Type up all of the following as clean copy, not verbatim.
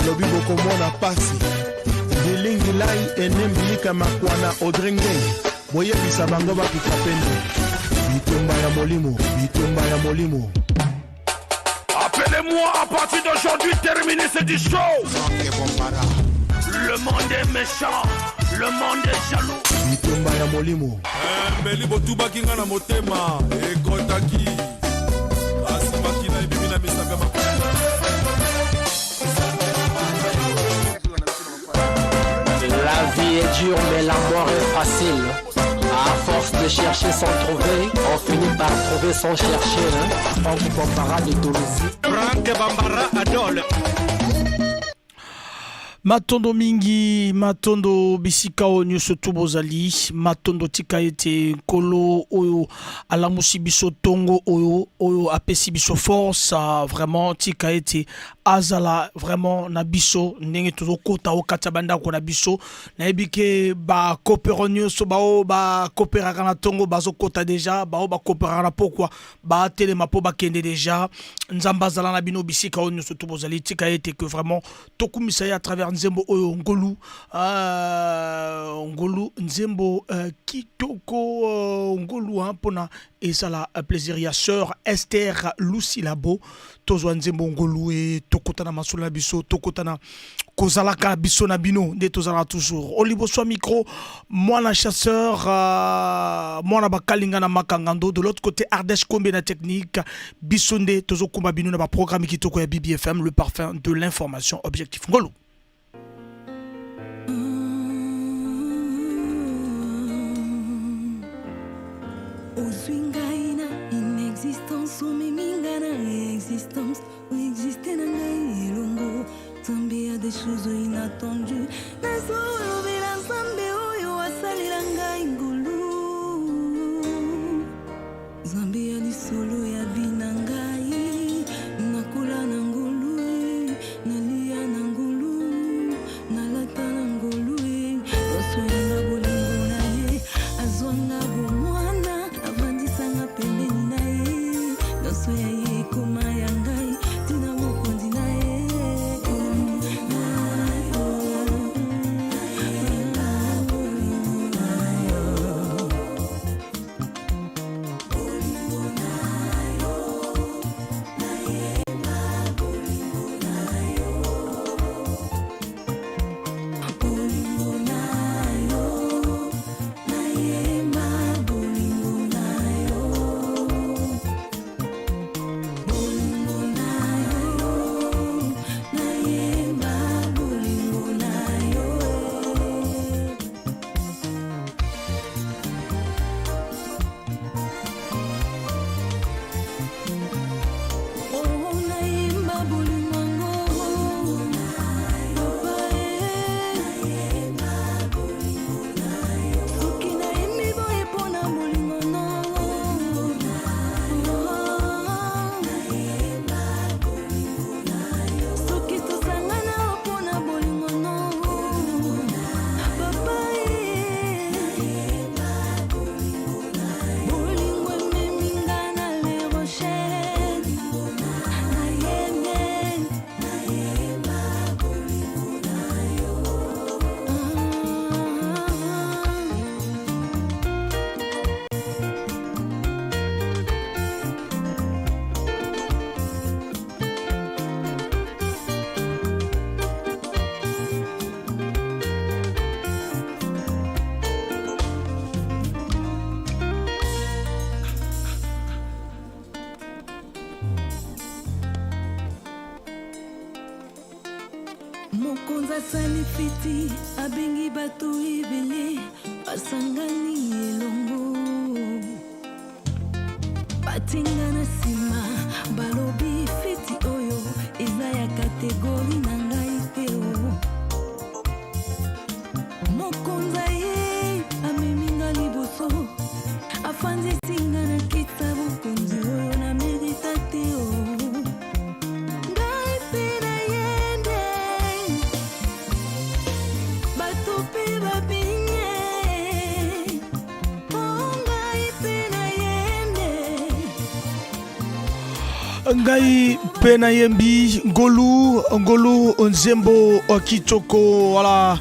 Nalobi bokomona pasi. Bilingilai enembilika makwana Audrey Ngei, boyebisa bango bakufa pene. Bitumba ya molimo, bitumba ya molimo. Appelez-moi à partir d'aujourd'hui, terminé cette chose. Le monde est méchant, le monde est jaloux. Bitumba ya molimo. Mbeli botubaki nga na motema ekotaki asimaki na ebimi na misapi ya makolo. La vie est dure mais la mort est facile. À force de chercher sans trouver, on finit par trouver sans chercher. Hein? Franck Bambara de Dolisie. Franck Bambara Adol. Matondo mingi, matondo bisika oyo nyonso tu bozali. Matondo, tika ete Nkolo oyo alamusi biso ntongo oyo, oyo apesi biso force, vraiment tika ete azala vraiment na biso ndenge tozokota o kati ya bandako na biso. Nayebi ke bakopero nyonso, bao bakoperaka na ntongo bazokota déjà, bao bakoperaka na pokwa batelema mpo bakende déjà. Nzambe azala na bino bisika oyo nyonso tu bozali. Tika ete que vraiment tokumisa ye à travers nzembo oyo Ngolu, Ngolu, nzembo kitoko, Ngolu, hein, mpona ezala plaisir ya sœur Esther Lusilabo. Tozwa nzembo Ngolu e tokota na masolo na biso, tokota na kozalaka biso na bino nde tozalaka toujours o liboso ya micro. Mwana chasseur, mwana bakalinga na makangando, de l'autre côté Ardèche Kombe na technique. Biso nde tozokumba bino na baprogramme kitoko ya BBFM, le parfum de l'information objectif. Ngolu. Ozwi ngai na inexistence, omemi nga na existence, oexiste na ngai elongo. Nzambe ya des choses inattendues, nazolobela Nzambe oyo asalela ngai ngolu. Nzambe ya lisolo ya vie na ngai, nakola na ngolu, nalia na ngolu, nalata na ngolu. Nyonso yanga bolingo na ye, azwanga bomwana, avandisanga pembeni na ye. Nyonso ya ye ekoma ya ngai, ntina mokonzi na ye. Bolingo na yo, nayemba bolingo na yo, bolingo na yo, nayemba bolingo na yo. Oh, nayemba bolingo yango, papa e. Soki nayembi boye mpona bolingo no, soki tosangana mpona bolingo no, papa e. Bolingo ememi nga na Le Rocher, nayembe. Mokonzi asali feti, abengi bato ebele, basangani elongo. Batinga na nsima balobi feti oyo eza ya catégorie na ngai te o. Mokonzi aye, amemi nga liboso, afandisi nga na kiti ya bokonzi oyo na mérita te o. Ngai mpe nayende, bato mpe babinye o, ngai mpe nayende. Ngai mpe nayembi ngolu ngolu nzembo kitoko voilà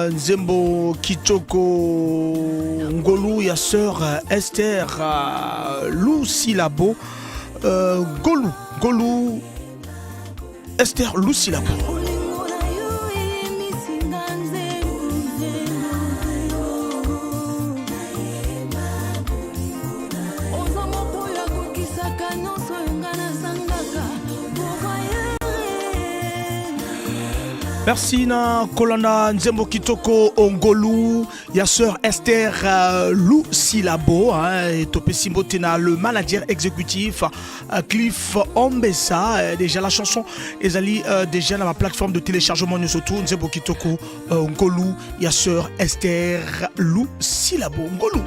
nzembo kitoko ngolu ya sœur Esther Lusilabo ngolu ngolu Esther Lusilabo. Merci na kolanda nzembo kitoko ongolu ya sœur Esther Lusilabo hein, topesi mbote na le manager exécutif Cliff Ombesa. Déjà la chanson ezali déjà na ma plateforme de téléchargement nyonso tu nzembo kitoko ngolu ya sœur Esther Lusilabo ngolu.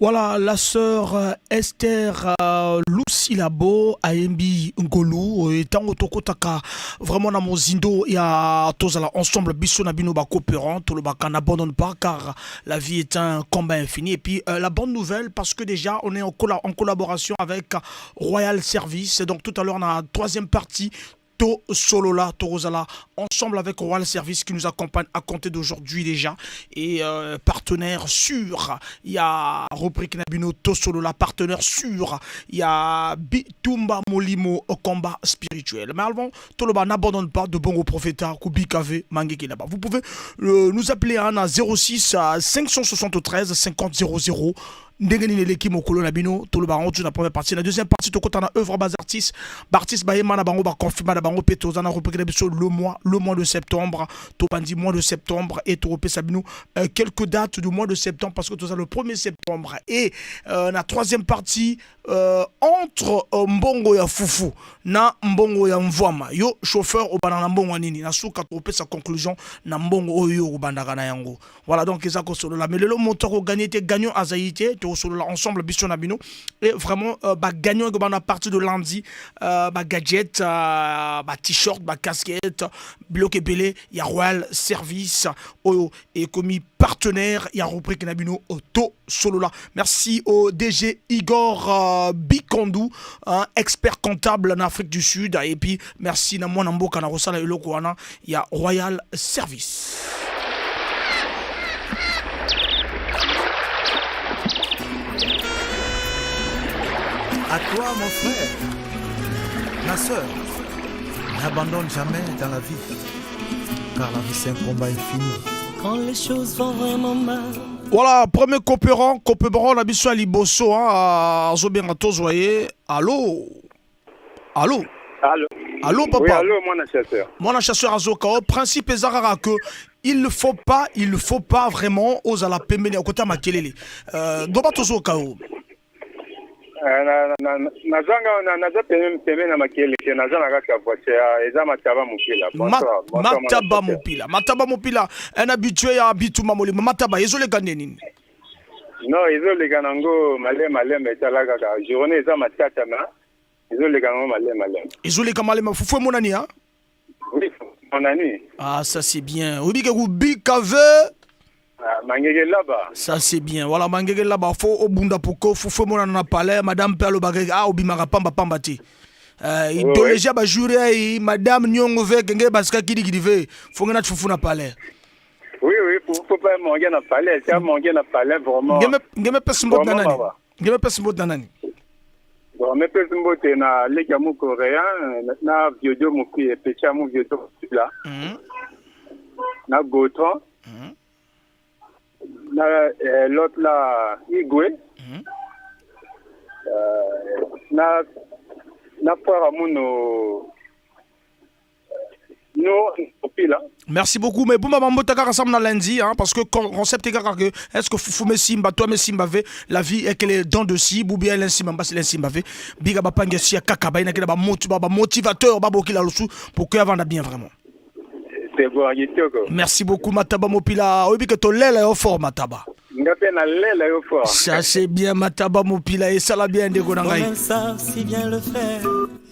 Voilà, la sœur Esther Lusilabo ayembi ngolu tango tokotaka vraiment na mozindo ya tozala ensemble biso na bino ba coopérant tolobaka n'abandonne pas car la vie est un combat infini. Et puis la bonne nouvelle, parce que déjà on est en collaboration avec Royal Service. Donc tout à l'heure on a la troisième partie To Solola, Torozala, ensemble avec Royal Service qui nous accompagne à compter d'aujourd'hui déjà. Et partenaire sûr, il y a rubrique na bino To Solola, partenaire sûr, il y a Bitumba Molimo au combat spirituel. Mais avant, Toloba n'abandonne pas de Bongo Profeta, Kubikave, Mangeke là-bas. Vous pouvez nous appeler à 06 573 50 00. Ndenge nini eleki mokolo na bino toloba yango na première partie. Na deuxième partie tokota na œuvre bas artiste, baartiste bayema na bango, baconfirma na bango mpe toza na rubrique na biso le mois de septembre. Tobandi mois de septembre et tokopesa bino quelques dates du mois de septembre parce que toza le 1er septembre. Et na troisième partie, entre mbongo ya fufu na mbongo ya mvwama, yo chauffeur obanda na mbongo ya nini? Na suka tokopesa conclusion na mbongo oyo yo obandaka na yango. Voilà, donc eza kosolola, mais lelo moto akogagner te, gagnant azali te. Tokosolola ensemble biso na bino et vraiment bagagnant ekobanda à partir de lundi, bagadget, ba-t-shirt, bacasquette, biloko ebele ya Royal Service oyo ekomi partenaire ya rubrique na bino To Solola. Merci au DG Igor Bikondou, hein, expert comptable en Afrique du Sud, et puis merci na mwana mboka na kosala eloko wana ya Royal Service. À toi, mon frère, ma soeur, n'abandonne jamais dans la vie, car la vie c'est un combat infini. Quand les choses vont vraiment mal. Voilà, premier coopérant, coopérant na biso ya liboso, hein, azobenga tozwa ye. Allo? Allo? Allô? Allô, papa? Oui, allô, mwana chasseur. Mwana chasseur azoka o principe eza kaka que il faut pas vraiment ozala pembeni ya kota makelele. Doba tozoka o. Nazanga naza pembeni pembeni na makelele te, naza na kati ya voiture, eza Mataba Mopila. Bonsoir, bonsoir, mwana Mataba chasseur. Mopila, Mataba Mopila, un habitué ya Bitumba Molimo. Mataba, ezoleka nde nini? Non, ezoleka nango maleme maleme, etala kaka journée eza matata na ezoleka nango maleme maleme. Ezoleka malema, fufu emonani, hein? Oui, monani. Ah, ça c'est bien. Oyebi ke kobika ve. Ah, mangeke laba. Ça c'est bien. Voilà, mangeke laba, faut obunda pour que fufu emonana na palais, madame mpe alobaka ah, obimaka pamba pamba te. Idéologie ya bajour ai madame niongo ve kenge basika kilikili ve fonge na fufu na palais. Oui, faut pas manquer na palais, c'est manquer na palais vraiment. Ngeme pesi mbote na nani? Ngeme pesi mbote na nani? Bon, mepesi mbote na leki ya mu coréen na viodio moki epechi ya mu viodio la na Gautran, na l'autre là, Igwe, na frère amuno no opila. Merci beaucoup. Mais bon, maman, kaka ensemble na lundi, hein, parce que concept est kaka que est-ce que fufu me simba, toi me simba ve, la vie est qu'elle est dans de cible ou bien elle simba, c'est l'insimba ve. Biga ba pange sia kaka ba ina ba ba motivateur ba boki la lusu pour que avant bien vraiment. C'est bon, kitoko. Merci beaucoup Mataba Mopila. Oyebi que tolela yo fort, Mataba. Nga pe na lela yo fort. Ça c'est bien, Mataba Mopila, et ça la bien ndeko na ngai. Comme savent si bien le faire.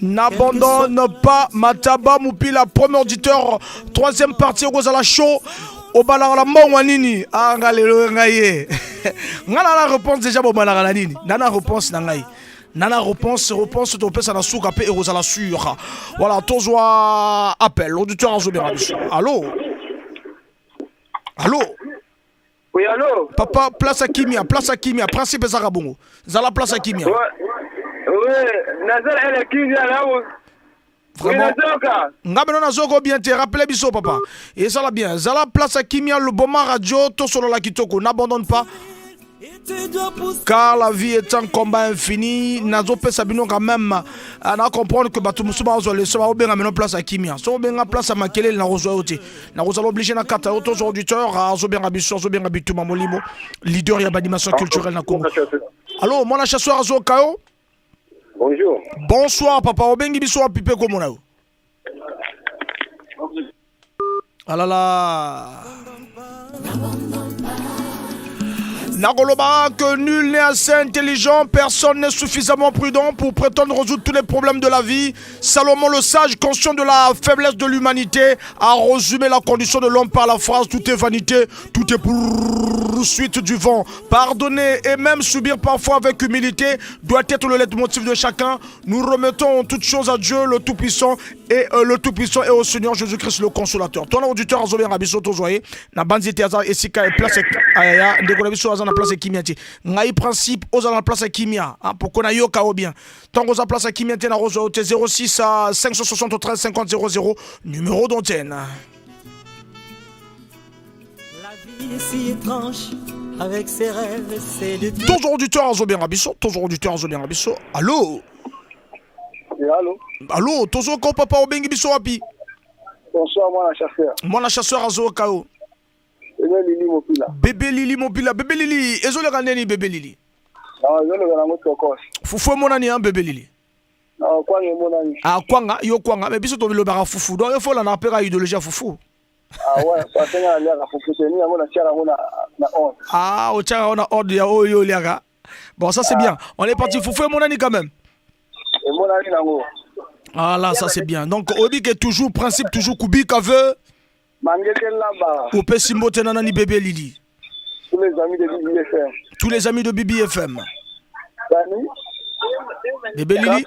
N'abandonne pas, Mataba Mopila, premier auditeur, troisième partie okozala chaud. Obalaka na mbongo ya nini? Ah, nga lelo ngai ye. Nga na la réponse déjà, bobalaka na nini? Na na réponse na ngai. Nana réponse, réponse topesa na suka pe ekozala sûr. Voilà, tozwa appel, auditeur azobengaka biso. Allô? Allô? Oui, allô? Papa, place à kimia, place à kimia, principe ezaka bongo. Zala place à kimia. Ouais, nazala ele kimia na wo. Vraiment. Nga beno nazoko bien te, rappelez biso papa. Et ça la bien. Zala place à kimia, le Boma Radio, tosolo la kitoko, n'abandonne pas. Car la vie est un combat infini. Nazo pesa bino quand même na comprendre que bato mosusu bazwa leso, baobenga meno place à kimia. So obenga place à makelele, na kozwa yo te. Na kozala obligé na kata yo. Tozo auditeur azobenga biso, azobenga bituma molimo, leader ya banimation culturelle na Congo. Allo, mwana chasseur azoka yo. Bonjour. Bonsoir papa, obengi biso wapi pe komona yo? Alala. Nakoloba que nul n'est assez intelligent, personne n'est suffisamment prudent pour prétendre résoudre tous les problèmes de la vie. Salomon le sage, conscient de la faiblesse de l'humanité, a résumé la condition de l'homme par la phrase: tout est vanité, tout est poursuite du vent. Pardonner et même subir parfois avec humilité doit être le leitmotiv de chacun. Nous remettons toutes choses à Dieu le Tout-Puissant et le Tout-Puissant et au Seigneur Jésus-Christ le Consolateur. Ton auditeur azobenga biso, tozoye na banzi te aza esika e place aya ndeko na biso aza na place kimia te. Ngai principe oza na place kimia, hein, pour na yoka o bien. Tant oza place kimia te, na rozo te. 06 à 573 50 00, numéro d'antenne. La vie est si étrange avec ses rêves et ses détours. Toujours auditeur azobenga biso, toujours auditeur azobenga biso. Allô? Allô? Allô, tozoko papa, obengi biso wapi? Bonsoir, moi la chasseur. Moi la chasseur azoka yo. Bébé Lili Mopila. Bébé Lili Mopila, bébé Lili, ezoleka ndeni, bébé Lili? Non, ezoleka nango tokos. Fufu emonani, hein, bébé Lili? Non, kwanga emonani. Ah, kwanga, yo kwanga, mais biso tolobaka fufu. Donc il faut la na pera idéologie ya fufu. Ah ouais, parce que nga naliaka fufu te, ni yango natiaka yango na ordre. Ah, otiaka yango na ordre ya oyo oliaka. Bon, ça c'est bien. On est parti, fufu emonani quand même. Emonani nango. Ah là, ça c'est bien. Donc, on dit que toujours, principe, toujours, Kubika veut. Mangeke là-bas. Opesi mbote na nani, bébé Lili? Tous les amis de BBFM. Tous les amis de BBFM. Dani. Bébé Lili.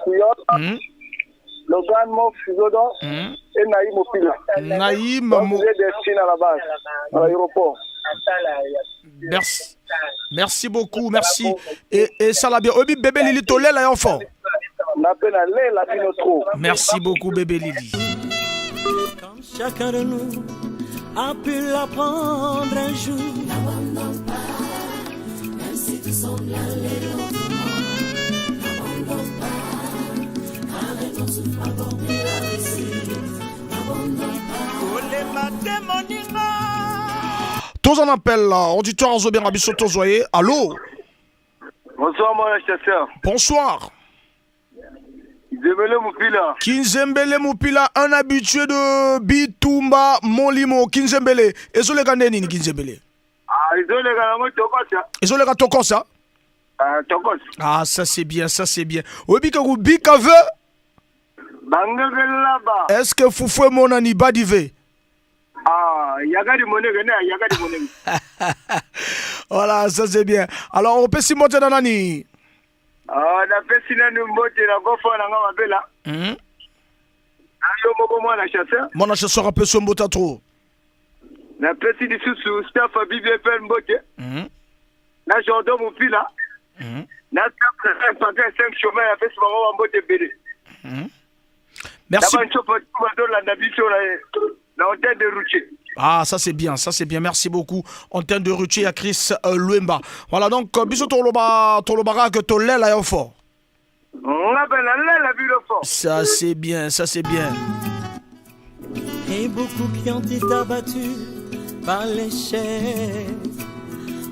Logan Mo Fizodon et Naïm Mopila. Naïm Mo. Destine à la base, à l'aéroport. Merci. Merci beaucoup, merci. Et ça l'a bien. Obi bébé Lili tolela enfant. Merci beaucoup, bébé Lili. Comme chacun de nous a pu l'apprendre un jour. N'abandonne pas, même si tout semble aller lentement. N'abandonne pas, arrête ton souffle à bord de la réussite. N'abandonne pas. Tous en appel, auditeur azobenga biso, tozoye. Allô? Bonsoir, mon chasseur. Bonsoir. Kinzembele Mopila. Kinzembele Mopila, un habitué de Bitumba Molimo. Kinzembele. Ezoleka nde nini, Kinzembele? Ah, Ezoleka nango tokosa. Ezoleka tokosa. Ah, tokos. Ah, ça c'est bien, ça c'est bien. Oyebi ke kobika ve. Bangeke laba. Est-ce que fufu emonani badi ve? Ah, yakadi moneke ne yakadi moneke. Voilà, ça c'est bien. Alors opesi mbote na nani? Ah, napesi nanu mbote na kofa na nga mabela. Na yo moko mwana chasseur. Mwana chasseur apesi yo mbote trop. Napesi lisusu staff ya BBFL mbote. Na Jordan Mopila. Na staff na paka 5 chemin apesi bango ba mbote ebele. Merci. Na banso bazolanda biso na hôtel de routier. Ah, ça c'est bien, ça c'est bien. Merci beaucoup. Antenne de routier à Chris Luemba. Voilà donc biso toloba tolobaka que tolela yo fort. Nga mpe nalela bino fort. Ça c'est bien, ça c'est bien. Et beaucoup qui ont été abattus par l'échec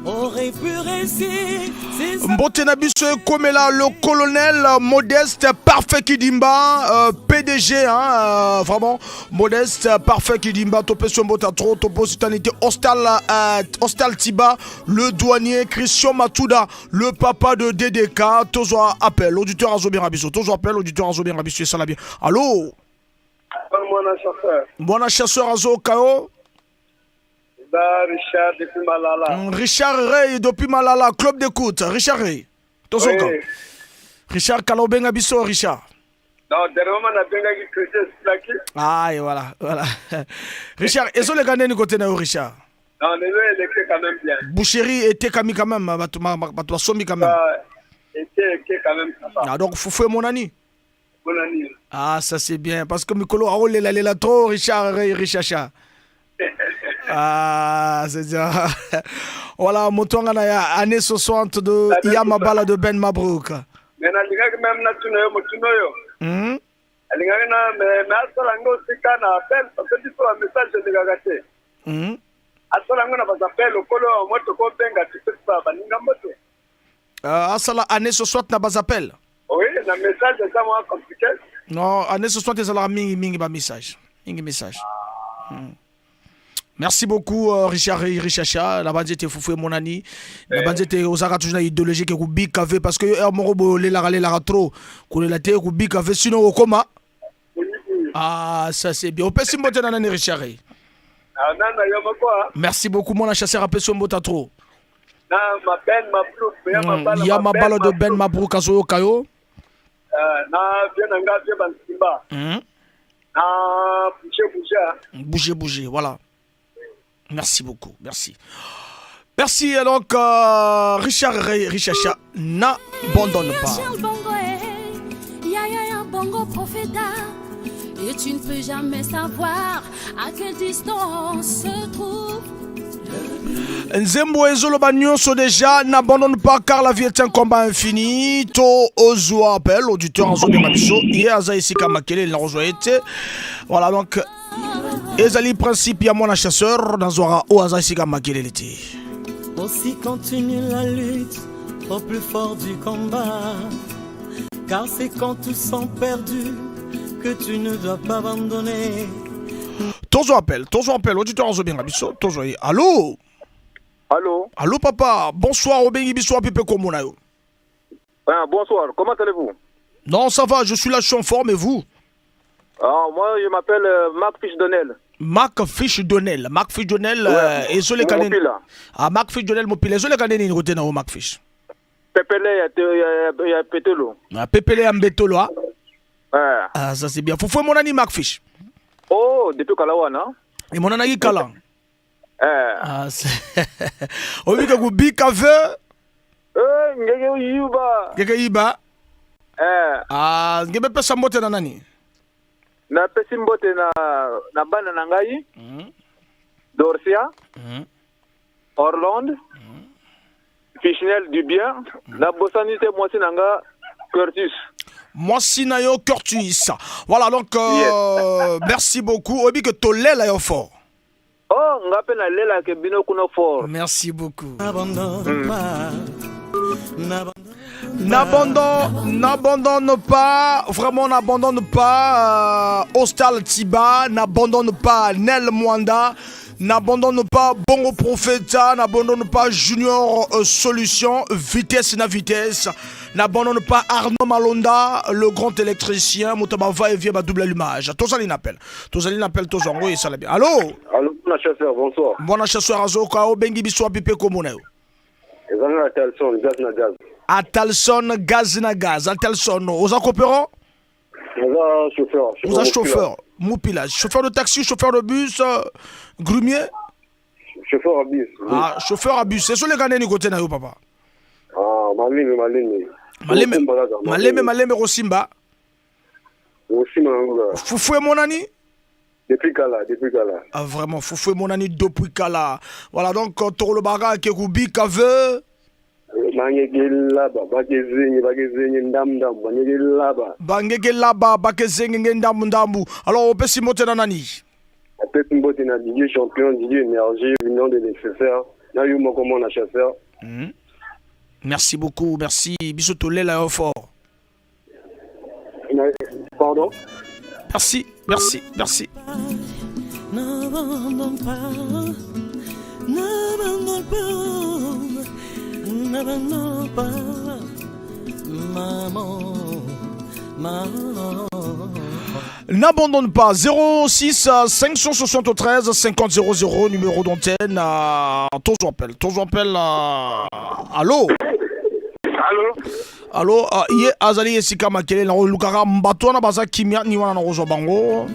auraient pu réussir. Mbote na biso ekomela le colonel Modeste Parfait Kidimba, PDG, hein, vraiment Modeste Parfait Kidimba, topesi yo mbote trop, topositanité Hostal, Hostal Tiba, le douanier Christian Matouda, le papa de DDK, tozwa appel, auditeur azobenga biso, tozwa appel, auditeur azobenga biso, esala bien. Allô? Mwana chasseur. Mwana chasseur azoka yo? Eza Richard depuis Malala. Richard Ray depuis Malala, club d'écoute. Richard Ray. Tozoka. Oui. Richard kala obenga biso Richard. Non, dernièrement nabengaki Christian Silaki. Ah, et voilà, voilà. Richard, ezoleka ndeni côté na yo Richard? Non, lelo eleki quand même bien. Boucherie etekami quand même, bato bato basombi quand même. Ah, ete quand même ça va. Ah, donc fufu emonani. Bonani. Ah, ça c'est bien parce que mikolo aolela lela trop Richard Ray Richacha. Ah, c'est bien. Voilà, moto anga na ya année 60 de Yamabala de Ben Mabrouk. Mais nalingaki même natuna yo motuna oyo. Alingaki na mais asala yango osika na appel parce que biso ba message elekaka te. Asala yango na bazappel lokolo moto kobenga topesa baninga mbote. Asala année 60 na bazappel. Oui, na message eza mwa compliqué. Non, année 60 ezalaka mingi mingi ba message. Mingi message. Merci beaucoup Richard Richacha, la bande était fufu monani. La bande était ozaka toujours na idéologie ke kubika ve parce que er moko boyo lelaka lelaka trop. Kolela te kubika ve sinon okoma. Ah, ça c'est bien. Opesi mbote na nani Richard? Ah, nana yo moko. Merci beaucoup mon chasseur apesi mbote trop. Na ma Ben Mabrouk, ya mabala. Ya mabala de Ben Mabrouk azoyoka yo. Na vie na nga vie bansimba. Na bouger bouger. Bouger bouger, voilà. Merci beaucoup, merci. Merci donc Richard Richacha n'abandonne pas. Et tu ne peux jamais savoir à quelle distance se trouve. Nzembo ezoloba nyonso déjà, n'abandonne pas car la vie est un combat infini. To ozwa appel auditeur azobenga biso ye aza esika makelele na kozwa ye te. Voilà donc ezali principe ya mwana chasseur nazwaka oyo aza esika makelele te. Aussi continue la lutte au plus fort du combat, car c'est quand tous sont perdus que tu ne dois pas abandonner. Tozwa appel, tozwa appel, auditeur azobenga biso, tozwa ye. Allô? Allô? Allô papa, bonsoir, obengi biso wapi pe kombo na yo? Ah, bonsoir, comment allez-vous? Non, ça va, je suis là, je suis en forme, et vous? Ah, moi, je m'appelle Marc Fishdonnel. Marc Fishdonnel, Marc Fishdonnel, Ouais. ezoleka nini? Mopila. Ah, Marc Fishdonnel Mopila, ezoleka nini côté na yo Marc Fish? Pepele ya Petolo. Ah, Pepele ya Mbetolo, ah? Ouais. Ah, ça c'est bien. Fufu emonani Marc Fish? Oh, depuis kala wana. Emonanaki kala. Eh. Ah, oyebi ke kubika ve? Eh, ngeke yuba. Ngeke yiba? Eh. Ah, ngebe pesa mbote na nani? Napesi mbote na bana na ngai. Dorcia. Orlande. Fichnel du bien. Na bosani te mwasi na nga Curtis. Mwasi na yo Curtis. Voilà donc Yes. merci beaucoup. Oyebi ke tolela yo fort. Oh, nga pe nalela ke bino kuna fort. Merci beaucoup. N'abandonne pas. N'abandonne, n'abandonne pas, vraiment n'abandonne pas Hostal Tiba, n'abandonne pas Nel Mwanda. N'abandonne pas Bongo Profeta, n'abandonne pas Junior euh, Solution, vitesse na vitesse. N'abandonne pas Arnaud Malonda, le grand électricien, Moutaba va et vient ba double allumage. Tozali n'appel. Tozali n'appel tozango et ça bien. Allô? Allô, bon chasseur, bonsoir. Bon chasseur azoka obengi biso wapi pe komona yo. Ezali na Talson, gaz na gaz. Atalson gaz na gaz. Atalson, oza coopérant? Oza chauffeur. Oza chauffeur. Mupila, chauffeur de taxi, chauffeur de bus, euh, grumier? Chauffeur à bus. Ah, chauffeur à bus. C'est sur les canets côté na yo papa. Ah, maleme maleme. Maleme maleme maleme rosimba. Rosimba nango. Fufu emonani? Depuis kala, depuis kala. Ah vraiment, fufu emonani depuis kala. Voilà donc tolobaka ke kubika ve Bangeke laba, bakezenye, bakezenye ndambu ndambu, bangeke laba. Bangeke laba, bakezenge nge ndambu ndambu. Alors opesi mbote na nani? Apesi mbote na Didier Champion, Didier Énergie, Union des nécessaires, na yo moko mwana chasseur. Mm. Merci beaucoup, merci. Biso tolela yo fort. Pardon? Merci, merci, merci. N'abandonne pas, n'abandonne pas, n'abandonne pas, maman, maman. N'abandonne pas 06 573 50 00 numéro d'antenne euh, toujours appel toujours appel euh, allô Allô Allo uh, ye azali esika makelele na kolukaka bato wana baza kimia ni wana na kozwa bango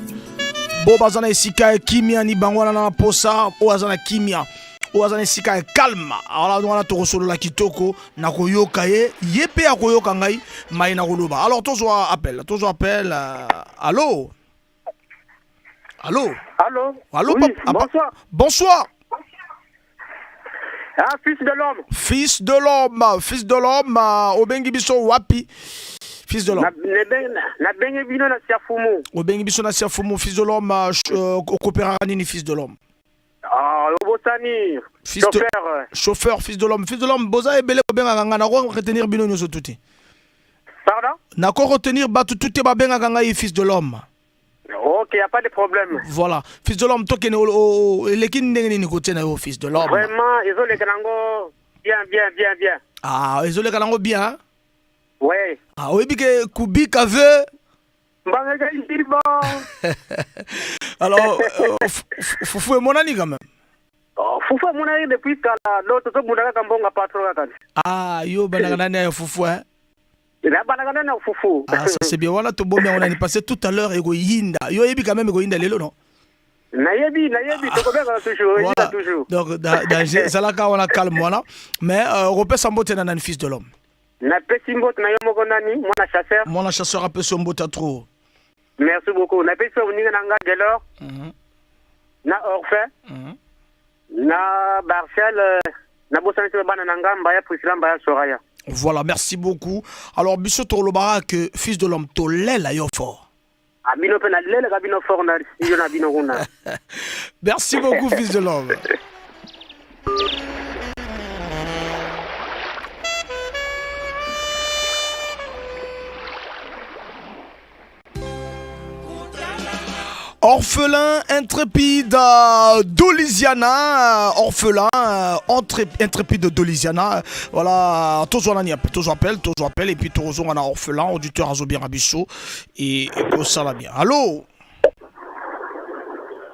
bo baza na esika ya kimia ni bango wana na posa oyo aza na kimia oyo aza na esika ya calme ala wana tokosolola kitoko na koyoka ye ye mpe akoyoka ngai mai na koloba alors tozwa appel tozwa appel uh, allo allo allo allo oui, papa, bonsoir bonsoir Ah, fils de l'homme. Fils de l'homme, fils de l'homme, euh, obengi biso wapi? Fils de l'homme. Nabengi bino na Siafumu. Obengi biso na Siafumu, fils de l'homme, euh, euh, okopéraka nini fils de l'homme? Ah, obosani. Fils chauffeur. De, chauffeur, fils de l'homme, fils de l'homme, boza ebele bobengaka nga nako retenir bino nyonso tuti. Pardon? Nako retenir bato tuti babengaka ngai fils de l'homme. Ok, y a pas de problème. Voilà. Fils de l'homme, tokende eleki ndenge nini kotie na yo fils de l'homme. Vraiment, ezoleka nango bien bien bien bien. Ah, ezoleka nango bien. Hein? Ouais. Ah, oyebi ke kubika ve Mbangaka ndimbo. Alors, euh, fufu emonani quand même. Oh, fufu emonani depuis kala, donc tozobunda kaka mbongo patron kaka. Ah, yo bandaka nani ya fufu hein? Nabalaka nani na fufu. Ah, ça c'est bien. Wana tobomi yango nani parce que tout à l'heure ekoyinda. Yo oyebi quand même ekoyinda lelo non? Nayebi, nayebi, tokobengaka toujours, Voilà. eyinda toujours. Donc danger, zalaka wana calme wana. Mais euh, okopesa mbote na nani fils de l'homme? Napesi mbote na yo moko nani, mwana chasseur. Mwana chasseur apesi yo mbote trop. Merci beaucoup. Napesi yo moninga na nga Delors. Mm -hmm. Na Orphe. Mm -hmm. Na Barcel, euh, nabosani te bana na nga Mbaya Priscilla Mbaya Soraya. Voilà, merci beaucoup. Alors, biso tolobaka que fils de l'homme tolela yo fort. Ah, bino pe nalelaka bino fort na studio na bino kuna. Merci beaucoup, fils de l'homme. Orphelin intrépide euh, d'Olisiana, euh, orphelin euh, intrépide d'Olisiana, voilà, toujours nani toujours appel, toujours appel, et puis toujours on a orphelin, auditeur azo bien biso, et kosala bien. Allô?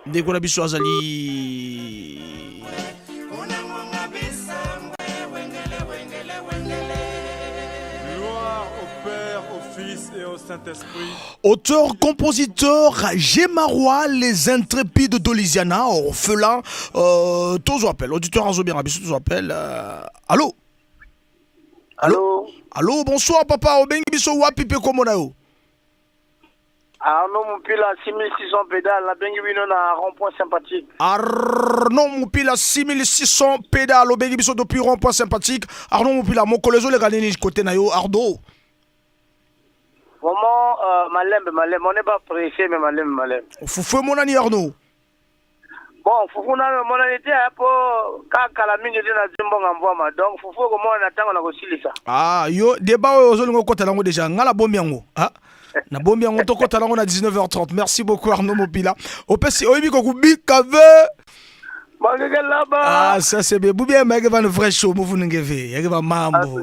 Ndeko na biso azali Auteur, compositeur, Gemarois, les intrépides d'Olisiana, orphelin, euh, tozo appel, auditeur azo bien biso tozo appel, euh, allô? Allô? Allô, bonsoir papa, obengi biso wapi pe komona yo? Arnaud Mupila 6600 pédales, nabengi bino na rond-point sympathique. Arnaud Mupila 6600 pédales, obengi biso depuis rond-point sympathique. Arnaud Mupila, mokolo ezoleka nini côté na yo Arnaud? Vraiment, euh, malembe malembe, on n'est pas pressé mais malembe malembe. Fufu emonani Arnaud? Bon, fufu nano emonani te po kaka kala mingi te nazwi mbongo mvwama donc fufu okomona na ntango nakosilisa. Ah, yo débat oyo ozolinga okota nango déjà nga nabombi yango ah? nabombi yango tokota nango na 19h30 merci beaucoup Arnaud Mopila opesi oyebi kokubika ve Mangeke laba. Ah, ça c'est bien. Boubien, mais il va le vrai show, vous n'avez il va mambo.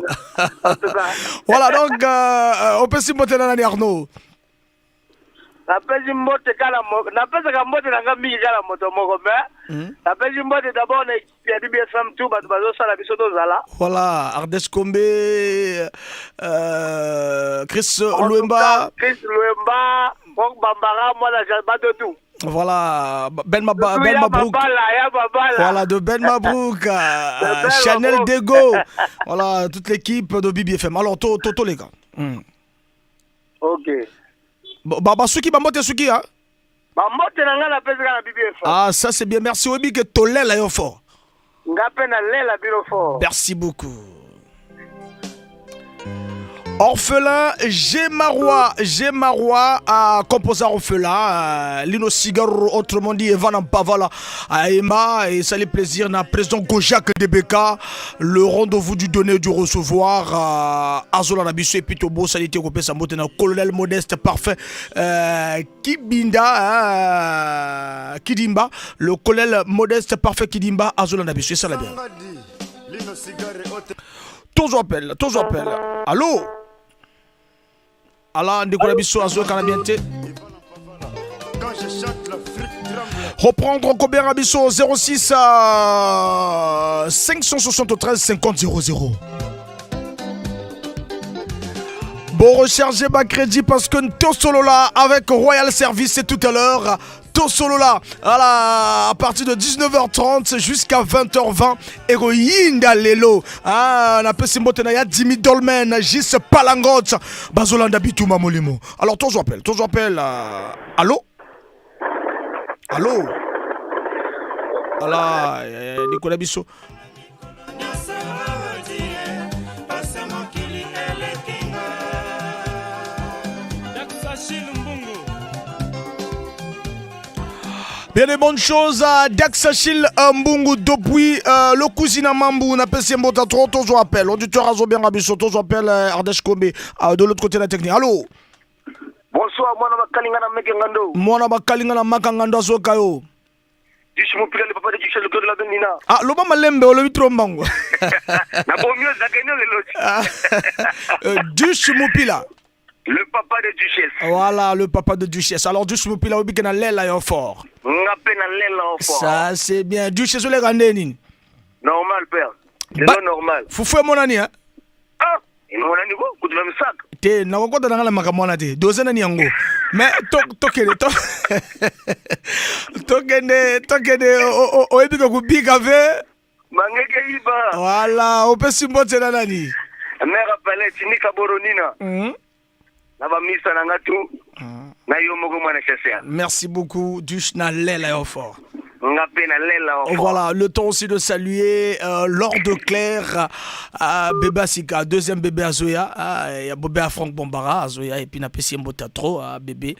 Voilà, donc, on peut s'y monter dans Arnaud. Napesi mbote kala napesaka mbote na nga mingi kala moto moko mais napesi mbote d'abord na équipe ya BBFM tout bato bazosala biso tozala. Voilà, Ardes Kombe, Chris Luemba. Chris Luemba, Franck Bambara, mwana bato tout. Voilà, Ben, Maba, Ben Mabrouk. Voilà, de Ben Mabrouk, Ben Chanel Mabrouk. Dego. Voilà, toute l'équipe de BBFM. Alors, to, to, to, les gars. Ok. Bon, bah, Suki, bah, mbote Suki, hein. Bambote na nga napesi kaka na BBFM. Ah, ça c'est bien. Merci, Obi, que tolela yo fort. Nga mpe nalela bino fort. Merci beaucoup. Orphelin, Gémarois, Gémarois a composé orphelin, Lino Cigaro, autrement dit, Evan Pavala à Emma, et ça les plaisir, na président Gojak DBK, le rendez-vous du donner, du recevoir, Azola Nabiso, et puis Tobo, Salité, Kopé, Sambote, na colonel modeste, parfait, Kibinda, Kidimba, le colonel modeste, parfait, Kidimba, Azola Nabiso, et ça l'a bien. Toujours appel, toujours appel. Allô? Allah, ndeko na biso azoyoka na bien te. Reprendre Kobera biso 06 à 573 50 00. Bon, rechargez ma crédit parce que Tosolola avec Royal Service, c'est tout à l'heure. Tosolola, voilà, à partir de 19h30 jusqu'à 20h20. Héroïne Lelo. Ah, on a peu mbote na ya Dimi Dolmen, Gis Palangot, Bazolanda Bituma Molimo. Alors, toujours appel, toujours appel. Allô? Allô? Voilà, Nicolas Bissot. Bien des bonnes choses à Daxachil Mbungu depuis le cousine Mambu n'a pas mbota trop toujours appel. Auditeur Azo bien Rabiso toujours appel Ardèche Kombe de l'autre côté de la technique. Allô? Bonsoir, mwana bakalinga na meke ngando. Mwana bakalinga na maka ngando azoka yo. Dishi mupila le papa de Dishi le cœur de la Benina. Ah, loba malembe olobi trop mbango. Na bomio zakeno lelo. Dishi mupila. Le papa de Duchesse. Voilà, le papa de Duchesse. Alors, Duchesse Mupila, obi kena lela yo fort. Nga pe na lela yo fort. Ça, c'est bien. Duchesse, ole rande nini? Normal, père. C'est normal. Fufu monani, hein? Ah, monani ko, kutu même sac. Te, na kokota na ngala makambo wana te. Doze nani yango? Mais, to, tokende, to, tokende, tokende, oyebi ko kubika ve? Mangeke iba. Voilà, opesi mbote na nani? Mère appelée Tinika Boronina. Na ba misa na nga tout. Na yo moko mwana chasseur. Merci beaucoup, Duch na lela yo fort. Nga pe na lela yo fort. Voilà, le temps aussi de saluer Lord Claire, bébé Asika, deuxième bébé à Zoya, il y a bébé à Franck Bombara, à Zoya, et puis na pesi mbota trop, bébé.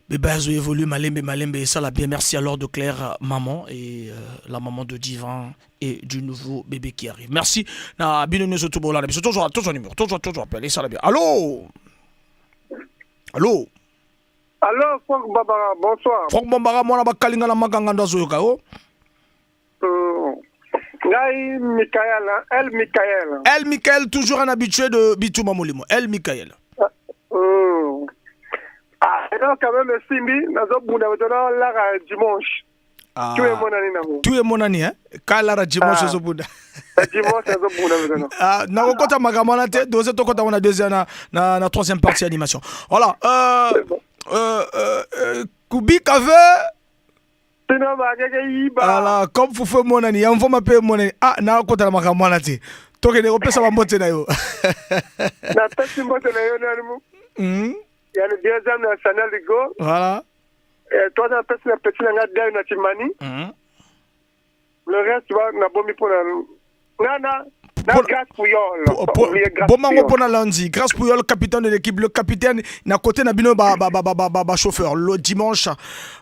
Bébé Azo évolue, malembe, malembe, et ça la bien. Merci à Lord Claire, maman, et la maman de Divin et du nouveau bébé qui arrive. Merci. Na bino nyoso tout bola, biso toujours, toujours numéro, toujours, toujours appel, et ça la bien. Allô? Allô? Allô, Franck Bambara, bonsoir. Franck Bambara, moi, na bakalinga na makanga ndo azoyoka, oh? Ngai, Michael, hein? El Michael. El Michael, toujours un habitué de Bituma Molimo. El Michael. Ah, et donc, quand même, Simbi, nazo bunda, maintenant, là, dimanche. Ah. Tu es mon ami, Nango. Tu es mon ami, hein? Kala dimanche, Ah. nazo bunda. Dimanche, nazo bunda, maintenant. Ah, nakokota makambo wana te, dose tokota wana deuxième, na, na, na troisième partie animation. Voilà. C'est bon. Kubika ve. Sinon, bah, keke yiba. Voilà, comme Fufu mon ami, ya mvoma pe mon ami. Ah, nakokota na makambo wana te. Tokende kopesa ba mbote na yo. Na pesi mbote na yo, nani mu? Il y a le deuxième na Chanel Ligo. Voilà. Et toi, na pesi na petit na nga Dayo na Timani. Le reste, tu vois, na bomi pour la Na, na, na Pour Grâce Puyol. Pour, Oubliez Grâce Bomango Puyol. pour la lundi. Grâce Puyol, capitaine de l'équipe, le capitaine, na côté na bino ba, ba, ba, ba, ba, ba, ba, chauffeur. Le dimanche,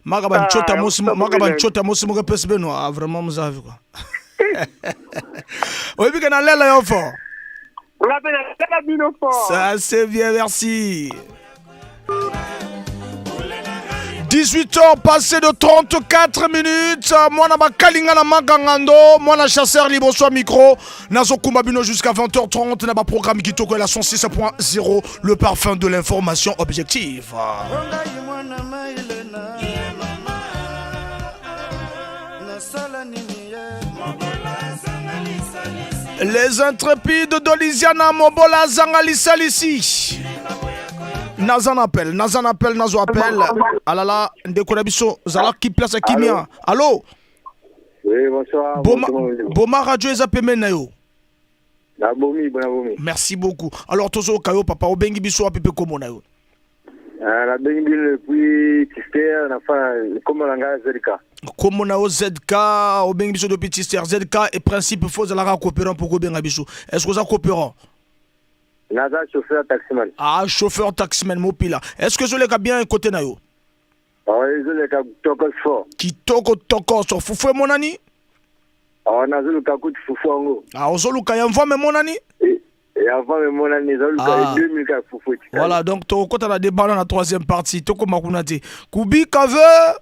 Magaban Ah, Chota Mos, ça, vous Magaban voulez. Chota Mos, Moga Pes Benoît. Ah, vraiment, vous avez quoi. Oui, puis qu'on a l'air là, fort. La peine, la bino fort. Ça, c'est bien, merci. 18h passé de 34 minutes. Mwana bakalinga na makangando, mwana chasseur liboso micro. Nazo kumba bino jusqu'à 20h30 na ba programme kitoko la 106.0, le parfum de l'information objective. Les intrépides d'Olisiana Mobola Zangalisalisi. Nazan appel, Nazan appel, Nazo appel. Alala, ndeko na biso, zala ki place kimia. Allô? Oui, bonsoir. Boma, Boma radio eza pembeni na yo. Nabomi, bonabomi. Merci beaucoup. Alors tozo kayo papa, obengi biso wapi pe kombo na yo? Nabengi bino depuis Tister, na fa kombo na ngai ZK. Kombo na yo ZK, obengi biso depuis Tister. ZK et principe faut zalaka coopérant pour kobenga biso. Est-ce que oza coopérant? Naza chauffeur taximan. Ah, chauffeur taximan mopila. Est-ce que ezoleka bien côté na yo? Oh, ezoleka tokos fort. Kitoko tokos. Fufu emonani? Oh, nazoluka kutu fufu yango. Ah, ozoluka ya mvwame emonani? Ya mvwame emonani, ezoluka ah. 2000 kaka fufu etikali. Voilà, donc tokokota na débat na troisième partie. Tokoma kuna te. Kubika ve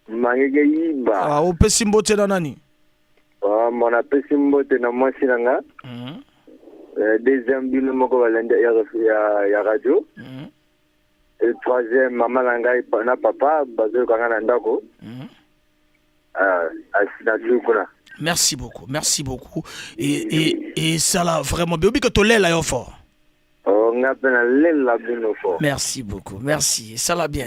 Mangeke yiba. Ah, opesi mbote na nani? Ah, mon apesi mbote na mwasi na nga. Deuxième bino moko balandi ya radio. Et troisième mama na ngai na papa bazoyoka nga na ndako. Ah, na kuna. Merci beaucoup, merci beaucoup. Et ça là, vraiment, bien que tolela yo fort. Oh, nga pe na lela bino fort. Merci beaucoup, merci. Ça là bien.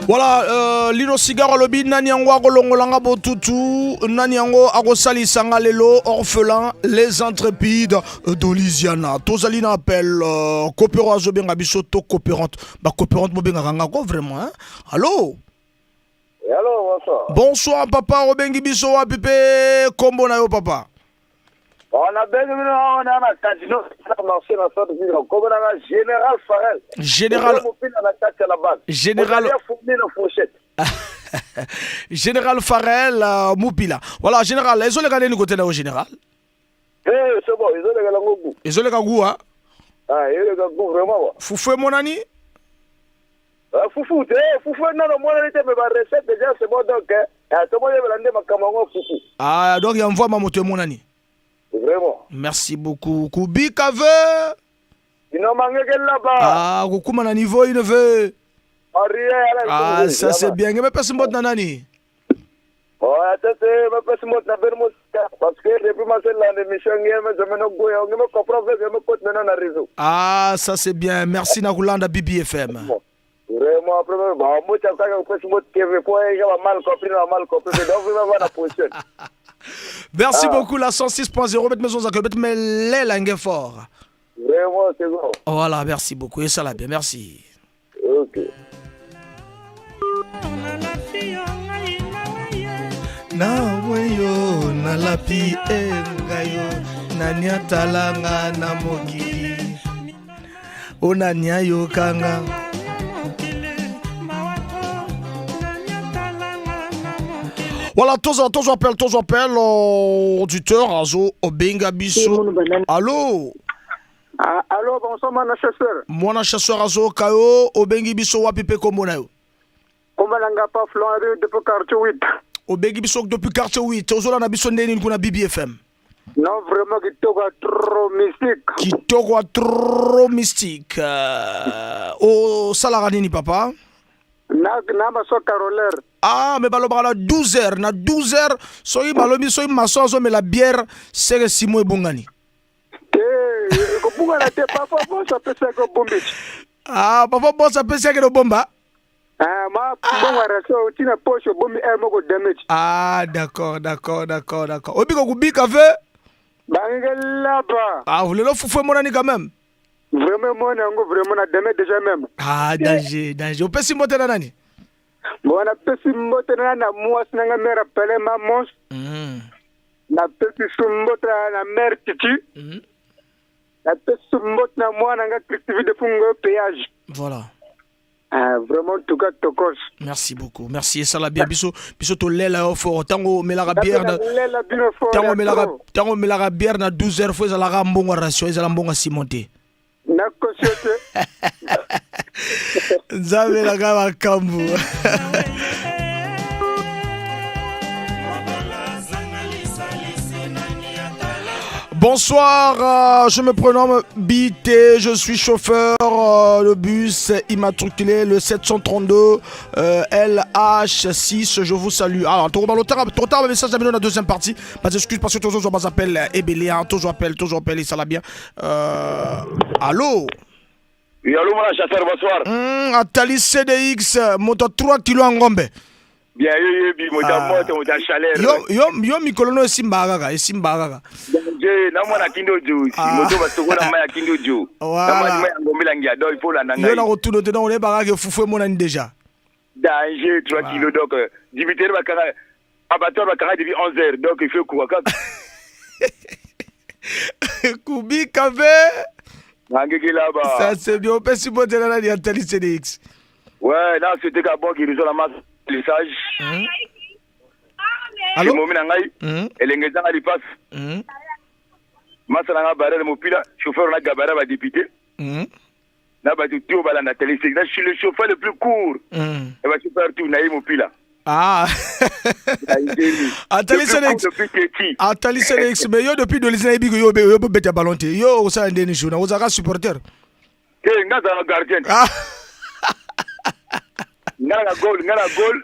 Voilà, Lino Cigar alobi nani yango akolongolanga botutu, nani yango akosalisanga lelo orphelin, les intrépides d'Olisiana. Tozali na appel coopérant azobenga biso to coopérante. Ba coopérante bobengaka nga ko vraiment, hein? Allô? Allô, bonsoir. Bonsoir papa, obengi biso wapi pe kombo na yo papa? On a bengi bino awa na casino na marché na centre ville. Kombo na nga Général Farel. Général Mopina na kati ya la base. Général Fourmi na fourchette. Général Farel Mupila. Voilà, général, ezoleka nini côté na yo général? Eh, c'est bon, ezoleka nango goût. Ezoleka goût, hein? Ah, ezoleka goût vraiment quoi. Fufu emonani? Ah, fufu te, fufu non non monani te, mais ba recette déjà c'est bon donc hein. Tomoni belande makambo yango fufu. Ah, donc ya mvwa moto emonani. Vraiment. Merci beaucoup. Kubika ve. Ino mangeke là-bas. Ah, kokuma na niveau il veut. Ah, Ah, ça c'est bien. Nge mepesi mbote na nani? Oh, attends, ma pesi mbote na ben mosika parce que depuis ma seule la émission nge me je me no goya nge me comprendre je me cote maintenant na réseau. Ah, ça c'est bien. Merci na kulanda BBFM. Vraiment après bah moi ça ka pesi mbote TV pour nga ba mal compris na mal compris donc vraiment va na position. Merci beaucoup la 106.0 met maison zakwe met me lela nge fort. Vraiment c'est bon. Voilà, merci beaucoup et ça la bien, merci. OK. Nawe yo nalapi engayo nani atalanga na mokili o nani ayokanga. Voilà, tozo tozo appel, tozo appel, auditeur azo obenga biso. Allô? Ah, allô, bonsoir mwana chasseur. Mwana chasseur azo kayo, obengi biso wapi pe kombo na yo? Kombo na nga pa Florent depuis quartier 8. Obengi biso depuis quartier 8, ozola na biso ndeni kuna BBFM. Non, vraiment kitoko trop mystique. Kitoko trop mystique. Osalaka nini papa? Na maso caroler. Ah, mais balobaka na 12h, na 12h, soki balobi soki maso azomela bière, seke simo ebongani. Te, kobungana te, papa boss apesaki obombi. Ah, papa boss apesaki obomba? Ah, ma mbongo ya ration otina poche obombi air moko damage. Ah, d'accord, d'accord, d'accord, d'accord. Obika kubika ve? Bangeke laba. Ah, lelo fufu emonani quand même. Vraiment mona yango vraiment na damage déjà même. Ah, danger, danger. Opesi mbote na nani? Bon, napesi mbote na na mwasi na nga mère appelée ma mons. Napesi su mbote na mère Titi. Napesi su mbote na mwana nga Christine de Fungo péage. Voilà. Ah, vraiment en tout cas tokos. Merci beaucoup. Merci esala bien biso biso tolela yo fort ntango omelaka bière na Lela bino fort. ntango ya omelaka trop. ntango omelaka bière na 12 heures fo ezalaka mbongo ya ration ezala mbongo ya ciment te. Nakosi yo te. Nzambe na ngai makambo. Bonsoir, je me prénomme BT, je suis chauffeur le bus immatriculé le 732 LH6, je vous salue. Alors, trop tard, message dans la deuxième partie. Parce excuse parce que toujours je appelle ebele, hein, toujours appelle, toujours appelle et ça l'a bien. Allô? Oui, allô, mon chasseur, bonsoir. Atali CDX, moto 3 kilos en ngombe. Bien, yo, yo, bi, moto Ah. moto, moto chaleur. Yo, yo, yo mikolo no esimbaka kaka, esimbaka kaka. Je, na mwana kindo ju, Ah. moto basokola mai ya kindo ju. Voilà. Na mwana mai ya ngombe langi ya donc il faut landa Yo ngai. na kotuna te donc oyebaka ke fufu emonani déjà. Danger, 3 kilos, donc, dibiteri bakanga, abattoir bakanga depuis 11 heures, donc il faut kuwa kaka. Kubika ve. Nangeki là-bas. Ça c'est bien, opesi mbote na nani Atali CDX? Ouais, là, c'était qu'à bon qui reçoit la masse, le sage. Allô? Momi na ngai, elenge ezanga lipasi. Masa na nga barele mopila, chauffeur na gabara ba député. Na bato tout oyo balanda télé, je suis le chauffeur le plus court. Et ba chauffeur tout na ye mopila. Ah. Atali CDX. Atali CDX, mais yo depuis 2019 nayebi ke yo yo obeta ballon te. Yo osala ndeni jour na ozalaka supporter. Te, nga azalaka gardien. Nga na goal, nga na goal.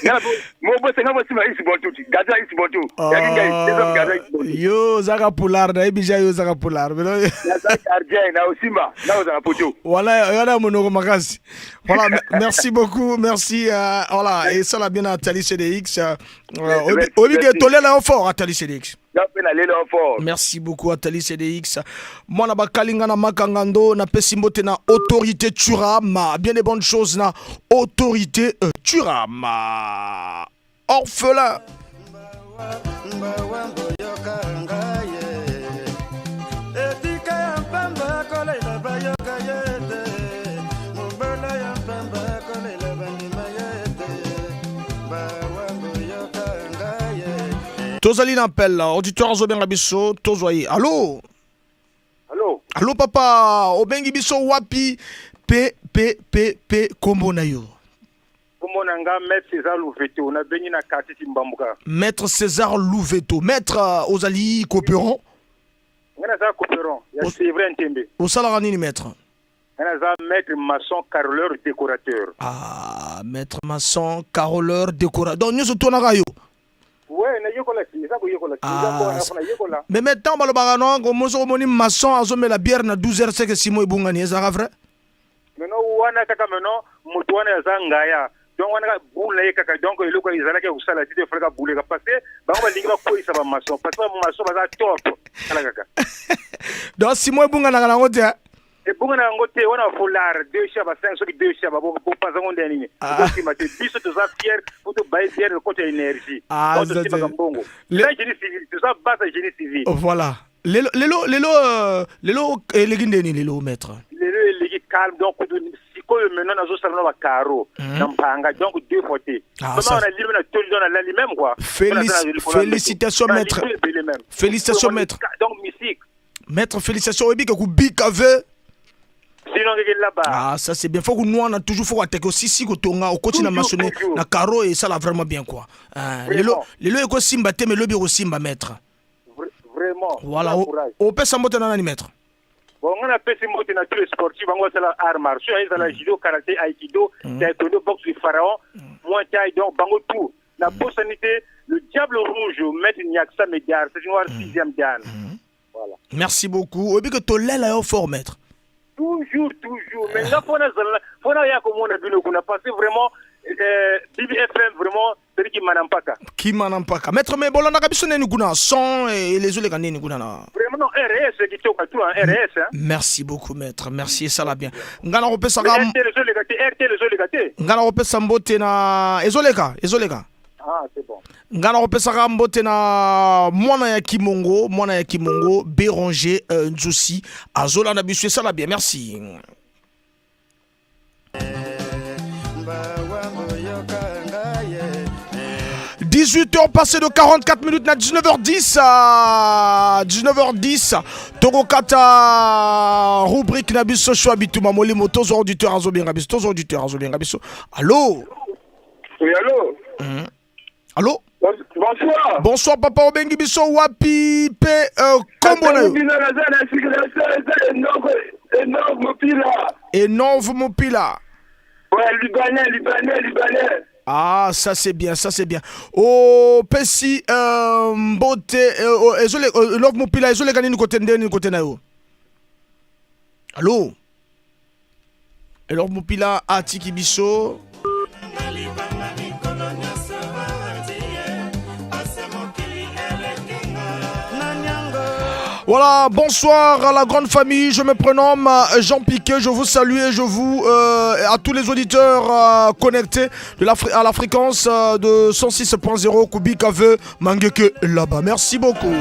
Nga na mo bosse nga bosse ma isi bon tout. Gardien isi bon tout. Yaki ngai, deuxième gardien isi bon tout. Yo ozalaka poulard, nayebi ja yo ozalaka poulard. Mais non- Naza gardien na osimba, na ozala poto. Voilà, voilà monoko makasi. Voilà, merci beaucoup, merci. Voilà, et ça l'a bien Atali CDX. Merci, Obi merci. tolela yo fort Atali CDX. Nga mpe nalela yo fort. Merci beaucoup Atali CDX. Mwana bakalinga na makangando na pesi mbote na autorité Turama. Bien des bonnes choses na autorité Turama. Orphelin. Etika ya mpamba kolela bayoka ye te mobala ya mpamba kolela bandima ye te bawambo yoka ngai ye. Tozali na appel, auditeur azobenga biso, tozwa ye. Allô? Allô? Allô papa, obengi biso wapi? P P P P kombo na yo. Kombo na nga Maître César Louveto, nabengi na quartier Timbambuka. Maître César Louveto. Maître ozali coopérant. Nga naza coopérant ya c'est vrai Ntembe. Osalaka nini maître? Nga naza maître maçon carreleur décorateur. Ah, maître maçon, carreleur, décorateur. Donc nyonso tonaka yo. Ouais, nayekola ti, eza koyekola ti, eza Ah, mbongo na nayekola. Mais maintenant balobaka non, moso omoni maçon azomela bière na 12 heures c'est que simo ebungani ezalaka vrai? Maintenant wana kaka maintenant moto wana aza ngaya. Donc wana kaka boule na ye kaka donc eloko ezalaki ya kosala ti te efalaka boule kaka parce que bango balingi bakweyisa ba maçon parce que ba maçon baza top. Tala kaka. Donc simo ebunganaka nango te. Ebonga na yango te wana bafolar deux chats ba cinq soki deux chats bopanza ngo nde ya nini ekosima te biso toza fier po tobaye biere lokota ya énergie. Ah, Donc tosimaka mbongo Le- eza génie civil toza base ya génie civil. Voilà. Lelo lelo lelo lelo eleki ndeni lelo maître. Lelo eleki calme donc sikoyo maintenant nazosala na bakaro na mpanga donc deux fois te. Ah, Vraiment, ça- na limi na toli donc nalali même quoi. Félicitations, maître. Félicitations, maître. Donc mystique. Maître, félicitations oyebi ke kubika ve. Sinon ngeke là-bas. Ah, ça c'est bien. Faut que nous on a toujours faut attaquer aussi si kotonga okoti na Toujours, maçonner toujours. na carreau et ça là vraiment bien quoi. Lelo lelo ekosimba te mais lobi ekosimba maître. Vraiment. Voilà, Bon courage. opesa mbote na nani maître? Bon nga napesi mbote na tous les sportifs bango basala art martiaux ezala judo, karaté, aikido, taekwondo, boxe du pharaon, muay thai donc bango tout nabosani te le diable rouge maître Niaksa Médiar c'est noir sixième dan. Voilà. Merci beaucoup. Oyebi ke tolela yo fort maître. Toujours, toujours. Mais là, faut na faut na ya komona bino kuna parce que vraiment BBFM vraiment c'est qui manampaka. Kimana mpaka. Maître mais bolandaka biso neni kuna son et les oleka neni kuna na. Vraiment non RS kitoko tout en RS hein. Merci beaucoup maître. Merci et ça la bien. Nga na kopesaka Mais RTL ezoleka te, RTL ezoleka te. nga na kopesa mbote na ezoleka ezoleka. Ah, c'est bon. Nga na kopesaka mbote na mwana ya Kimongo, mwana ya Kimongo Béranger Nzusi azolanda biso esala bien. Merci. 18h passé de 44 minutes na 19h10 à 19h10 tokokata rubrique na biso choix bituma molimo tozwa auditeur azobenga biso tozwa auditeur azobenga biso allo Oui, allô Allô Bonsoir. Bonsoir papa obengi biso wapi pe kombo na yo Enoch Mopila. Enoch Mopila. Ouais, Libanais, Libanais, Libanais. Ah, ça c'est bien, ça c'est bien. Oh, pesi mbote ezole Enoch Mopila ezoleka nini kote nde nini kote na yo. Allô Enoch Mopila atiki biso. Voilà, bonsoir à la grande famille, je me prénomme Jean Piquet, je vous salue et je vous, à tous les auditeurs connectés de la à la fréquence de 106.0 Kubik Ave Mangeke là-bas. Merci beaucoup.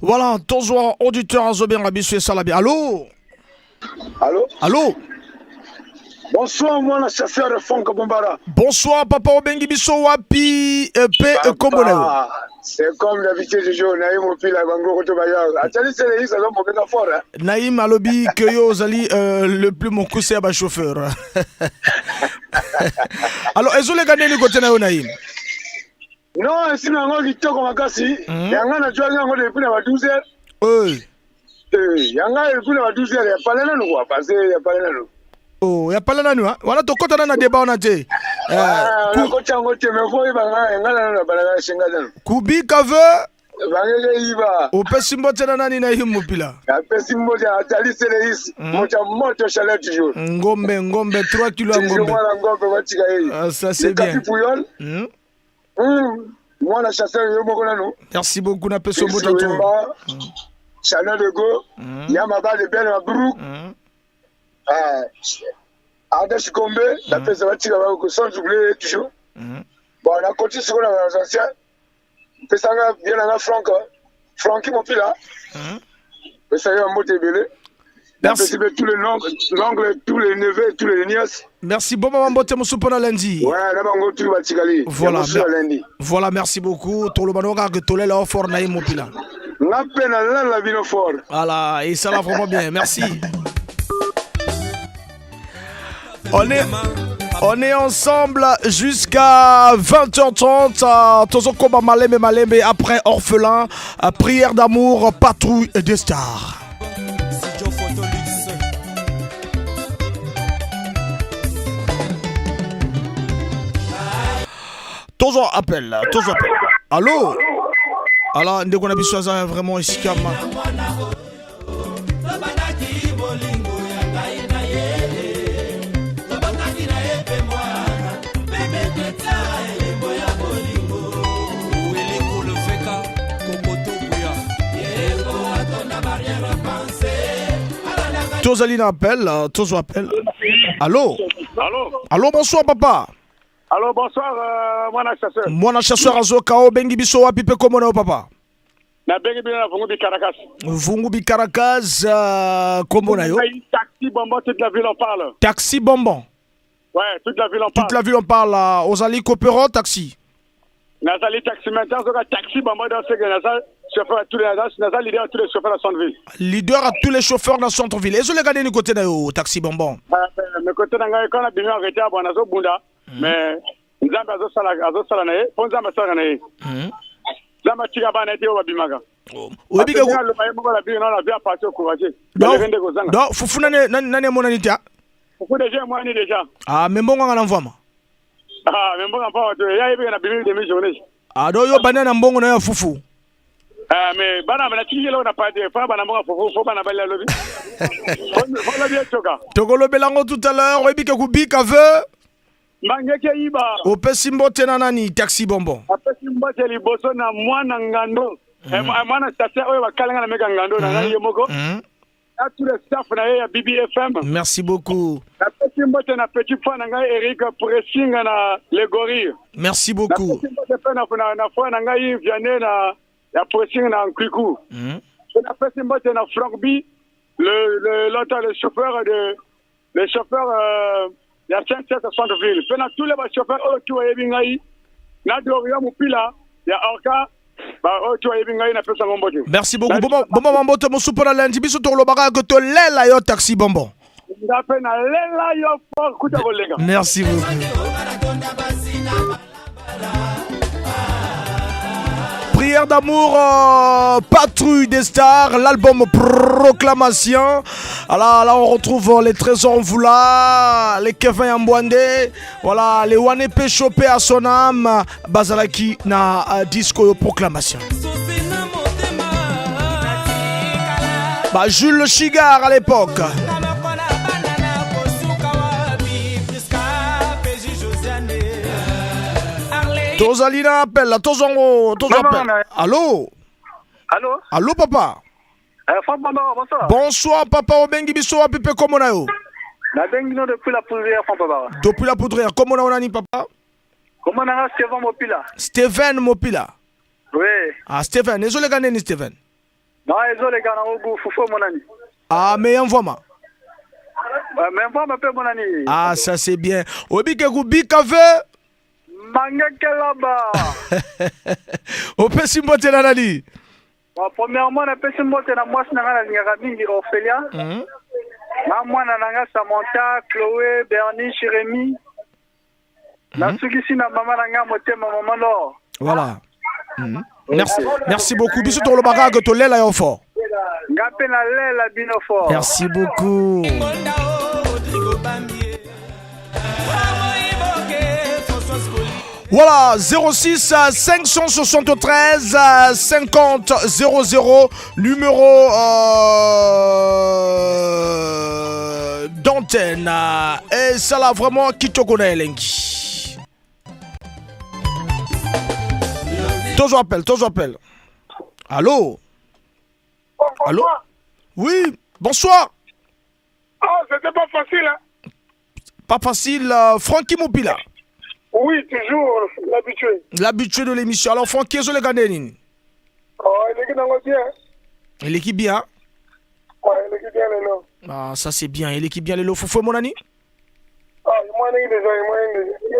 Voilà, toujours auditeur azobenga biso esala bien. Allô? Allô? Allô? Bonsoir, moi, le chasseur de Franck Bombara. Bonsoir, papa obengi biso wapi pe kombo na yo? C'est comme d'habitude toujours, Naïm Opila, Bango Koto Baya. Atali Seleyi, ça va mon fort, hein? Naïm alobi que yo ozali le plus mokuse ya ba chauffeur. Alors, ezoleka nini kote na yo Naïm? Non, esimi yango kitoko makasi. Yanga na jwaki yango depuis na ba 12 heures. Yanga depuis na ba 12 heures ya pale nanu quoi, parce que ya pale nanu. Oh, ya pale nanu hein? Wana tokota na débat wana te. Nakoti yango te, mais faut yeba nga nga nanu na balala shenga nanu. Kubika ve Bangeke yiba. Opesi mbote na nani na ye Mopila? Apesi mbote atali Seleis, moto ya moto chaleur toujours. Ngombe, ngombe 3 kilos ya ngombe. Mwana ngombe batika ye. Ah, ça c'est bien. Puyol. Mwana chasseur yo moko nanu. Merci beaucoup na peso mbote to. Chanel de go. Yama ba de ben Mabrouk. Ah. Ada Shikombe, na pesa batika ba ko sans oublier toujours. Bon, na continue sikoyo na ba anciens. Pesanga bien na Franck, Francky Mopila. Pesanga mbote ebele. Merci. Tous les l'oncle, tous les neveux, tous les nièces. Merci bon maman mbote mosusu mpona lundi. Ouais, na bango tous batikali. Voilà, lundi. Voilà, merci beaucoup. Toloba no kaka tolela o fort na ye Mopila. Nga pe na lala bino fort. Voilà, et ça va vraiment bien. Merci. On est ensemble jusqu'à 20h30. Tozokoba Malembe Malembe après Orphelin, Prière d'amour, Patrouille des stars. Toujours appel, toujours appel. Allô? Alors, ndeko na biso aza vraiment esika ma. Tozali na appel, tozo appel. Allô? Allô? Allô, bonsoir papa. Allô, bonsoir, mwana chasseur. Mwana chasseur azoka obengi biso wapi pe komona yo papa? Nabengi bino na Vungubi Caracas. Vungubi Caracas, euh, kombo na yo? Taxi Bonbon, toute la ville en parle. Taxi Bonbon. Ouais, toute la ville en parle. Toute la ville en parle. Euh, ozali coopérant taxi. Nazali taxi maintenant, zoka taxi bonbon dans ce que naza chauffeur à tous les naza leader à tous les chauffeurs à centre-ville. Leader à tous les chauffeurs dans centre-ville. Ezo leka nini côté na yo taxi bonbon? Ah, mais côté na ngai quand na bimi arrêté abona nazo bunda. Hmm. Mais Nzambe azosala azosala na ye mpo Nzambe asalaka na ye. Hmm. Nzambe atika bana ete oyo babimaka. Oh. Oyebi ke aloba ye moko na bino na vie apasi ocourage. Donc fufu nani nani emonani te? Fufu deja emonani deja. Ah mais mbongo nga na mvwama. Ah mais mbongo mvwama to ya yebi na bimi demi journée. Ah donc yo banda na mbongo na ya fufu. Ah mais bana bana tiki eloko na pate fa bana mbongo fufu fo bana balia lobi. Fo lobi etoka. Tokolobela ngo tout à l'heure oyebi ke kubika ve. Mangeke yiba. Opesi mbote na nani taxi bonbon? Apesi mbote liboso na mwana ngando. Mm. Eh, mwana station oyo bakalenga na meka ngando na ngai ye moko. Mm. Na tout le staff na ye ya BBFM. Merci beaucoup. Napesi mbote na petit frère na ngai Eric Pressinga na Le Gorille. Merci beaucoup. Napesi mbote pe na na, na frère na ngai Vianney na ya Pressing na Nkuiku. Mm. Napesi mbote na Franck B le le l'autre le chauffeur de le chauffeur euh, ya Saint-Seth centre-ville mpe na tous les bachauffeur oyo tu bayebi ngai na Doria Mopila ya Orca oyo tu bayebi ngai napesa yango mbote. Merci beaucoup. Bomba mambote mosusu mpo na lundi biso tokolobaka ke tolela yo taxi bonbon. Nga mpe nalela yo fort kuta koleka. Merci beaucoup. Prière d'amour, euh, Patrouille des stars, l'album Proclamation. Alors là, on retrouve euh, les trésors Mvula, les Kevin Ambwande, voilà, les Wane Chopé à son âme, Bazalaki na euh, disco Proclamation. Bah, Jules Chigard à l'époque. Tozali na appel la tozongo tozo appel. Allô? Allô? Allô papa? Eh, Franck Bambara, bonsoir. Bonsoir papa obengi biso wapi pe kombo na yo? Nabengi no depuis la poudrière Franck Bambara. Depuis la poudrière, kombo na yo nani papa? Kombo na nga Steven Mopila. Steven Mopila. Oui. Ah Steven, ezoleka nini Steven? Non, ezoleka na ogu fufu emonani. Ah mais ya mvwama. Mais mvwama pe emonani. Ah ça c'est bien. Oyebi ke kubika ve Mangekelaba. Opesi mbote na nani? Bon, premièrement napesi mbote na mwasi na ngai nalingaka mingi Orphelia. Mm -hmm. Na mwana na ngai Samantha, Chloé, Bernice, Jérémy. Mm -hmm. Nasukisi na mama na ngai motema mama Lor. Voilà. Mm -hmm. Merci, merci beaucoup. Biso tolobaka que tolela yo fort. Nga mpe nalela bino fort. Merci beaucoup. Voilà, 06 573 50 00, numéro euh, d'antenne. Et ça là vraiment kitoko na elengi. Toujours appel, toujours appel. Allô? Allô? Oui, bonsoir. Ah, c'était pas facile, hein? Pas facile, euh, Francky Mopila. Oui, toujours l'habitué. L'habitué de l'émission. Alors, Francky, est-ce que nini? Oh, il est bien. Il est bien? Ouais, il est bien, lelo. Ah, ça c'est bien. Il est bien, lelo. Foufou, mon ami? Ah, il est déjà, il est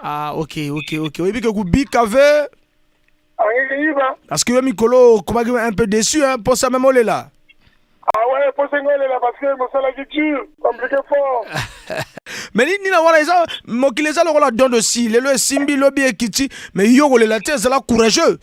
Ah, ok, ok, ok. Oui, que vous bicavez. Parce que yo mikolo okomaki un peu déçu hein, posa même olela. Ah ouais, posa ngolela parce que mosala ki dur, compliqué fort. Mais nini na wana eza mokili eza lokola don de si lelo esimbi lobi ekiti mais yo kolela te ezala courageux.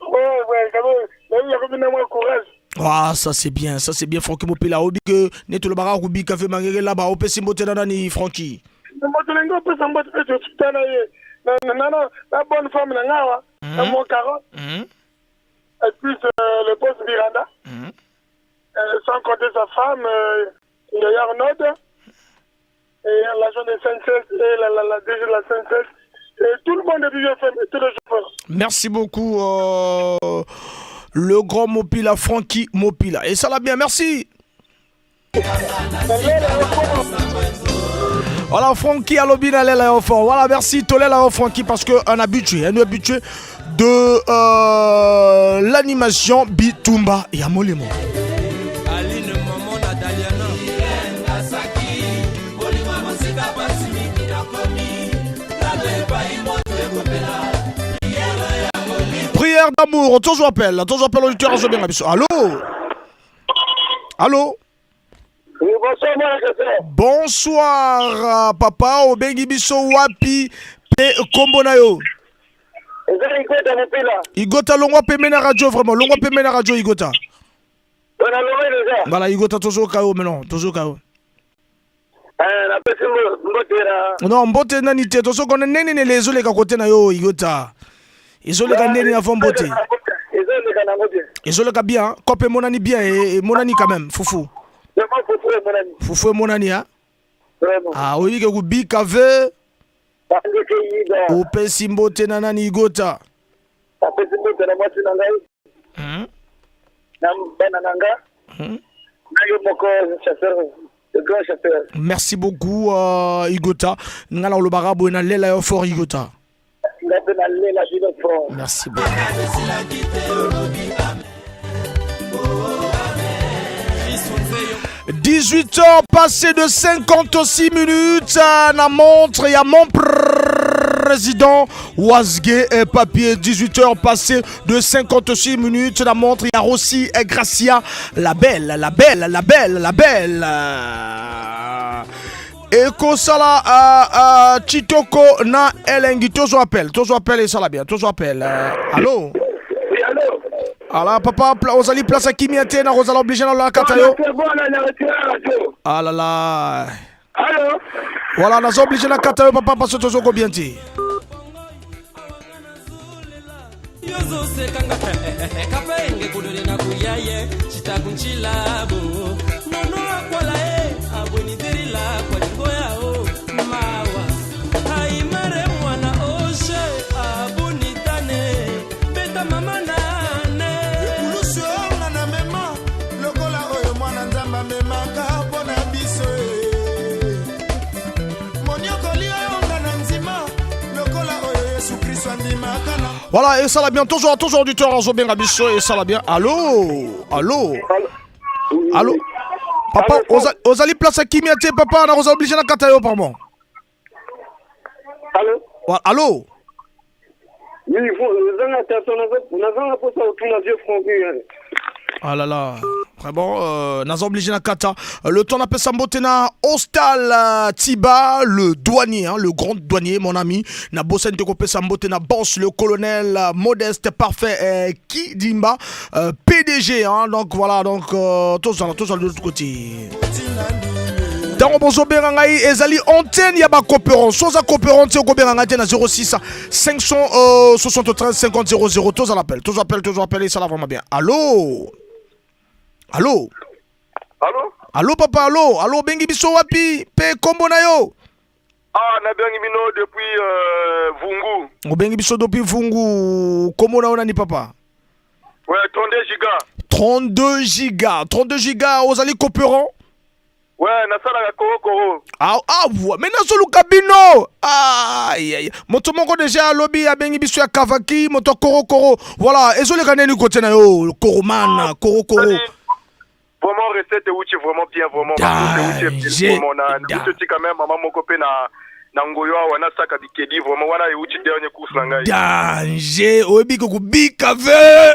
Ouais ouais, quand même, nakomi na mwa courage. Ah, ça c'est bien, ça c'est bien, Francky Mopela. Obi que ne tolobaka kubika fe mangeke laba opesi mbote na nani Francky. Moto na ngai opesa mbote mpe totutana ye na na na na bonne femme na ngai awa na mon carotte et puis euh, le boss Miranda mm. euh, sans compter sa femme euh, Yaya Arnaud et l'agent de SNCF et la, la, la DG de la SNCF et tout le monde de BFM et tous les chauffeurs. Merci beaucoup euh, le grand Mopila, Francky Mopila. Et ça l'a bien, merci. Voilà, Francky alobi na lela yo fort. Voilà, merci Tolela yo Francky parce que un habitué, un habitué de euh, l'animation Bitumba ya Molimo. Prière d'amour, toujours appel, toujours appel auditeur, Allô Allô Oui, bonsoir, mwana Kese. Bonsoir, euh, papa obengi biso wapi pe kombo na yo Eza Igota Mopila. Igota longwa pembe na radio vraiment, longwa pembe na radio Igota. Bona longwa deja. Voilà, Igota tozoka yo maintenant, tozoka yo. Eh, napesi mbote na Non, mbote nani te, tozoka nene nene ezoleka kote na yo Igota. Ezoleka nene avant mbote. Ezoleka nango bien. Ezoleka bien, kope emonani bien, emonani quand même, fufu. Vraiment fufu emonani. Fufu emonani hein. Vraiment. Ah, oyebi ke kobika ve. Bandeke yiga. Opesi mbote na nani Igota? Napesi mbote na mwasi na ngai. Na bana na nga. Na yo moko chasseur, le grand chasseur. Merci beaucoup euh, Igota. Nga na olobaka boye na lela yo fort Igota. Nga mpe na lela bino fort. Merci beaucoup. 18 heures passées de 56 minutes na montre ya mon président Wasge et Papier 18 heures passées de 56 minutes na montre ya Rossi et Gracia la belle la belle la belle la belle ekosala uh, uh, chitoko na elengi tozwa appel tozwa appel esala bien tozwa appel uh, allo Oui, allô ala papa ozali place ya kimia te nakozala oblige nalola kata yo ah là là Allô voilà naza oblige na kata yo papa parce tozoko bien te yozosekanga kapenge kudole na kuyaye chitakunchilabo nono akwala e abwenidirila kwalingo yao mawa aimare mwana oshe abunitane beta mama nane ekulusu oyo nga na mema lokola oyo mwana nzambe amemaka mpo na biso e. moniokoli oyo nga na ndima lokola oyo yesu kristo andimaka na Voilà, et ça la bien, toujours, toujours auditeur, azobenga biso, et ça la bien. Allô Allô Allô Papa, ozali place ya kimia te, papa, na kozala obligé na kata yo, pardon. Allô Wa- Allô Oui, nazanga taso nazanga mposa kotuna vieux Francky. Ah là là, vraiment, euh, naza obligé na kata. Le temps napesa mbote na Ostal euh, Tiba, le douanier, hein, le grand douanier, mon ami. Na bosani te kopesa mbote na Boss, le colonel euh, modeste, parfait, euh, Kidimba, euh, PDG. Hein, donc voilà, donc euh, tous tous de l'autre côté. ntango bozobenga ngai ezali antenne ya bacoperon so oza coperon te okobenga ngai te na 06 573 50 00 tozala appel tozwa appel tozwa appel esala vraiment bien allo allo Allo allo papa allo allo obengi biso wapi mpe nkombo na yo Ah, nabengi bino depuis euh, Vungu. obengi biso depuis vungu nkombo na yo nani papa Ouais, 32 giga. 32 giga 32 giga ozali coperon Ouais, nasalaka korokoro. Ah, ah, mais nazoluka bino ah, ay, ay. Moto moko deja alobi abengi biso ya kavaki moto ya korokoro voilà ezoleka neni kote na yo koromana korokoro Vraiment recette euti vraiment bien vraiment. Da, Euti vraiment na euti quand même mama moko pe na na ngoyo awa nasaka bikedi vraiment wana euti dernier course na ngai. Danger oyebi kokobika ve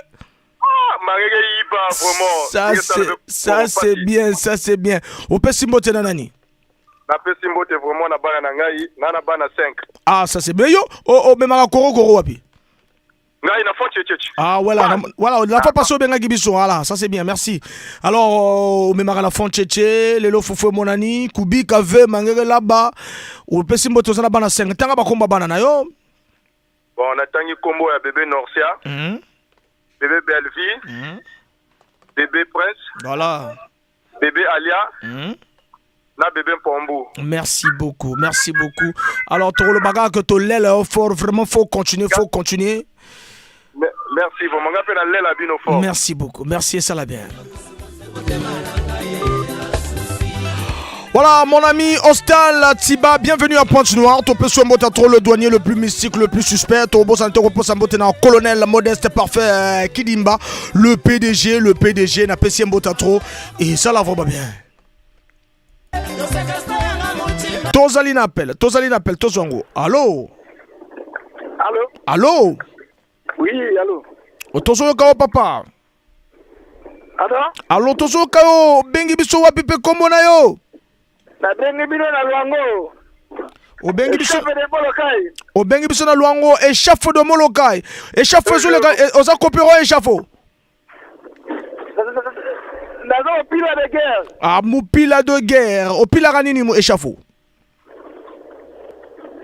Ah, marege yiba vraiment. Ça c'est ça c'est bien, ça c'est bien. Opesi mbote na nani? Napesi mbote vraiment na bana na ngai, na na bana 5. Ah, ça c'est bien yo. Omemaka korokoro wapi? Ngai na fort checheche. Ah voilà, voilà, la fois passée obengaki biso, voilà, ça c'est bien, merci. Alors omemaka na fond tchétché, lelo fufu emonani, kubika ve mangeke là-bas. Opesi mbote oza na bana 5. Tanga bakomba bana na yo. Bon, natangi kombo ya bébé Norcia, bébé Bellevie, bébé Prince, Voilà. bébé Alia, na bébé Mpombu. Merci beaucoup, merci beaucoup. Alors tolobaka que tolela fort, vraiment faut continuer, faut continuer. Merci vraiment nga mpe nalela bino fort. Merci beaucoup, merci et ça la bien. Voilà, mon ami Ostal Tiba, bienvenue à Pointe-Noire. Topesi mbote trop le douanier le plus mystique, le plus suspect. Tobo santé repose mbote na colonel Modeste Parfait Kidimba, le PDG, le PDG na pesi mbote trop et ça la va bien. Tozali na appel, tozali na appel, tozwango. Allô? Allô? Allô? Oui, allô? Tozoyoka yo papa. Allô? Allô, tozoyoka yo, obengi biso wapi mpe kombo na yo? Nabengi bino na Lwango. Obengi biso Chef de Molokai. Obengi biso na Lwango, echafo de Molokai. Echafo ezoleka oza kopero echafo. Naza mopila de guerre. Ah, mopila de guerre. Opilaka nini mo echafo?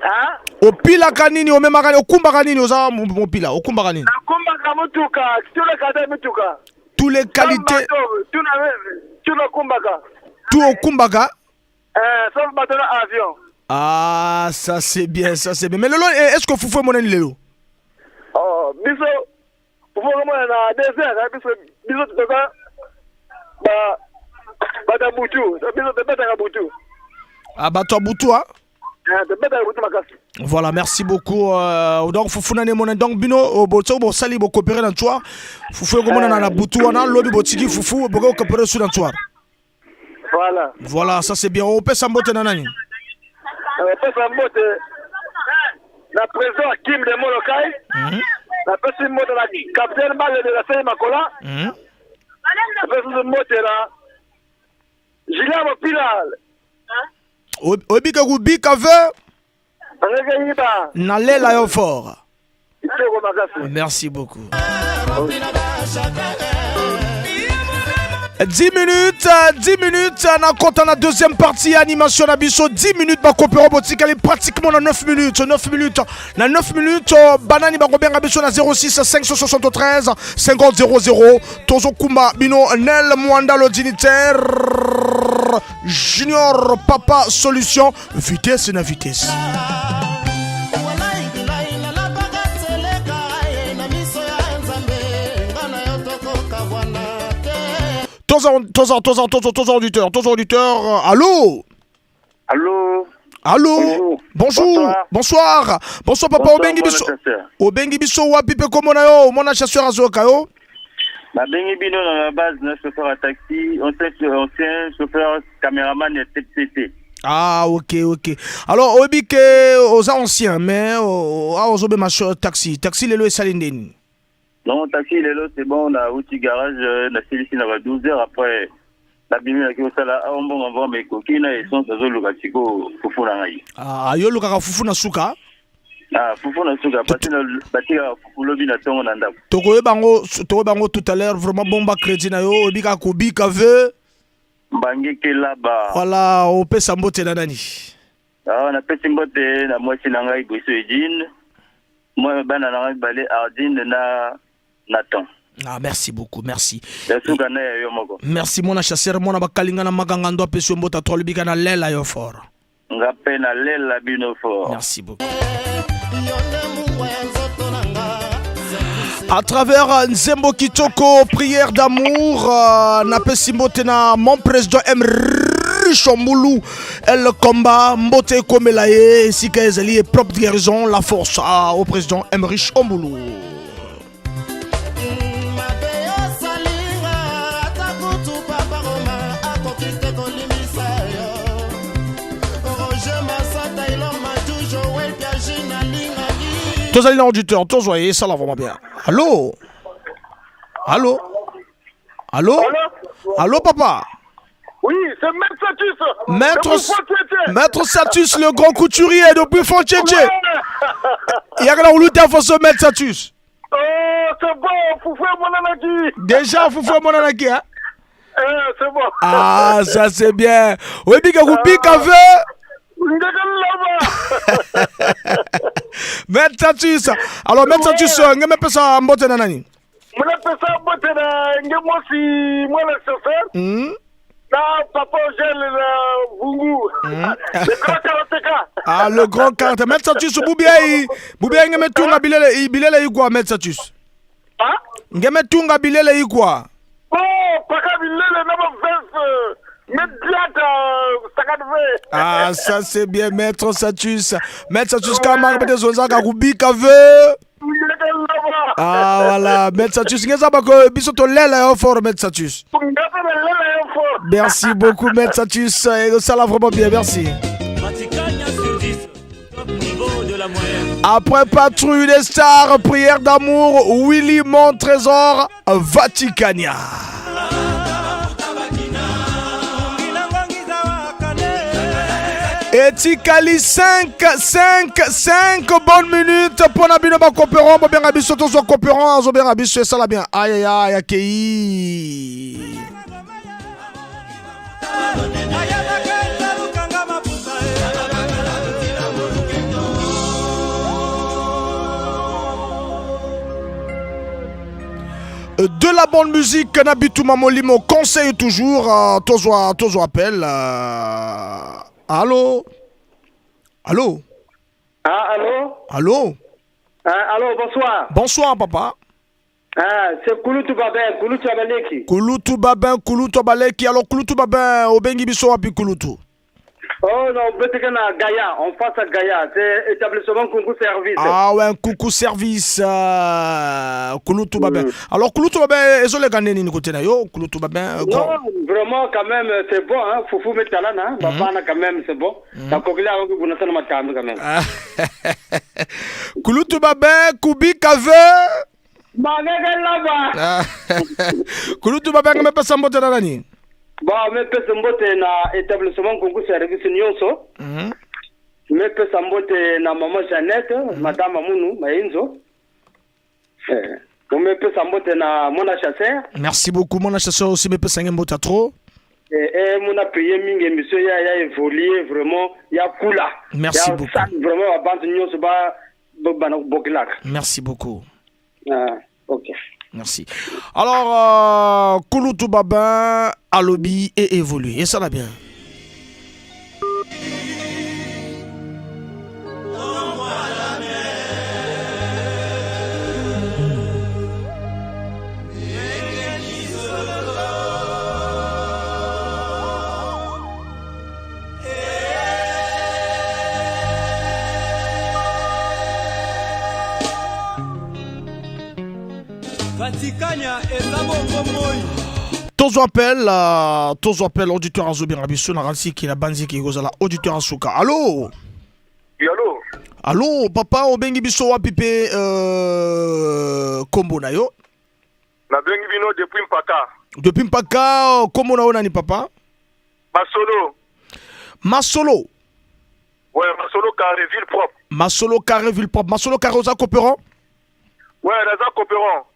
Hein? Opilaka nini, omemaka nini, okumbaka nini, oza mopila, okumbaka nini? Nakumbaka mutuka, tuna mutuka. Tous les qualités. Tuna tuna kumbaka. Tout okumbaka? Eh, sauf bateau na avion. Ah, ça c'est bien, ça c'est bien. Mais lelo, est-ce que fufu emonani lelo? Oh, biso fufu komona na désert, biso biso toza ba bata butu, biso tobetaka butu. Ah, bato ya butu, ah? Eh, tobetaka butu makasi. Voilà, merci beaucoup. Donc fufu nani emonani donc bino bo bosali bokopere na ntsoir fufu ekomonana na butu wana lobi botiki fufu boke kokopere su na ntsoir. Voilà. Voilà, ça c'est bien. Opesa mbote na nani? Napesa mbote na président Kim de Molokai. Napesi mbote na capitaine Bale de la Sey Makola. Napesi mbote na Julien Mopila. Oyebi ke kobika ve Angeke yiba. Nalela yo fort. Kitoko makasi. Merci beaucoup. 10 minutes, 10 minutes, na kota na deuxième partie animation na biso 10 minutes bakopero botikali pratiquement na 9 minutes, 9 minutes, na 9 minutes banani bakobenga biso na 06 573 50 00 tozokumba bino Nel Mwanda le dignitaire Junior Papa Solution vitesse na vitesse. Toza, toza, toza, toza, toza auditeur, toza auditeur. Allô? Allô? Allô? Bonjour. Bonjour. Bonsoir. Bonsoir. Bonsoir papa. Bonsoir, Obengi mwana biso. chasseur. Obengi biso wapi pe komona yo, mwana chasseur azoka yo? Babengi bino na la base na chauffeur à taxi, ancien chauffeur caméraman ya TPCT. Ah, ok. Alors, oyebi ke oza ancien, mais oh, ah, ozobema taxi. Taxi lelo esali ndeni? Non, taxi lelo c'est bon, na outi garage na silisi na ba 12 heures après nabimi naki kosala awa mbongo mvama ekoki na essence azoluka sikoyo fufu na ngai. Ah, yo olukaka fufu na suka? Ah, fufu na suka bati na batikaka fufu lobi na ntongo na ndako. Tokoyeba yango tout à l'heure. Vraiment bomba crédit na yo, oyebi kaka kobika ve. Mbangeke laba. Voilà, opesa mbote na nani? Awa napesi mbote na mwasi na ngai Boso Edine, mwa bana na ngai mibale Ardine na Nathan. Ah, merci beaucoup, merci. Ya suka na ya yo moko. Merci mwana chasseur, mwana bakalinga na maganga ndo apesi yo mbote atro alobika na lela yo fort. Nga mpe nalela bino fort. Merci beaucoup. À travers Nzembo Kitoko, prière d'amour, napesi mbote na mon président M. Richombulu, El Combat, mbote ekomela ye, esika ezali propre guérison, la force au président M. Richombulu. Mabe osalinga ata kutu papa Roma akoki te kolimbisa yo. Roger Masata Ilor Maju Joel Piagi nalingaki. Tozali na auditeur, tozwa ye, ça la vraiment bien. Allô? Allô? Allô? Allô, papa? Oui, c'est Maître Satus. Maître, Depuis Fontchétché. Maître Satus, le grand couturier depuis Fontchétché. Il y a que la route à Maître Satus. Oh, c'est bon, Foufou Monanaki. Déjà, Foufou Monanaki, hein? Eh, c'est bon. Ah, ça c'est bien. Oui, bika kubika veut. Maître Satus. Alors, Maître Satus, ngeme pesa mbote na nani? Mwana pesa mbote na nge mwasi mwana chauffeur. Na papa Ogel na Vungu. Le grand karateka. Ah, le grand karatéka. Maître Satus, bubiai, bubiai ngeme tunga bilele, bilele ikwa Maître Satus. Hein? Ngeme tunga bilele ikwa. Oh, paka bilele na ba veste. Mediata 50 Ah, ça c'est bien, maître Satus. Maître Satus Kamara, peut-être Zonzaka Rubika veut. Ah voilà, Maître Satus, ngeza bako biso to lela yo fort Maître Satus. Merci beaucoup Maître Satus, et ça l'a vraiment bien, merci. Après Patrouille des Stars, Prière d'amour, Willy Mon Trésor, Vaticania. Etikali 5 5 5 bonnes minutes mpo na bino bacoopérant bobenga biso tozwa coopérant azobenga biso esala bien ayaya akei. De la bonne musique na bituma molimo conseille toujours euh, tozwa tozwa appel euh, allô allô. Ah, allô. Allô. Ah, allô, bonsoir. Bonsoir papa. Ah, c'est Kulutu Babin, Kulutu Abaleki. Kulutu Babin, Kulutu Abaleki. Alors Kulutu Babin, obengi biso wapi Kulutu? Oh non, peut-être na Gaïa, en face à Gaïa, c'est établissement Kunku Service. Ah ouais, Kunku Service, Kulutu Babin. Alors Kulutu Babin, ezoleka nini côté na yo, Kulutu Babin? Non, vraiment quand même, c'est bon, hein, Fufu metalana, hein, Babana quand même, c'est bon. La kokila kuna sana matambi quand même. Kulutu Babin, Kubi Kave. Bageke laba. Kulutu Babin, mepesa mbote na nani? Bon, mepesa mbote na établissement Kunku Service nyonso. Mepesa mbote na maman Jeannette, madame Amunu Mainzo. Eh, mepesa mbote na mona chasseur. Merci beaucoup, mon chasseur aussi, mepesa mbote à trop. Eh, eh, mona prier mingi émission ya ya évoluer vraiment ya kula. Merci ya beaucoup. Sa, vraiment ba bantu nyonso ba ba bana bokilaka. Merci beaucoup. Ah, OK. Merci. Alors, Kulutu Babin, Alobi et évolue. Et ça va bien. Vatikania eza bongo moi. Tozo appel, tozo appel auditeur azobenga biso na ransi ki na banzi ki kozala auditeur asuka. Allô? Oui, allô? Allô, papa obengi biso wapi pe kombo na yo? Nabengi bino depuis Mpaka. Depuis Mpaka, kombo na yo nani papa? Masolo. Masolo. Ouais, Masolo carré ville propre. Masolo carré ville propre. Masolo carré oza coopérant? Ouais, naza coopérant.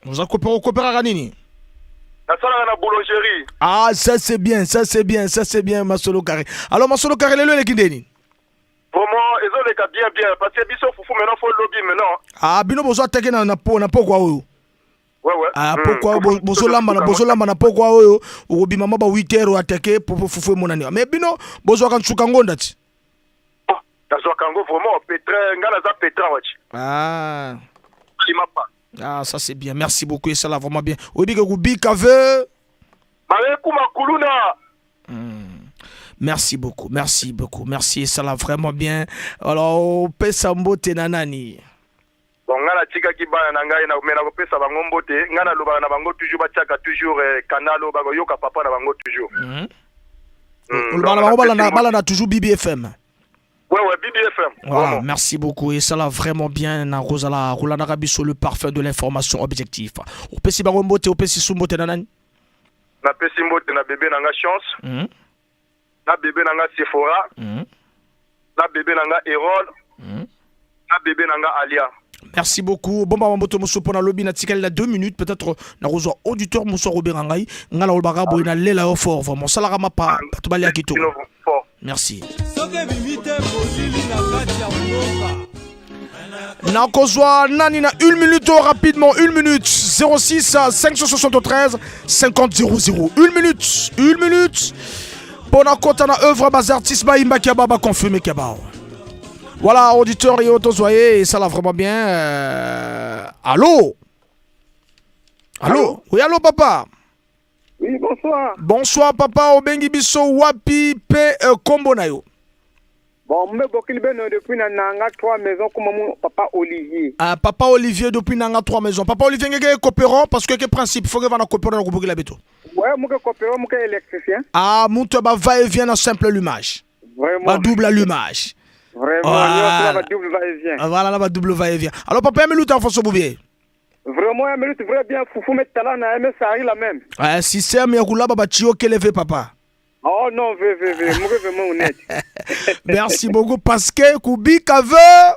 Oza coopérant, coopérant nini? Nasalaka na boulangerie. Ah, ça c'est bien, ça c'est bien, ça c'est bien, Masolo carré. Alors Masolo carré lelo eleki ndeni? Vraiment, ezoleka bien bien parce que biso fufu maintenant faut lobby maintenant. Ah, bino bozo attaquer na na po na pokwa oyo. Ouais ouais. Ah, pokwa bozolamba na bozolamba na pokwa oyo, okobima mwa ba 8 heures attaquer po fufu emonani. Mais bino bozwaka nsuka ngonda ti. Nazwaka yango vraiment pétrin, nga naza pétrin wachi. Ah. Limapa. Ah, ça c'est bien. Merci beaucoup et ça là vraiment bien. Oyebi ke kubika ve. Bayeku makuluna. Merci beaucoup, merci beaucoup, merci, ça l'a vraiment bien. Alors, opesa mbote na nani? Bon, nga natikaki bana na ngai na me nakopesa bango mbote. Nga nalobaka na bango toujours batiaka toujours canal oyo bakoyoka papa na bango toujours. Olobaka na Donc, bango napesi balanda mbote. balanda toujours BBFM. Ouais ouais, BBFM. Voilà, Vraiment. merci beaucoup. Et ça l'a vraiment bien. Na Rosala, Roland Biso, le parfum de l'information objectif. Opesi bango mbote, opesi su mbote na nani? Napesi mbote na bébé na nga Chance, na bébé na nga Sephora, na bébé na nga Erol, na bébé na nga Alia. Merci beaucoup. Bon, bah, mbote mosu pona lobi na tikali la 2 minutes peut-être na rozwa auditeur mosu Robert ngai ngala olobaka boye na lela yo fort vraiment. Salaka mapa bato balia kitoko. Bino fort. Merci. Soki ebimi te molili na kati ya mboka. Nakozwa nani na 1 minute rapidement, 1 minute 06 573 50 00. 1 minute, 1 minute. Pona kota na œuvre bas artiste ba imba kiaba ba confirmer kiaba. Voilà, auditeur et auto-soyez, et ça l'a vraiment bien. Allô? Allô? Oui, allô, papa? Oui, bonsoir. Bonsoir. Bonsoir papa, obengi biso wapi pe kombo na yo? Bon, mbe bokili beno depuis na nanga trois maisons comme mon papa Olivier. Ah, papa Olivier depuis nanga trois maisons. Papa Olivier ngeke coopérant parce que que principe faut que vana coopérant na kobokila beto. Ouais, muke coopérant, muke électricien. Ah, mutu ba va et vient na simple allumage. Vraiment. Ba double allumage. Vraiment, Voilà. voilà. double va et vient. Ah, Voilà, là, ba double va et vient. Alors papa Meluta François Boubier. Vraiment, ya meluti vrai bien fufu me tala na me sari la même. Ah, système ya kulaba ba chio kelevé papa. Oh non, ve ve ve, muke vraiment honnête. Merci beaucoup parce que Kubika veut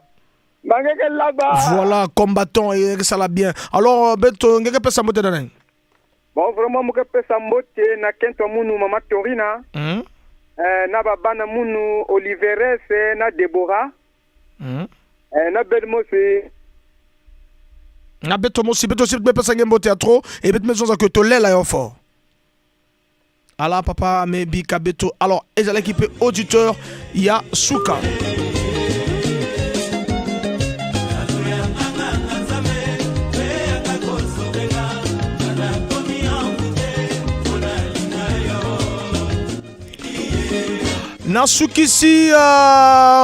Bangeke là-bas. Voilà, combattant et ça l'a bien. Alors, beto ngeke pesa mbote na nani? Bon, vraiment muke pesa mbote na kento munu mama Torina. Na babana munu Oliveres na Deborah. Na Bedmosi. Na beto mosi beto si pesa ngembo teatro et beto maison que tolela yo fort. Ala papa me bika beto. Alors, ezalaki pe auditeur ya suka. Nasukisi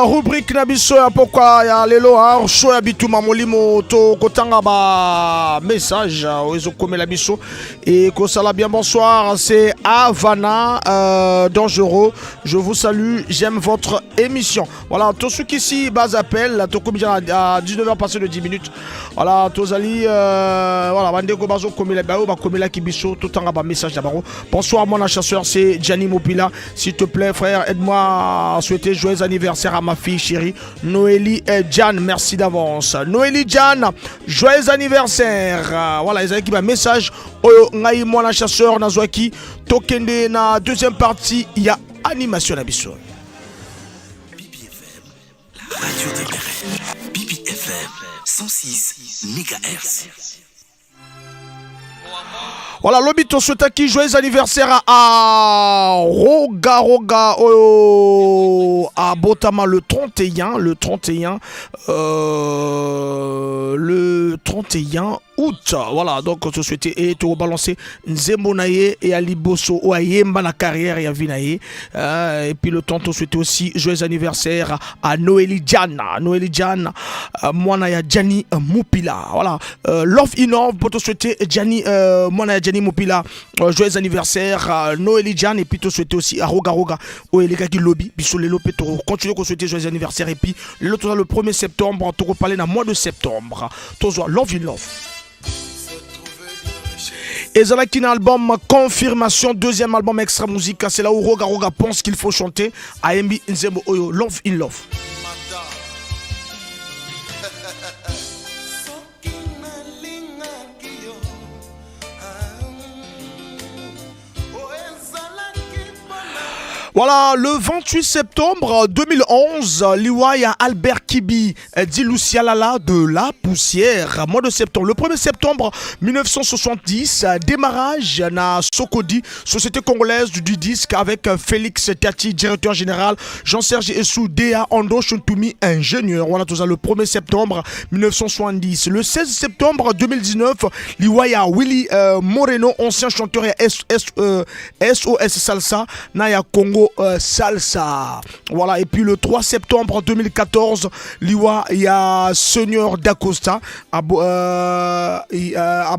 rubrique na biso ya pokwa ya lelo hein, show ya bituma molimo to kotanga ba message oyo ezokomela biso et kosala bien. Bonsoir, c'est Havana dangereux, je vous salue, j'aime votre émission. Voilà, tosukisi bas appel tokomi à 19h passé de 10 minutes. Voilà, tozali voilà, bandeko bazokomela bayo bakomelaki biso totanga ba message na bango. Bonsoir mon chasseur, c'est Gianni Mopila. S'il te plaît frère, aide-moi à souhaiter joyeux anniversaire à ma fille chérie Noélie et Jan, merci d'avance. Noélie Jan, joyeux anniversaire. Voilà, ezalaki ba message oyo ngai mwana chasseur nazwaki. Tokende na deuxième partie ya animation na biso. BBFM, la radio des rêves. BBFM 106 mégahertz. Voilà, lobi tosouhaitaki joyeux anniversaire à Roga Roga oyo à Botama le 31, le 31, le 31 août. Voilà, donc on souhaitait et te rebalancer Nzembo na ye et Ali Bosso o ayemba na carrière ya vie na ye. Et puis le temps on souhaitait aussi joyeux anniversaire à Noélie Diane, Noélie Diane, mwana ya Gianni Mupila. Voilà, Love Innov pour te souhaiter Gianni, mwana ya Gianni Mupila, joyeux anniversaire à Noélie Diane et puis te souhaiter aussi à Roga Roga o elekaki lobi biso lelo pe to continuer ko souhaiter joyeux anniversaire et puis l'autre le 1er septembre to reparler dans mois de septembre. Tozwa Love Innov. Ezalaki na album Confirmation, deuxième album Extra Musica, c'est là où Roga Roga pense qu'il faut chanter. Ayembi nzembo oyo Love in Love. Voilà, le 28 septembre 2011, liwa ya Albert Kibi dit Lucialala de la poussière. Mois de septembre, le 1er septembre 1970, démarrage na Socodi, Société congolaise du disque avec Félix Tati, directeur général, Jean-Serge Essou, DA Ando Chontumi, ingénieur. Voilà tout ça, le 1er septembre 1970. Le 16 septembre 2019, liwa ya Willy Moreno, ancien chanteur ya SOS Salsa, na ya Congo Salsa. Voilà, et puis le 3 septembre 2014, liwa ya Seigneur Dacosta à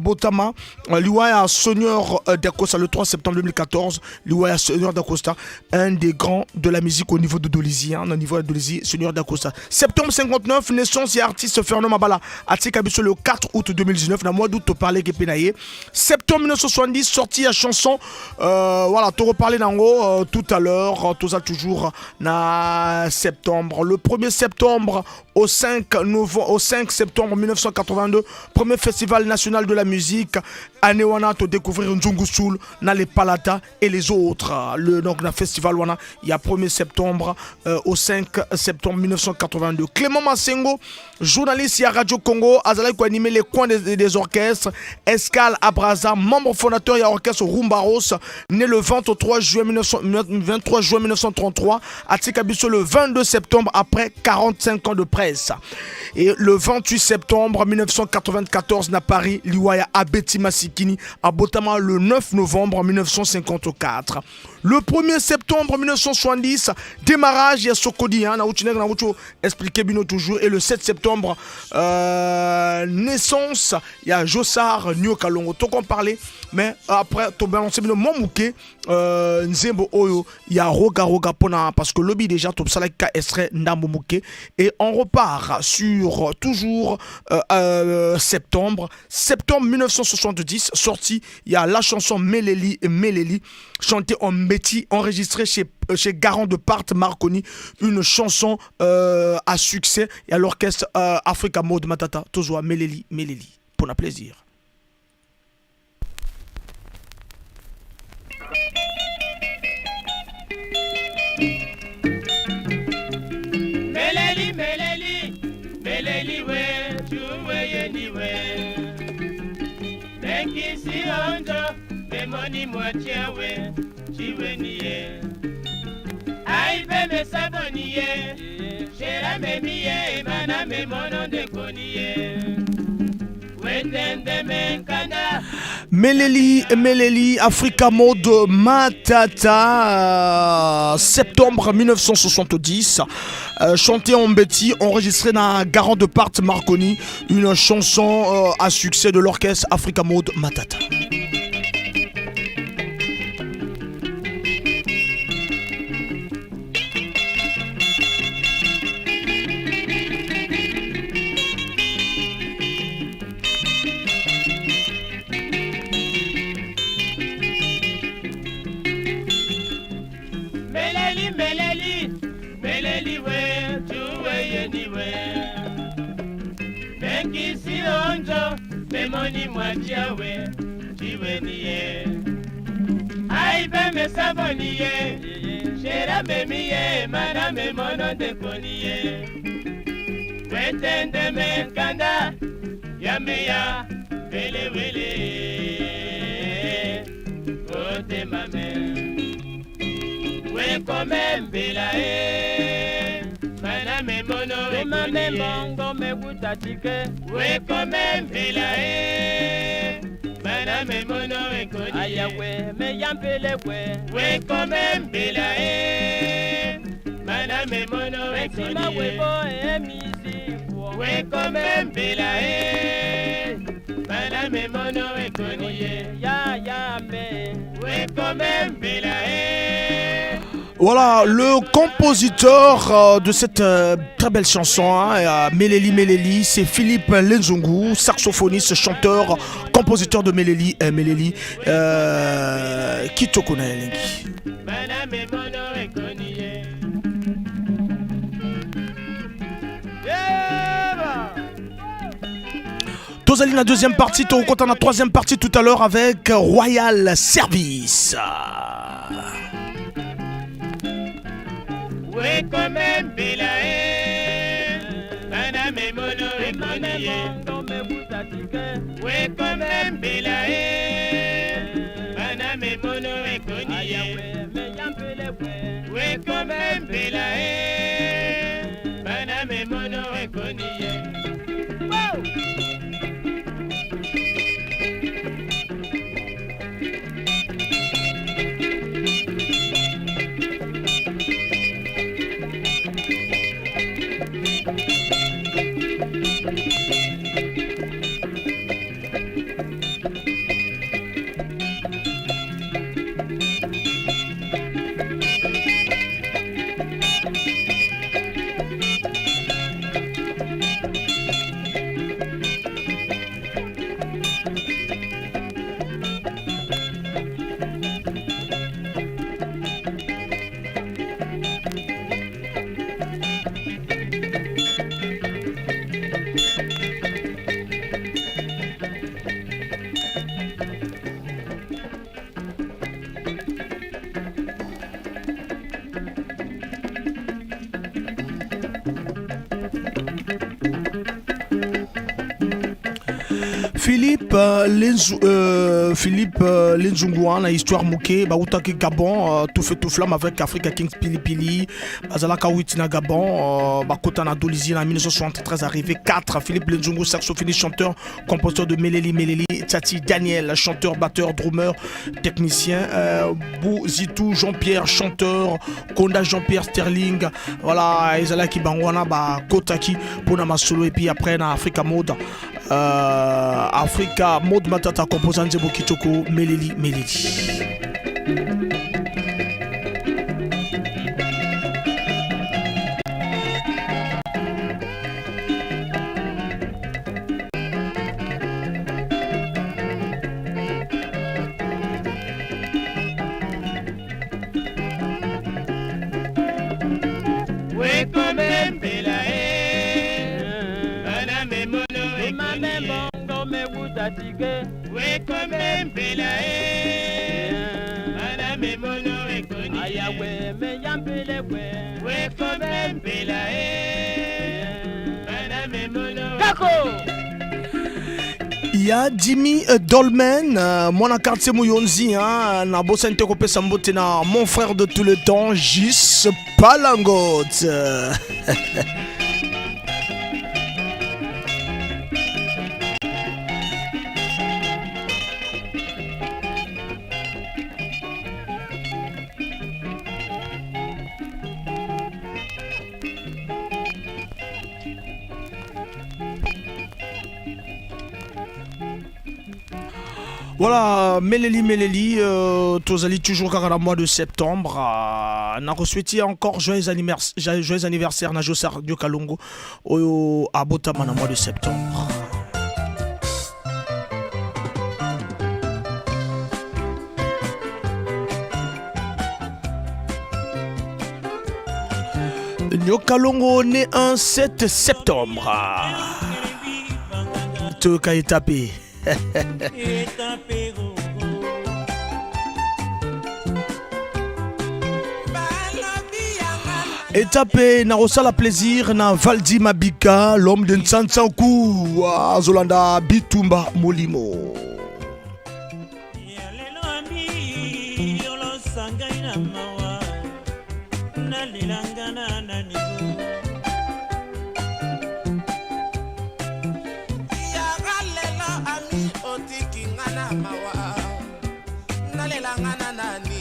Botama. Liwa ya Seigneur Dacosta le 3 septembre 2014, liwa ya Seigneur Dacosta, un des grands de la musique au niveau de Dolisie, hein, au niveau de Dolisie, Seigneur Dacosta. Septembre 59, naissance et artiste Fernand Mabala atika biso le 4 août 2019, na mois d'août to parler ke penaye. Septembre 1970, sortie à chanson, voilà, to reparler nango tout à l'heure, tout ça toujours na septembre. Le 1er septembre au 5 novembre, au 5 septembre 1982, premier festival national de la musique, année wana to découvrir Nzungu Soul, na les Palata et les autres. Le, donc, na festival wana, il y a 1er septembre au 5 septembre 1982. Clément Massengo, journaliste à Radio Congo, azalaki ko animer les coins des orchestres, Escale à Brazza, membre fondateur ya orchestre Rumbaros, né le 23 juin 23 juin 1933, atika biso le 22 septembre après 45 ans de presse. 1993. Et le 28 septembre 1994 na Paris, liwa ya Abeti Masikini abotama le 9 novembre 1954. Le 1er septembre 1970, démarrage ya Sokodi, hein, na uti expliquer bino toujours. Et le 7 septembre, naissance ya Jossart Nyoka Longo. Toko parler, mais après, to balancer bino mwa muke, nzembo oyo ya Roga Roga pona, parce que lobi déjà, to salaki extrait ndambo muke. Et on repart sur toujours septembre, septembre 1970, sortie, il y a la chanson Meleli Meleli, chantée en Mbeti, enregistrée chez Garand de Part Marconi, une chanson à succès, et à l'orchestre Africa Mode Matata, tozwa Meleli Meleli, pour notre plaisir. Meleli, meleli, meleli we, chuwe yeni we. Menkisi onjo, memoni mwachewe, chiwe niye. Aibe mesaboniye, shera memiye, mana memono ndekoniye. Wetende menkanda. Meleli, Meleli, Africa Mode Matata, septembre 1970, chanté en Mbeti, enregistré dans Garand de Part Marconi, une chanson à succès de l'orchestre Africa Mode Matata. Meleli, meleli, meleli we, tuwe yeni we. Menkisi onjo, memoni mwatia we, chiwe niye. Aibe mesaboniye, shera memiye, mana memono ndekoniye. Wetende menkanda, yameya, wele wele. Ote mame. Wekome mbila e, mana memono Wemame mbongo mekuta tike. Wekome mbila e, mana memono wekoni. Ayawe meyampele kwe. Wekome mbila e, mana memono wekoni. Wesima webo emisi kwa. Wekome mbila e, mana memono wekoni. Ya ya me. Wekome mbila e. Voilà, le compositeur de cette très belle chanson, hein, Meleli Meleli, c'est Philippe Lenzungu, saxophoniste, chanteur, compositeur de Meleli Meleli, Kitoko na elengi. Mana memono wekoni. Tozali la deuxième partie, on la troisième partie tout à l'heure avec Royal Service. Wekome mbila e, mana memono wekoni. Wekome mbila e, mana memono wekoni. Wekome mbila e, mana memono wekoni. Wow! Philippe Lenzu, Philippe Lenzungu na histoire moke bautaki Gabon, tout feu tout flamme avec Africa Kings Pili Pili. Bazalaka 8 na Gabon, bakota na Dolisie na 1973, arrivé 4. Philippe Lenzungu, saxophoniste, chanteur, compositeur de Meleli Meleli. Tati Daniel, chanteur, batteur, drummer, technicien. Bouzitou Jean-Pierre, chanteur. Konda Jean-Pierre Sterling. Voilà, ezalaki bango wana bakotaki mpona masolo. Et puis après na Africa Mode, Africa Mode Matata composant nzembo kitoko Meleli Meleli. Ya Jimmy Dolmen, mwana quartier Mouyonzi, hein, na bosani te kopesa mbote na mon frère de tout le temps, Gis Palangot. Voilà, Meleli Meleli, tozali toujours kaka na mois de septembre. Nakosouhaiter encore joyeux anniversaire na Josar Diokalongo oyo abotama na mois de septembre. Nyokalongo né un 7 septembre. Toka étapé. Etape na kosala plaisir na Valdi Mabika, l'homme de Nsansanku, azolanda Bitumba Molimo. Lelo ami yolosa ngai na mawa, nalelanga na nani? Yaka lelo ami otiki nga na mawa, nalelanga na nani?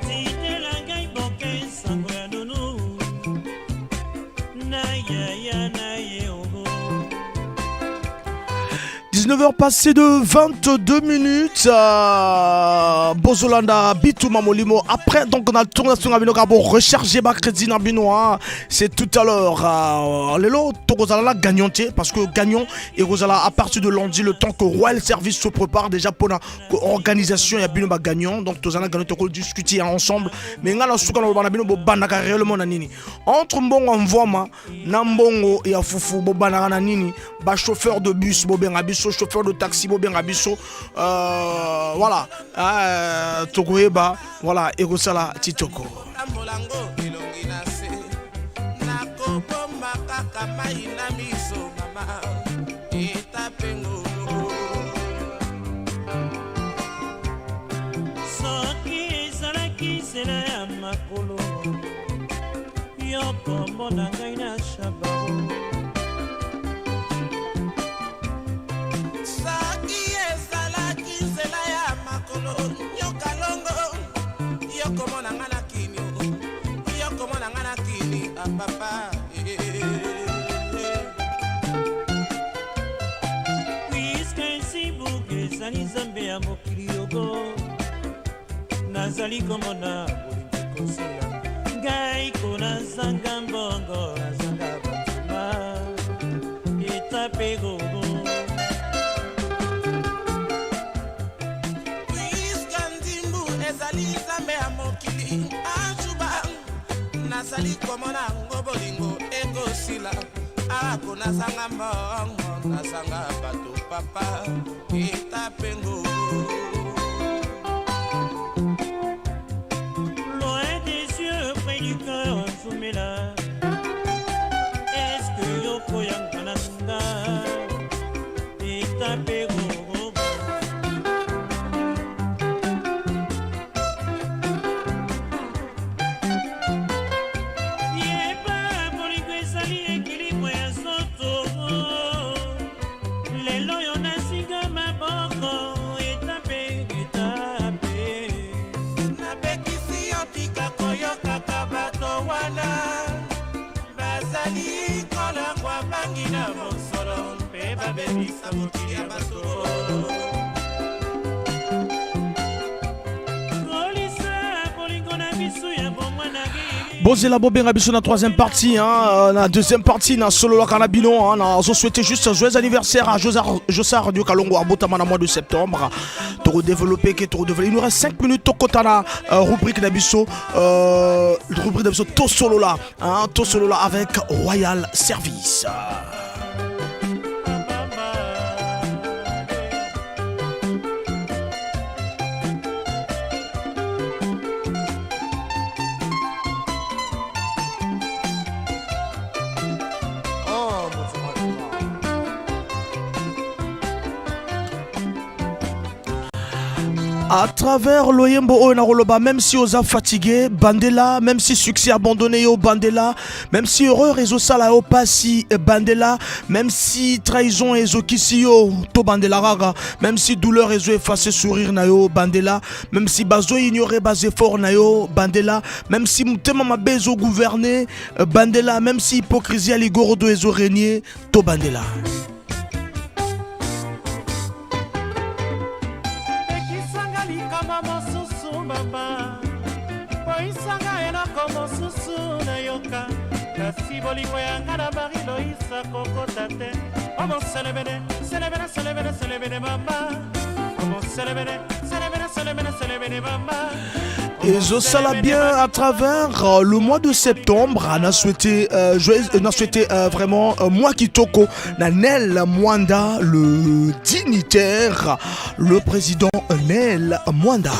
Tindela ngai boke sango ya nunu na yaya na ye ogo. 19h passé de 22 minutes. Bozolanda Bitumba Molimo. Après, donc, on a tourné sur bino pour recharger ba crédit na bino, hein. C'est tout à l'heure. Lelo, tokozala gagnant parce que gagnant ekozala à partir de lundi, le temps que Royal Service se prépare déjà pour la organisation ya bino ba gagnant. Donc, tozala gagnant, toko discuter ensemble. Mais nga na suka na bana bino bo bandaka réellement na nini? Entre mbongo mvoma na mbongo ya fufu, bo bandaka na nini? Ba chauffeur de bus bobenga biso, chauffeur de taxi bobenga biso, voilà, tokoyeba, voilà, ekosala titoko. Tambolango elongi na se, nakobomba kaka mai na miso, mama etapengo. Soki ezalaki nzela ya makolo, yo kombo na ngai na shabao. Soki ezalaki nzela ya makolo, nyoka longo, yokomona nga na kini, yokomona nga na kini apapa. Puisque nsibuka ezali nzambe ya mokili yogo, nazali komona bolingo kosila ngai ko nazanga mbongo, nazanga banzuma etape gogo. Puisque ndimbu ezali nzambe ya mokili ajuba, nazali komona ngo bolingo ekosila ako nazanga mbongo, nazanga bato papa etapengo. Loin des yeux, près du cœur, Nzumela, est-ce que yokoya Kobebisa mokili ya bato. Kolisa bolingo na biso ya bomwana. Bozela, bobenga biso na troisième partie, hein, na deuxième partie na sololaka na bino, hein. Nazo souhaiter juste un joyeux anniversaire à Josar, Josar Dio Kalongo, abotama na mois de septembre. Tokodévelopper ke tokodévelopper, il nous reste 5 minutes, tokota na rubrique na biso, rubrique na biso Tosolola, hein, Tosolola avec Royal Service. Oh, moto. À travers loyembo oyo nakoloba, même si oza fatigué, bandela. Même si succès abandonné yo, bandela. Même si erreur ezosala yo pasi, bandela. Même si trahison ezokisi yo, to bandela kaka. Même si douleur ezo effacer sourire na yo, bandela. Même si bazo ignorer bas effort na yo, bandela. Même si motema mabe ezo gouverner, bandela. Même si hypocrisie ya ligorodo ezo régner, to bandela. Pekisanga likama mosusu mama, boyisanga eloko mosusu nayoka, kasi bolingo yanga na Marie Loisa kokota te. Omoselebene selebene selebene selebene mama, omoselebene selebene selebene selebene mama. Ezosala bien à travers le mois de septembre. On a souhaité, joyeux, on a souhaité vraiment moi kitoko na Nel Mwanda, le dignitaire, le président Nel Mwanda.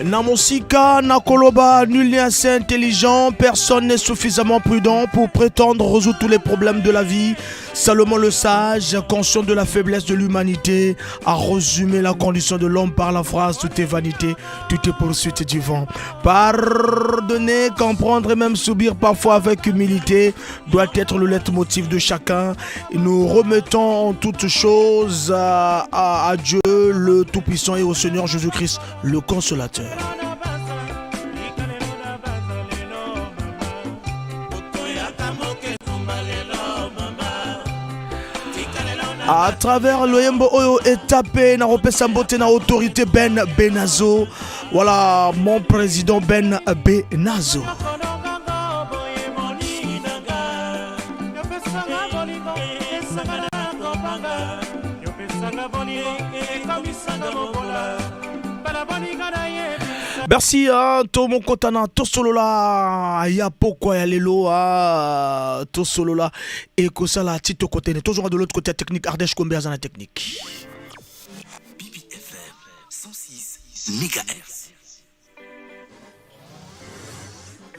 Na mosika nakoloba, nul n'est assez intelligent, personne n'est suffisamment prudent pour prétendre résoudre tous les problèmes de la vie. Salomon le sage, conscient de la faiblesse de l'humanité, a résumé la condition de l'homme par la phrase: Tout est vanité, tout est poursuite du vent. Pardonner, comprendre et même subir parfois avec humilité doit être le leitmotiv de chacun. Et nous remettons en toutes choses à Dieu le Tout-Puissant et au Seigneur Jésus-Christ, le Consolateur. À travers loyembo oyo etape, na kopesa mbote na autorité Ben Benazo. Voilà mon président Ben Benazo. Yopesanga bolingo esanga na kobanga, yopesanga bolingo ekomisanga mobola bala boninga nayebisa. Merci, hein, tomokota na Tosolola ya pokwa ya lelo, ah, Tosolola ekosala ti tokotene. Toujours de l'autre côté ya technique, Ardèche Kombe aza na technique. BBFM 106 MHz.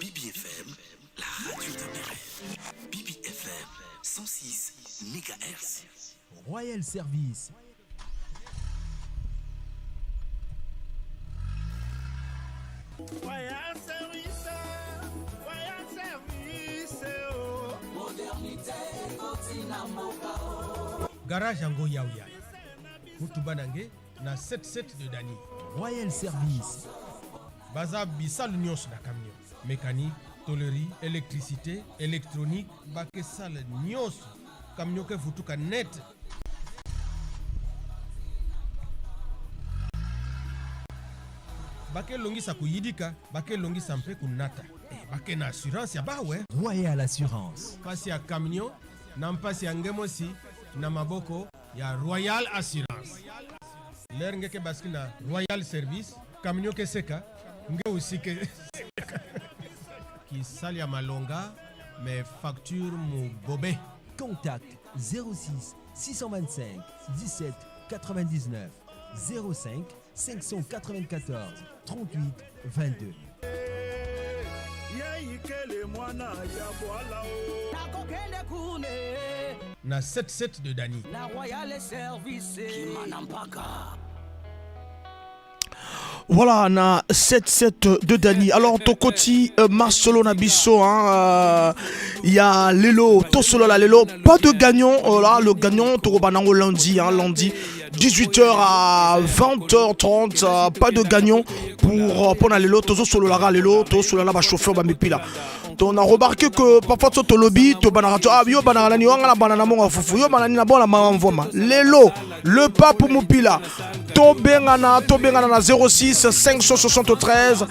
BBFM, la radio de mes rêves. BBFM 106 MHz. Royal Service. Royal Service, Royal Service, oh. Modernité ekoti na mboka o. Garage yango yauya mutuba na nge na 77 de Dani. Royal Service. Baza bisalu nyonso na camion, mécanique, tôlerie, électricité, électronique, bakesala nyonso, camion ke futuka net. Bakelongisa kuyidika, bakelongisa mpe kunata. Eh, bake na assurance ya bawe. Royal Assurance. Mpasi ya camion na mpasi ya ngemosi na maboko ya Royal Assurance. Lere ngeke basiki na Royal Service, camion ke seka nge usike kisali ya malonga mais facture mubobe. Contact 06 625 17 99 05 594 38 22. Yeikele mwana ya bwala o. Nakokende kune. Na 77 de Dani. Na Royal Service kimana mpaka. Voilà, na 7-7 de Dani. Alors, Tokoti, Marcelo Nabiso, hein, il y a Lelo, Tosolo la Lelo, pas de gagnant, là, le gagnant, Torobanango lundi, hein, lundi, 18h à 20h30, pas de gagnant pour Lelo, Tozo Solo la Lelo, Tozo Solo la chauffeur, ba mepila. On a remarqué que parfois sur ton lobby, tu banana, ah, yo banana, ni wanga la banana monga fufu, yo banana na bona mama mvoma. Lelo, le pape Mupila, Tobengana, Tobengana na 06 573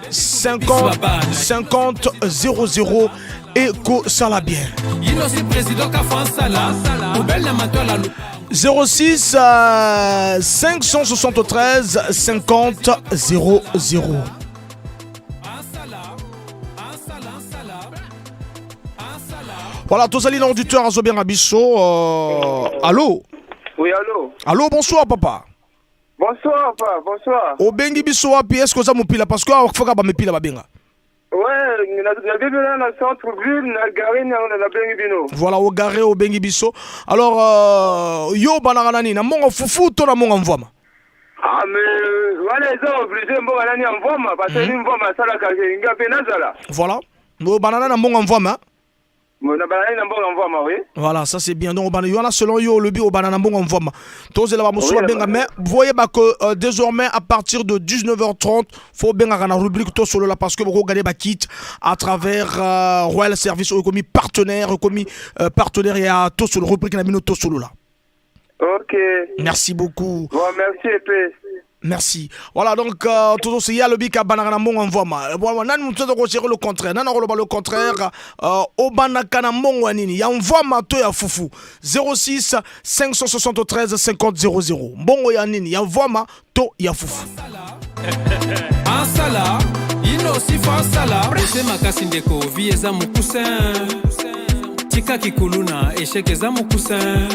50 50 00 et que ça la bien. 06 573 50 00. Voilà, tozali na auditeur azobenga biso. Allô? Oui, allô? Allô, bonsoir papa. Bonsoir papa, bonsoir. Obengi biso wapi? Est-ce que oza mopila? Parce que awa foka ba mepila babenga. Ouais, na bengi na centre ville, na gare na bengi bino. Voilà, au gare obengi biso. Alors yo banaka nani? Na mongo fufu to na mongo mvwama? Ah mais wana eza obligé mbongo nani ya mvwama parce que ni mvwama asalaka nga pe nazala. Voilà. Mo banana na mongo mvwama. Na banana na mbongo mvwama, oui. Voilà, ça c'est bien. Donc bana yo selon yo lobi o banana mbongo mvwama. Tozela ba musu benga mais voyez ba que désormais à partir de 19h30 faut benga na rubrique to solo là parce que vous gagner ba kit à travers Royal Service commis partenaire commis partenaire ya to solo rubrique na bino to solo là. OK. Merci beaucoup. Bon, merci épée. Merci. Voilà, donc, toujours c'est Yalobi qui a banana mbongo mvwama. Bon, nani mutu ko gérer le contraire. Nani ko le contraire. O banaka na mbongo nini? Ya mvwama to ya fufu. 06 573 50 00. Mbongo ya nini? Ya mvwama to ya fufu. Ansala, ino si fansala. Ose makasi ndeko, vie eza mokusin. Tika kikuluna, échec eza mokusin.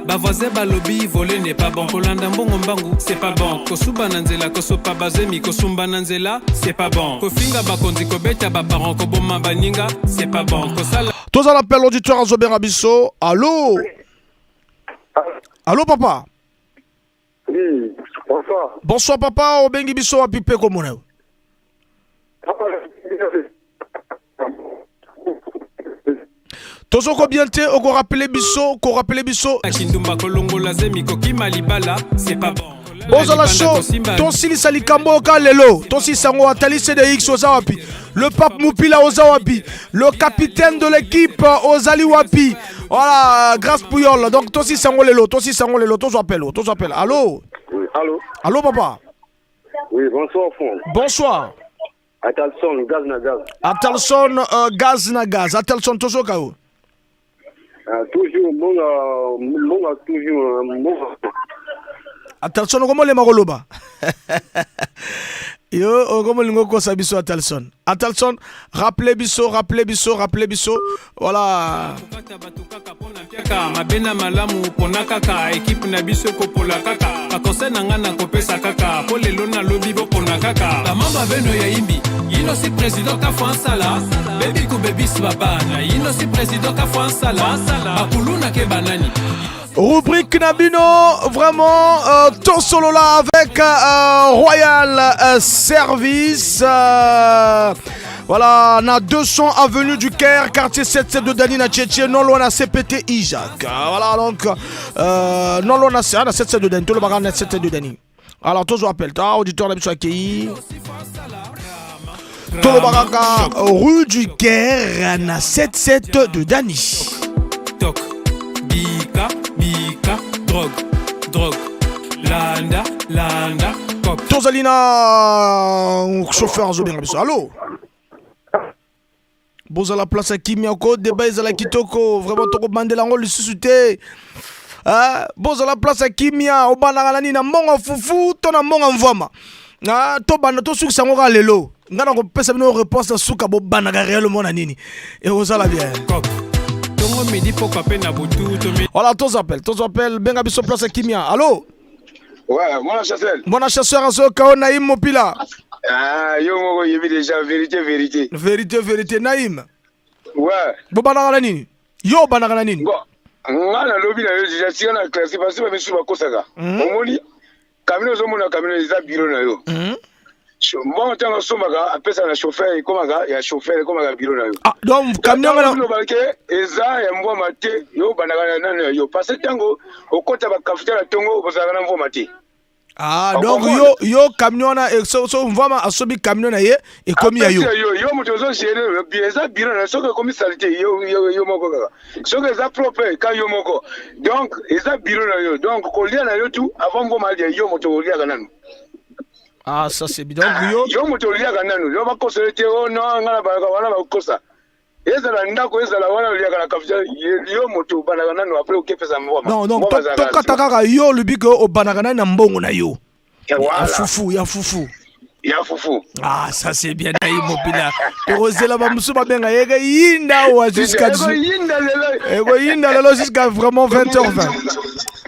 Bavoisin balobi voler n'est pas bon, kolanda mbongo mbangu c'est pas bon, kosuba na nzela kosopa bazemi kosumba na nzela c'est pas bon, kofinga bakonzi kobeta baparent koboma baninga c'est pas bon, kosala. Toza l'appel auditeur azobenga biso. Allô? Allô papa? Oui, bonsoir. Bonsoir papa, obengi biso wapi pe komona yo? Tozoko bien te, oko rappeler biso, ko rappeler biso. Kindumba kolongola zemi kokima libala, c'est pas bon. Bozala chaud, tosilisa likambo ka lelo, tosilisa ngo atali CDX oza wapi? Le pape Mupila oza wapi? Le capitaine de l'équipe ozali wapi? Voilà, Grâce Puyol. Donc tosilisa ngo lelo, tosilisa ngo lelo, tozo appel, tozo appel. Allô? Oui, allô? Allô papa? Oui, bonsoir frère. Bonsoir. Atalson, gaz na gaz. Atalson, gaz na gaz. Atalson, tozo kao. Toujours, monga, toujours, monga. Atalson, comment les maroloba? Yo, comment lingo kosa biso Atalson? Atalson, rappelez biso, rappelez biso, rappelez biso. Voilà. Mabena malamu pona kaka équipe na biso kopola kaka ba conseil na nga na kopesa kaka po lelo na lobi bopona kaka ba mamba beno ya imbi ino si président ka Fransala baby ku baby babana ino si président ka Fransala bakuluna ke banani. Rubrique Nabino, vraiment, ton solo là avec Royal Service. Voilà, on a 200 avenue du Caire, quartier 7-7 de Dani, na Tchétché, non loin à CPT Isaac. Voilà, donc, non loin à 7-7 de Dani, tout le bagarre 7-7 de Dani. Alors, toujours appel, t'as auditeur, la mission accueilli. Tout le baraka, rue du Caire, na 7-7 de Dani. Toc, bika, bika, drogue, drogue, landa, landa, cop. Tozalina, chauffeur, Zobien, allô? Bozala place à Kimiako, débat ezala kitoko, vraiment toko bandela ngo lisusu te. Ah, bozala place à Kimia, obandaka nani na mbongo fufu to na mbongo mvwama. Ah, to banda to sukisa ngo ka lelo. Nga na kopesa bino réponse na suka bo bandaka réellement na nini. Et ozala bien. Cop. Tongo midi pokwa pe na butu, to mi- Voilà, tous appels, tous appels, benga biso place à Kimia. Allô? Ouais, mon chasseur. Mon chasseur azoka o Naïm Mopila. Ah, yo moko yebi déjà vérité vérité. Vérité vérité Naïm. Ouais. Bo bandaka na nini? Yo bandaka na nini? Bon, nga na lobi na yo déjà tika na classe parce que ba misu bakosaka. Omoni Camion ozomona camion eza bureau na yo. Mbongo ntango osombaka apesaka na chauffeur ekomaka ya chauffeur ekomaka bureau na yo. Ah, donc camion wana loba ke eza ya mbwama te yo obandaka na nano ya yo parce que ntango okota ba cafetière na tongo ozalaka na mbwama te. Ah, donc yo yo camion wana eh, so, so mvama asobi camion na ye ekomi ya yo. Yo yo moto ozo gérer eza bureau na soki ekomi salite yo yo yo moko kaka. Soki eza propre ka yo moko. Donc eza bureau na yo. Donc kolia na yo tout avant mbwama alia yo moto oliaka nanu. Ah ça c'est bien. Donc yo yo moto oliaka nanu. Yo bakosa te oh non nga na balaka wana bakosa. Ezala ndako ezala wana oliaka na cafetière yo moto obandaka nanu après okepesa mbwama. Non donc tokata kaka yo olobi ke obandaka nani na mbongo na yo. Ya fufu ya fufu. Ya fufu. Ah ça c'est bien nayi mobila. Tokozela ba musu babenga ye ke yinda wa jusqu'à Ekoyinda lelo. Ekoyinda lelo jusqu'à vraiment 20h20.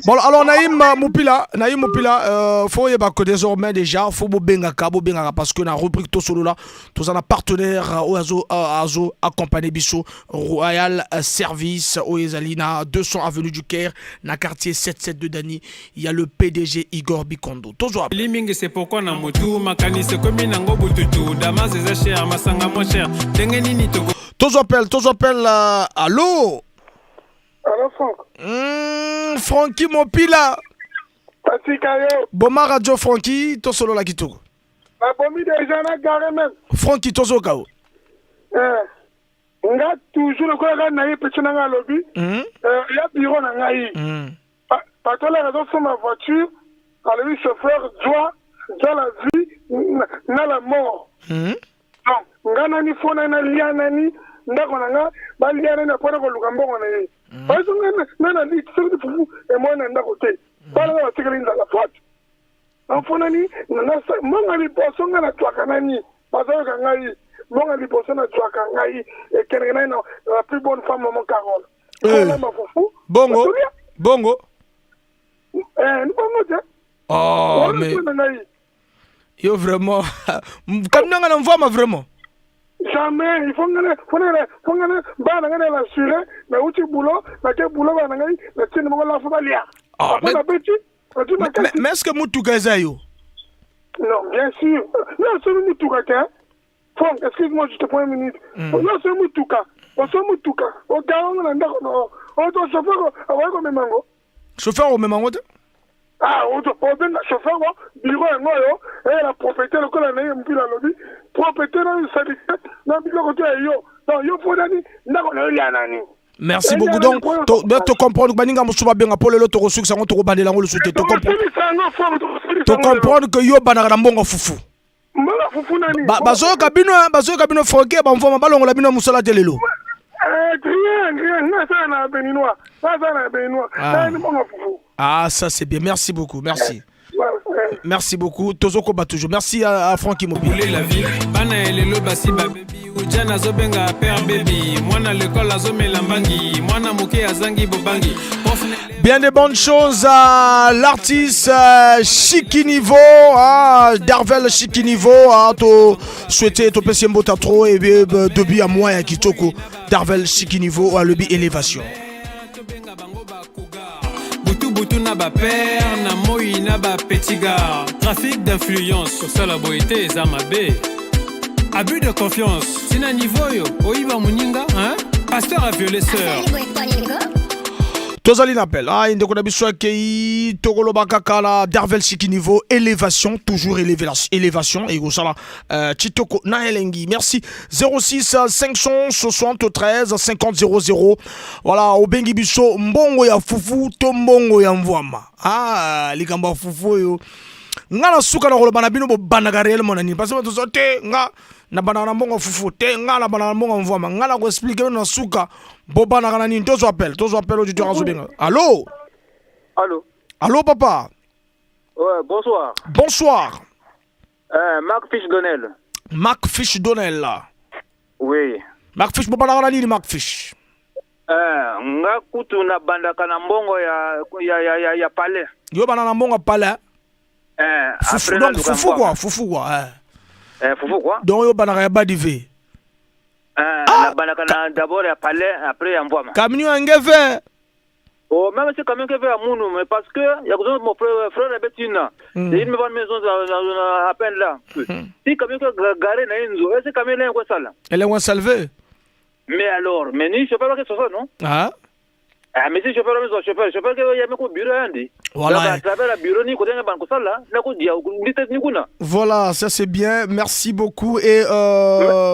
Bon alors Naïm Mupila, Naïm Mupila, faut yeba que désormais déjà faut bobengaka bobengaka parce que na rubrique Tosolola toza na partenaire oyo azo azo accompagner biso Royal Service oyo ezali na 200 avenue du Caire na quartier 772 Dani. Il y a le PDG Igor Bikondo. Tozwa. Li mingi c'est pourquoi na motu makanisi ekomi nango bututu damas eza cher masanga moins cher ndenge nini toko Tozwa appel, tozwa appel allô. Allô Franck. Francky Mopila. Batika yo. Boma Radio Francky tosolola kitoko. Nabomi déjà na gare même. Francky tozoka o. Eh. Nga toujours lokola kaka na ye petit na nga alobi. Ya bureau na ngai. Bato olaka azosomba voiture alobi chauffeur zwa zwa la vie na la mort. Donc nga nani fo nani nalia nani ndako na nga balia nani apona koluka mbongo na ye. Parce que nga nga na li soki fufu emoi na ndako te. Bana nga batikali nzala soit. Enfo nani mbongo liboso nga nazwaka nani bazoyoka ngai mbongo liboso nazwaka ngai ekendeke nani na la plus bonne femme maman Carole. Olamba fufu. Bongo. Bongo. Eh, bongo te. Oh, mais yo vraiment camion nga na mvama vraiment. Jamais, il faut nga faut nga faut nga bana nga na assurer na uti boulot na ke boulot bana ngai na tini mongo la fo balia. Ah, mais mais, mais, mais est-ce que mutuka eza yo? Non, bien sûr. Non, c'est mutuka te. Franck, excuse-moi, je te prends une minute. Non, c'est mutuka. Oso mutuka. Ogarango na ndako no. Oto chauffeur akoki komema yango. Chauffeur omema yango te? Ah, obenga chauffeur ngo bureau yango oyo eyela propriété lokola na ye mpila alobi propriété na salite na biloko to ya yo. Donc yo mpo nani ndako na yo lia nani. Merci beaucoup. Donc, to, to comprendre baninga mosusu babenga mpo lelo tokosukisa yango tokobandela yango lisusu te. To comprendre que yo obandaka na mbongo fufu. Mbongo fufu nani? Bazoyoka bino, bazoyoka bino Francky bamvoma balongola bino mosala te lelo. Rien, rien, nga asala na Béninois. Nga asala na Béninois. Ah. Mbongo fufu. Ah, ça c'est bien. Merci beaucoup. Merci. Merci beaucoup. Tozokoba toujours. Merci à Francky Mobile. La vie bana elelo basi babebi uja nazobenga père baby mwana l'école azomela mbangi mwana moke azangi bobangi. Bien des bonnes choses à l'artiste Chikinivo, hein, Darvel Chikinivo, hein, to souhaiter to pesi mbota trop et bien depuis à moi ya kitoko Darvel Chikinivo à lebi élévation. Butu butu na ba père na moi na ba petit gars trafic d'influence kosala boye te eza mabe abus de confiance tina niveau oyo oyiba moninga hein? Pasteur a violé sœur. Tozali na appel. Ah, ndeko na biso akei tokoloba kaka na Darvel Chikinivo élévation toujours élévation élévation et kosala Chitoko na elengi. Merci 06 573 50 00. Voilà, obengi biso mbongo ya fufu to mbongo ya mvwama. Ah, likambo ya fufu oyo. Nga na suka na koloba na bino bobandaka réellement na nini parce que tozo te nga na bandaka na mbongo fufu te nga na bandaka na mbongo mvwama nga na koexpliquer bino na suka bobandaka na nini. Tozwa appel, tozwa appel, auditeur azobenga. Allo? Allô? Allô papa? Ouais, bonsoir. Bonsoir. Marc Fish Donnel. Marc Fish Donnel. Oui. Marc Fish bobandaka na nini Marc Fish? Nga kutu na bandaka na mbongo ya ya ya ya, ya palais. Yo banda na mbongo ya palais? Fufu, Après donc naluka fufu mbongo. quoi, fufu quoi. Eh. Fufu quoi? Donc yo bandaka ya badive. Na bandaka na d'abord ya palais après ya mbwama. Camion ya ngeve. Oh, même si camion qui fait à Mounou, mais parce que il y a besoin de mon frère, frère Betina. Il me va maison à peine là. Si camion qui garé na Enzo, est-ce que camion là quoi ça là? Elle est salvé. Mais alors, mais ni chauffeur qui ça non? Ah. Ah, mais si chauffeur maison chauffeur, chauffeur qui y a même bureau andi. Voilà. À travers la bureau ni côté ban ça là, na ko dia ni kuna. Voilà, ça c'est bien. Merci beaucoup et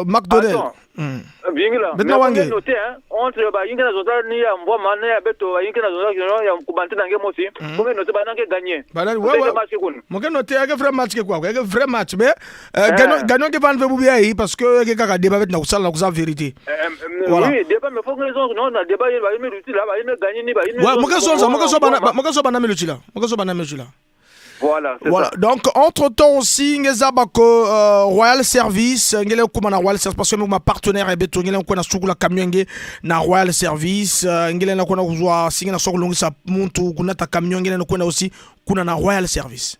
McDonald. Bingila. Maintenant, Wange. Noté hein, entre ba yinga na zonza ni ya mbwa mana ya beto ba yinga na zonza ya kubante nange mosi. Konge noté ba nange gagner. Banani, ouais. Mon gars noté un vrai match quoi, un vrai match mais gagnons que van veut bien parce que kaka débat avec na kusala na vérité. Voilà. Oui, débat mais faut que les autres non, débat il va il là, va il gagner ni ba il. Ouais, mon gars so mon gars so bana mon gars so bana melutila. Mon gars so bana melutila. Voilà, c'est voilà. Ça. Donc entre-temps aussi ngeza bako Royal Service ngele kuma na Royal Service parce que ma partenaire ebeto ngele kuna sukula camion nge na Royal Service ngele na kuna kuzwa singa na soko longisa muntu kuna ta camion ngele na kuna aussi kuna na Royal Service.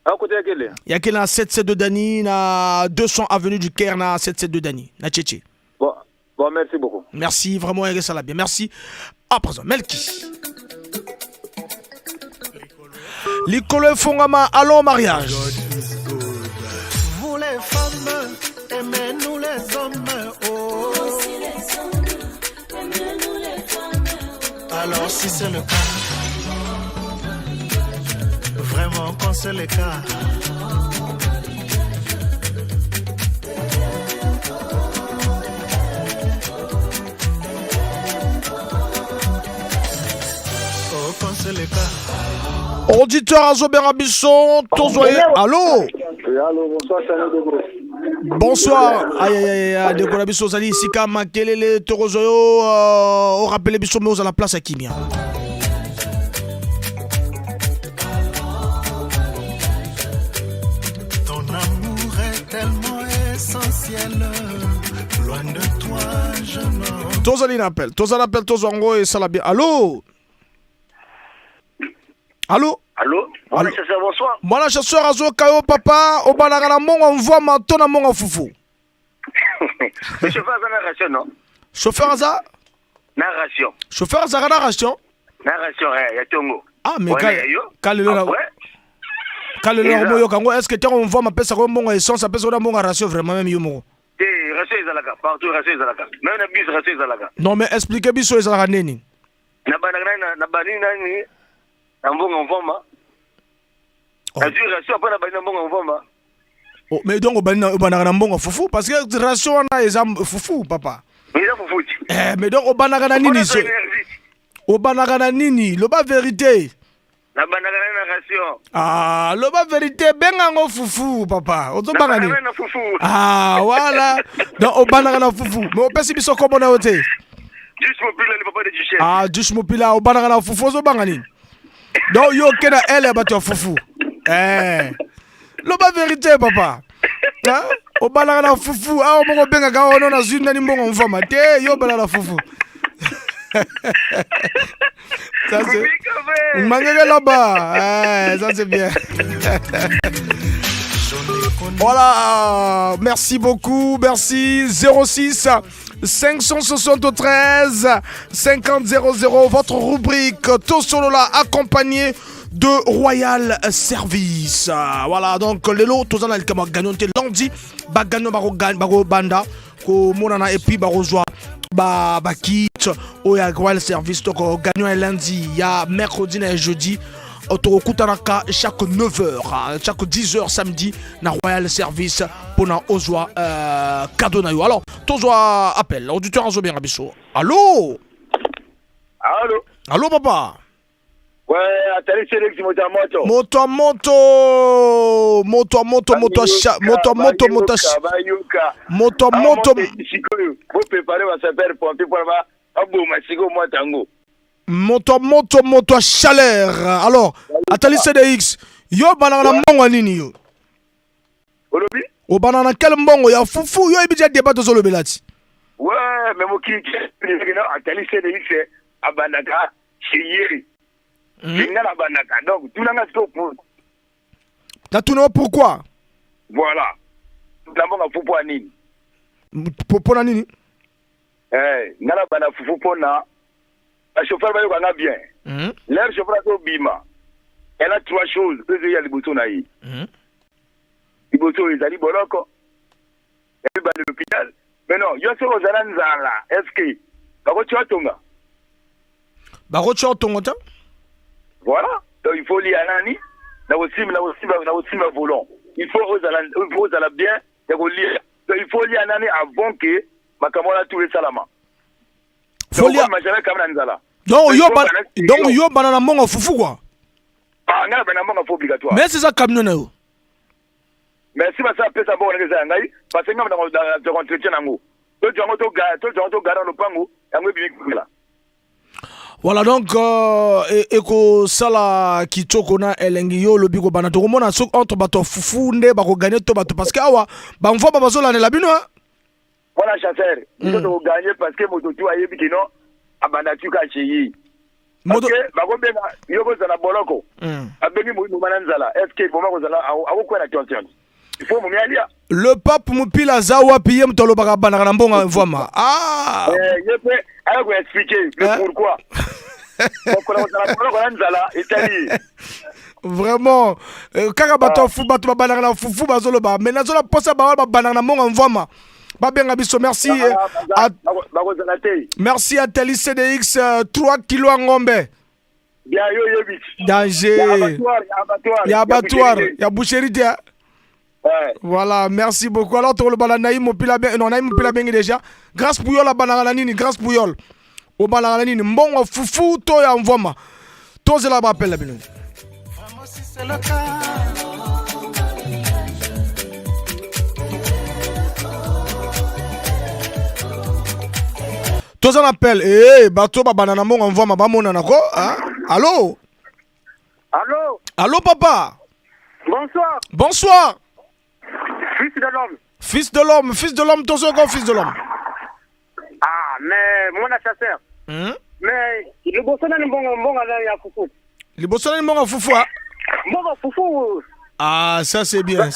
À côté yakele. Yakele na 772 Dani na 200 avenue du Caire na 772 Dani na Tchétché. Bon, bon merci beaucoup. Merci vraiment ça la bien. Merci. À présent Melki. Likolo Fongama, allons au mariage. Vous les femmes, aimez-nous les hommes. Oh. Vous les hommes, aimez-nous les femmes. Alors si c'est le cas, vraiment quand c'est le cas. Oh, quand c'est le cas. Auditeur Azobert Bisson, Tozoye. Allô? Allô, bonsoir, Salut Dego. Bonsoir. Aïe, aïe, aïe, Dego Labisso, Zali, Sika, Makelele, Torozoyo, on rappelle Bisson, mais à la place à Kimia. Ton amour est tellement essentiel. Loin de toi, je n'en. Tozali appel, Tozali appel, Tozango et Salabia. Allô? Allô? Allô? Mwana chasseur, bonsoir. Mwana chasseur azo kayo papa, obalaka na mongo mvwa matona mongo fufu. Le chauffeur aza na ration non? Chauffeur aza? Na ration. Chauffeur aza na ration? Na ration ya tongo. Ah mais kalelo na. Kalelo moyo kango est-ce que tango mvwa mapesa ko mongo essence apesa ko mongo ration vraiment même yo moko. Te ration ezalaka partout ration ezalaka. Même na bus ration ezalaka. Non mais expliquez biso ezalaka nini? Na banaka na bani nani? Na mbongo mvoma. Nazwi ration après na bani na mbongo mvoma. Oh, mais donc obanaka na mbongo fufu parce que ration wana eza fufu papa. Eza fufu. Eh mais donc obanaka na nini se? Obanaka na nini? Loba vérité. Na banaka na ration. Ah, loba vérité benga ngo fufu papa. Ozobanga nini? Na fufu. Ah, voilà. Donc obanaka na fufu. Mais opesi biso kombo na yo te. Jush Mopila le papa de Duchesse. Ah, Jush Mopila obanaka na fufu ozobanga nini? Donc yo kena ele bato ya fufu. Eh. Loba vérité papa. Hein? Obalaka na fufu. Ah moko benga ka ono na zui nani mbongo mvama te yo balaka na fufu. Ça c'est Mangeke là-bas. Eh, ça c'est bien. Voilà, merci beaucoup, merci 06 573 50 00, votre rubrique Tosolola accompagnée de Royal Service. Voilà, donc lelo tozana likama gagnant te lundi ba gagnant baro banda ko monana et puis ba rejoint ba ba kit oya Royal Service donc gagnant lundi, il y a mercredi et jeudi. Autorokutanaka chaque 9h, chaque 10h samedi na Royal Service pour na ozwa cadeau na yo. Alors, tozwa appel, auditeur azo bien biso. Allô? Allô? Allô papa? Ouais, atali Félix moto moto. Moto moto, moto moto moto moto moto moto moto moto. Vous préparez va sapeur pompier pour ba aboma siko motango. Moto moto moto chaleur. Alors, atali CDX, yo banana mbongo nini yo? Olobi? O banana quel mbongo ya fufu yo ebija débat to lobelati. Ouais, mais moki atali CDX abandaka chez Banaka. Donc, tout le monde. T'as tout le monde pourquoi? Voilà. Tout le monde a fufu pour nini. Pour nini? Eh, ngala bana fufu pour na. Le chauffeur va y bien. L'heure chauffeur azobima, elle a trois choses mpe ezoya liboso na ye. Liboso ezali boloko, ya mibale l'hôpital. Mais non, yo soki ozala nzala, est ce que bakotia tonga? Bakotia tonga te. Voilà, donc il faut lia nani na kosimba, na kosimba, na kosimba volant. Il faut ozala bien ya kolia. Donc il faut lia nani avant que makambo wana tout esalama. Faut lia jamais kama na nzala. Donc yo ba, donc yo bana na mbongo fufu quoi. Ah, ngai na mbongo fufu obligatoire. Mais c'est ça, camion na yo. Mais si basala pesa mbongo nanga eza ya ngai, parce que ngai na entretien nango, tozwango, tozwango, togara lopango yango ebimi kula. Voilà, donc ekosala kitoko na elengi. Yo olobi kobanda, tokomona soki entre bato ya fufu nde bakogagner to bato, parce que awa bamvwama bazolandela bino. Voilà, chasseur, biso tokogagner parce que moto tu ayebi kino abanda tuka chez ye, parce que bakobenga yo kozala boloko, abengi moma na nzala. Est ce que moma kozala akokwela tension? Il faut momi alia. Le pape Mopila aza wapi? Ye moto alobaka abandaka na mbongo mvwama, ah. Ye mpe aya koexpliquer le pourquoi mokola kozala boloko na nzala etali. Vraiment, kaka bato bato babandaka na fufu bazoloba, mais nazola mposa bawa babandaka na mbongo mvwama babenga biso. Merci. Bakozala te. Merci à Tali CDX, 3 kilo ya ngombe. Bien, yo yebi. Danger. Ya abattoir, ya boucherie te. Ouais. Voilà, merci beaucoup. Alors tokoloba na Naïm Mopila bien, non, Naïm Mopila bengi déjà. Grâce Pouyol abandaka na nini? Grâce Pouyol obandaka na nini, mbongo fufu to ya mvwama? Tozela baappel na bino. C'est le cas. Toza na appel. Eh, bato babanda na mbongo mvwama bamonana ko, hein? Allo? Allô? Allo, papa. Bonsoir. Bonsoir. Fils de l'homme. Fils de l'homme, fils de l'homme, tozoko fils de l'homme. Ah, mais mon chasseur. Mais liboso nani mbongo, mbongo nani ya fufu? Liboso nani mbongo fufu, ah? Mbongo fufu. Ah, ça c'est bien.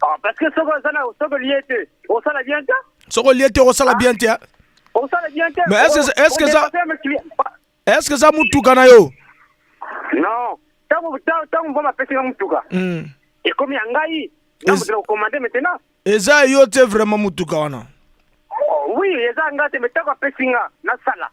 Ah, parce que soko sana soko lié te, osala bien te. Soko lié te, osala bien te. Osala bien te. Mais est-ce que ça mutuka na yo? Non. Tango tango mbongo apesi nga mutuka. Ekomi ya ngai. Na mutu commander maintenant. Eza yo te vraiment mutuka wana? Oh, oui, eza nga te, mais tango apesi nga nasala.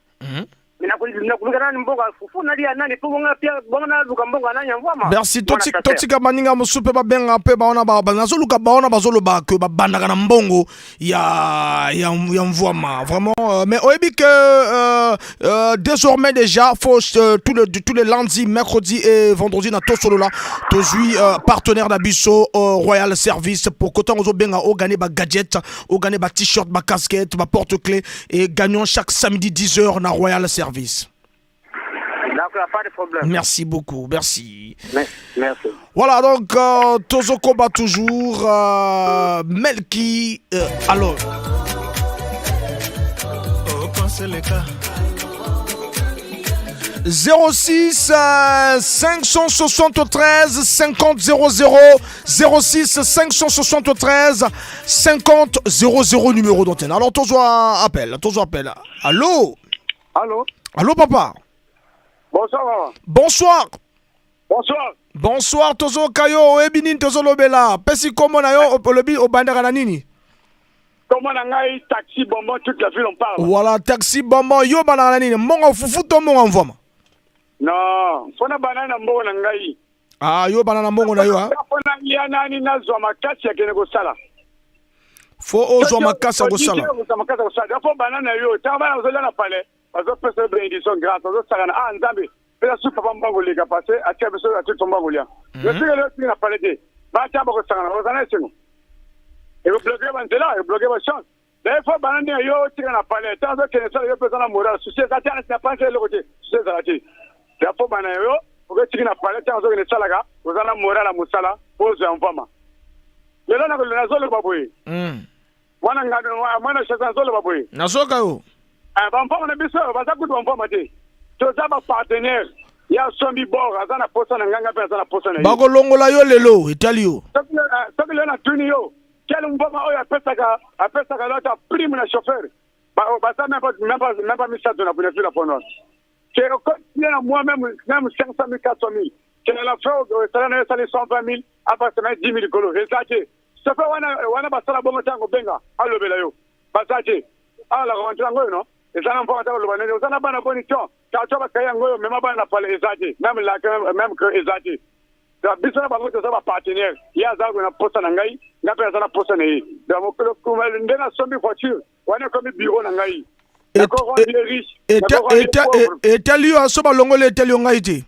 Nakoluka nani mbongo ya fufu nalia nani mpo bonga pia bonga naluka mbongo ya nani ya mvwama. Merci. Totika baninga mosusu mpe babenga mpe baona nazoluka baona bazoloba ke babandaka na mbongo ya mvwama vraiment. Mais oyebi ke désormais déjà faut tous les lundis, mercredi et vendredi na Tosolola, tozwi partenaire na biso Royal Service pour kotango ozobenga ogagner bagadget, ogagner ba t-shirt, ba casquette, ba porte-clés et gagnons chaque samedi 10h na Royal Service. D'accord, pas de problème. Merci beaucoup, merci. Merci. Voilà, donc Tozokoba toujours, Melki, alors. Okonseleka. 06 573 50 00, 06 573 50 00, numéro d'antenne. Alors toujours appel, toujours appel. Allô? Allô? Allô, papa. Bonsoir, maman. Bonsoir. Bonsoir. Bonsoir, tozoka yo, oyebi nini tozolobela? Pesi kombo na yo, olobi obandaka na nini? Kombo na ngai Taxi Bonbon, toute la ville en parle. Voilà, Taxi Bonbon, yo obandaka na nini? Mbongo fufu to mbongo mvwama? Non, mpona bana na mbongo na ngai. Ah, yo bana na mbongo na yo, ah? Mpona lia nani, nazwa makasi akende kosala. Fo ozwa makasi ya kosala. Ozwa makasi ya kosala, fo bana na yo. Ntango bana bazolia na palais, bazopesa yo bénédiction grâce, bazosakana: "Ah Nzambe, pesa su papa mbongo leka parce atia biso, atia biso mbongo lia." Mais soki lelo otingi na palais te, batia bakosangana, bakozala na esengo, ekobloquer banzela, ekobloquer bachance. Daye fo bana ndenge yo otika na palais, ntango ozokende sala, yo mpe oza na moral, susi eza te, na panse eloko te, susi ezala te. Ya fo bana yo okotiki na palais, ntango ozokende esalaka, oza na moral ya mosala mpo ozwa ya mvama. Lelo nazoloba boye, mwana ngando, mwana chasse, nazoloba boye. Nazoka yo. Bamvama na biso baza kutu bamvama te, toza bapartenaire. Ya asombi bor, aza na posa na ngai, ngai mpe aza na posa na ye. Bakolongola yo lelo, etali yo. Soki lelo natuni yo quel mvama oyo apesaka lota prime na chauffeur, baza même pas misato na ville ya Pointe-Noire. Que okotia na moi même même 500 000 400 000. Que na la fin osala na yo esali 120 000 abakisa na ye 10 000 likolo eza te. Chauffeur wana wana basala bongo ntango obenga alobela yo baza te. Awa la rentre yango oyo no eza na mvua ata koloba nini oza na bana boni ton carton bakai yango oyo mema bana na pale eza te meme lake meme que eza te. Donc biso na bango toza ba partenaire ye aza na posa na ngai ngai mpe naza na posa na ye. Donc mokolo nde nasombi voiture wana ekomi bureau na ngai. Etali yo aso balongoli etali yo ngai te.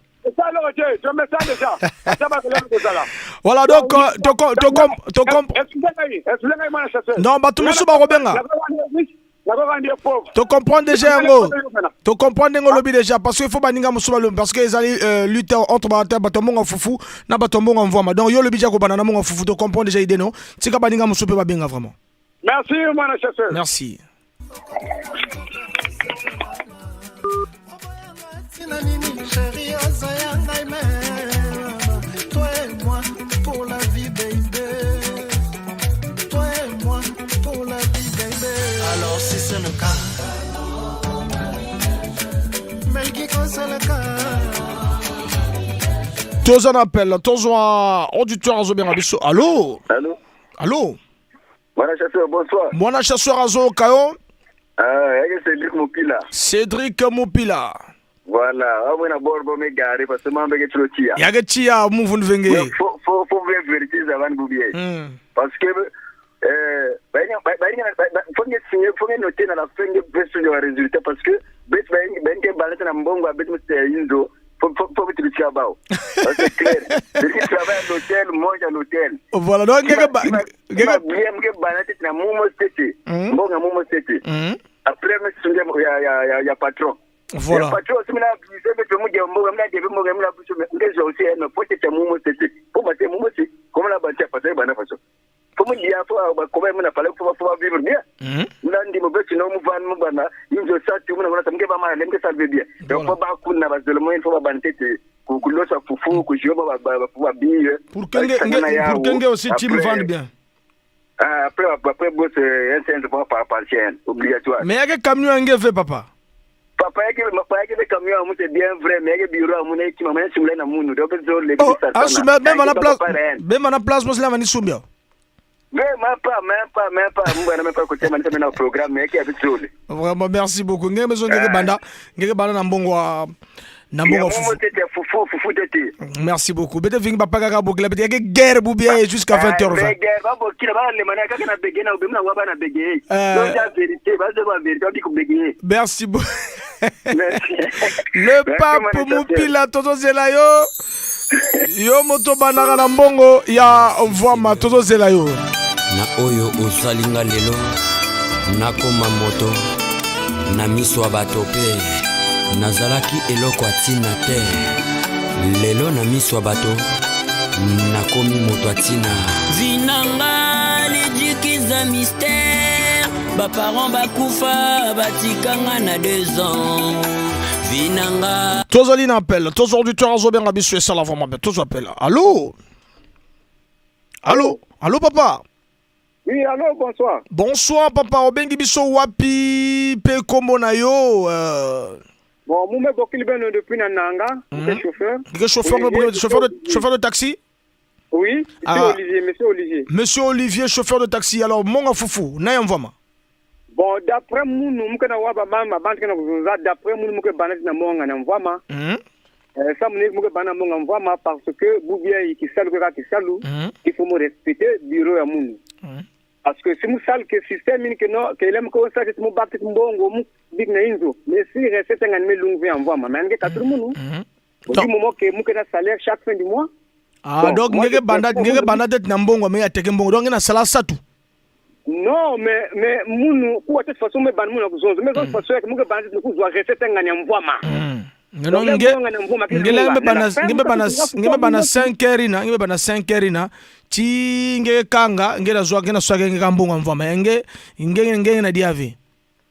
Voilà, donc non, bato mosusu bakobenga. To comprendre déjà yango, to comprendre ndenge olobi déjà, parce que il faut baninga mosusu balobi, parce que ezali lutte entre bato mbongo fufu na bato mbongo mvwama. Donc yo olobi déjà kobanda na mbongo fufu, to comprendre déjà idée no tika baninga mosusu mpe babenga vraiment. Merci mwana chasseur. Merci. Tina nini chérie oza ya ngai me toi et moi pour la vie baby, toi et moi pour la vie baby. Alors si c'est le cas, Melki kosalaka. Toza na appel, tozwa auditeur azobenga biso. Allo? Allo? Allo? Mwana chasseur, bonsoir. Mwana chasseur azoyoka yo. Ah, yake Cédric Mopila. Cédric Mopila. Voilà, awe na bord bo me gare parce que mambe ke trop tia. Yake tia muvundu venge. Mais faut bien vérifier avant de bien. Parce que faut que signer, faut que noter dans la fin de version de résultat parce que bet ba ba balance na mbongo bet muste inzo faut que tu le tiens bas. C'est clair. Celui qui travaille à l'hôtel mange à l'hôtel. Voilà, donc ngeke ba ngeke bien ngeke balance na mumo sete. Mbongo mumo sete. Après mais sunge ya ya ya ya patron. Voilà. Ya patron aussi mina bise beto mu je mbongo mina je mbongo mina biso ngezo aussi mais faut que mumo sete. Faut ba mumo sete. Comme la banque passer bana faso. Faut mu dia faut ba comment mina fallait faut vivre bien. Mina ndimo beto no mu van mu bana inzo satu mina ngona samke ba ma lemke salve bien. Donc faut ba kuna ba zelo moyen faut ba bantete kulosa fufu kujoba ba ba ba biye. Pour que nge pour que nge aussi tu me vendes bien. Ah, après boss un centre pour par partiel obligatoire. Mais yake camion nge fait papa. Papa yake papa yake le camion amu c'est bien vrai mais yake bureau amu ne kima mane simula na munu donc zo le Oh, asumba même à la place, même à la place moi mani sumbia. Même pas même pas même pas mungu na même pas côté mane na programme mais yake abizole. Vraiment merci beaucoup. Nge mezo ngeke banda, ngeke banda na mbongo wa na mbongo fufu. Fufu fufu tete. Merci beaucoup. Bete vingi papa kaka bokila bete yake guerre boubia jusqu'à 20h20. Guerre ba bokila ba le mana kaka na bege na obemna wa ba na bege. Donc la vérité ba zo ba vérité ba ko bege. Merci beaucoup. Merci. Le pape Mupila tozozela yo. Yo moto bandaka na mbongo ya mvwama tozozela yo. Na oyo osalinga lelo nakoma moto na miso ya bato mpe nazalaki eloko ya ntina te lelo na miso ya bato nakomi moto ya ntina. Vinanga lijikiza mystère, baparent bakufa batikanga na 2 ans. Vinanga Tozali na appel, tozo auditeur azobenga biso esala vraiment bien. Tozo appel. Allô? Allô? Allô papa? Oui, allô, bonsoir. Bonsoir papa, obengi biso wapi pe kombo na yo? Bon, mume bokili beno depuis na Nanga, mm chauffeur. Que chauffeur, Olivier, chauffeur de, chauffeur de taxi? Oui, monsieur Ah. Olivier, monsieur Olivier. Monsieur Olivier, chauffeur de taxi. Alors, monga fufu, na mvama. Bon, d'après munu muke na waba mama bantu kana kuzunza, d'après munu muke bana na monga na mvama. Ça munu muke bana monga mvama parce que bubia ikisalu kaka kisalu, il faut me respecter bureau ya munu. Parce que si musal que système ni que no que lem ko sa que mu bakti mbongo mu big na inzo, mais si recette ngani me lungu ya mvama, mais nge katru munu. Du moment que muke na salaire chaque fin du mois. Ah, Bon, donc moi, ngeke je banda préfère ngeke munu- banda tete na mbongo mais ateke mbongo. Donc na sala satu. Non, mais munu kuwa toute façon me ban munu kuzonzo. Mais toute façon que muke banda kuzwa recette ngani ya mvama. Non nge ngele nge bana nge bana nge bana 5 heures na nge bana 5 heures na ti nge kanga nge na zwa nge na swage nge kambongo mvama nge nge nge na diave.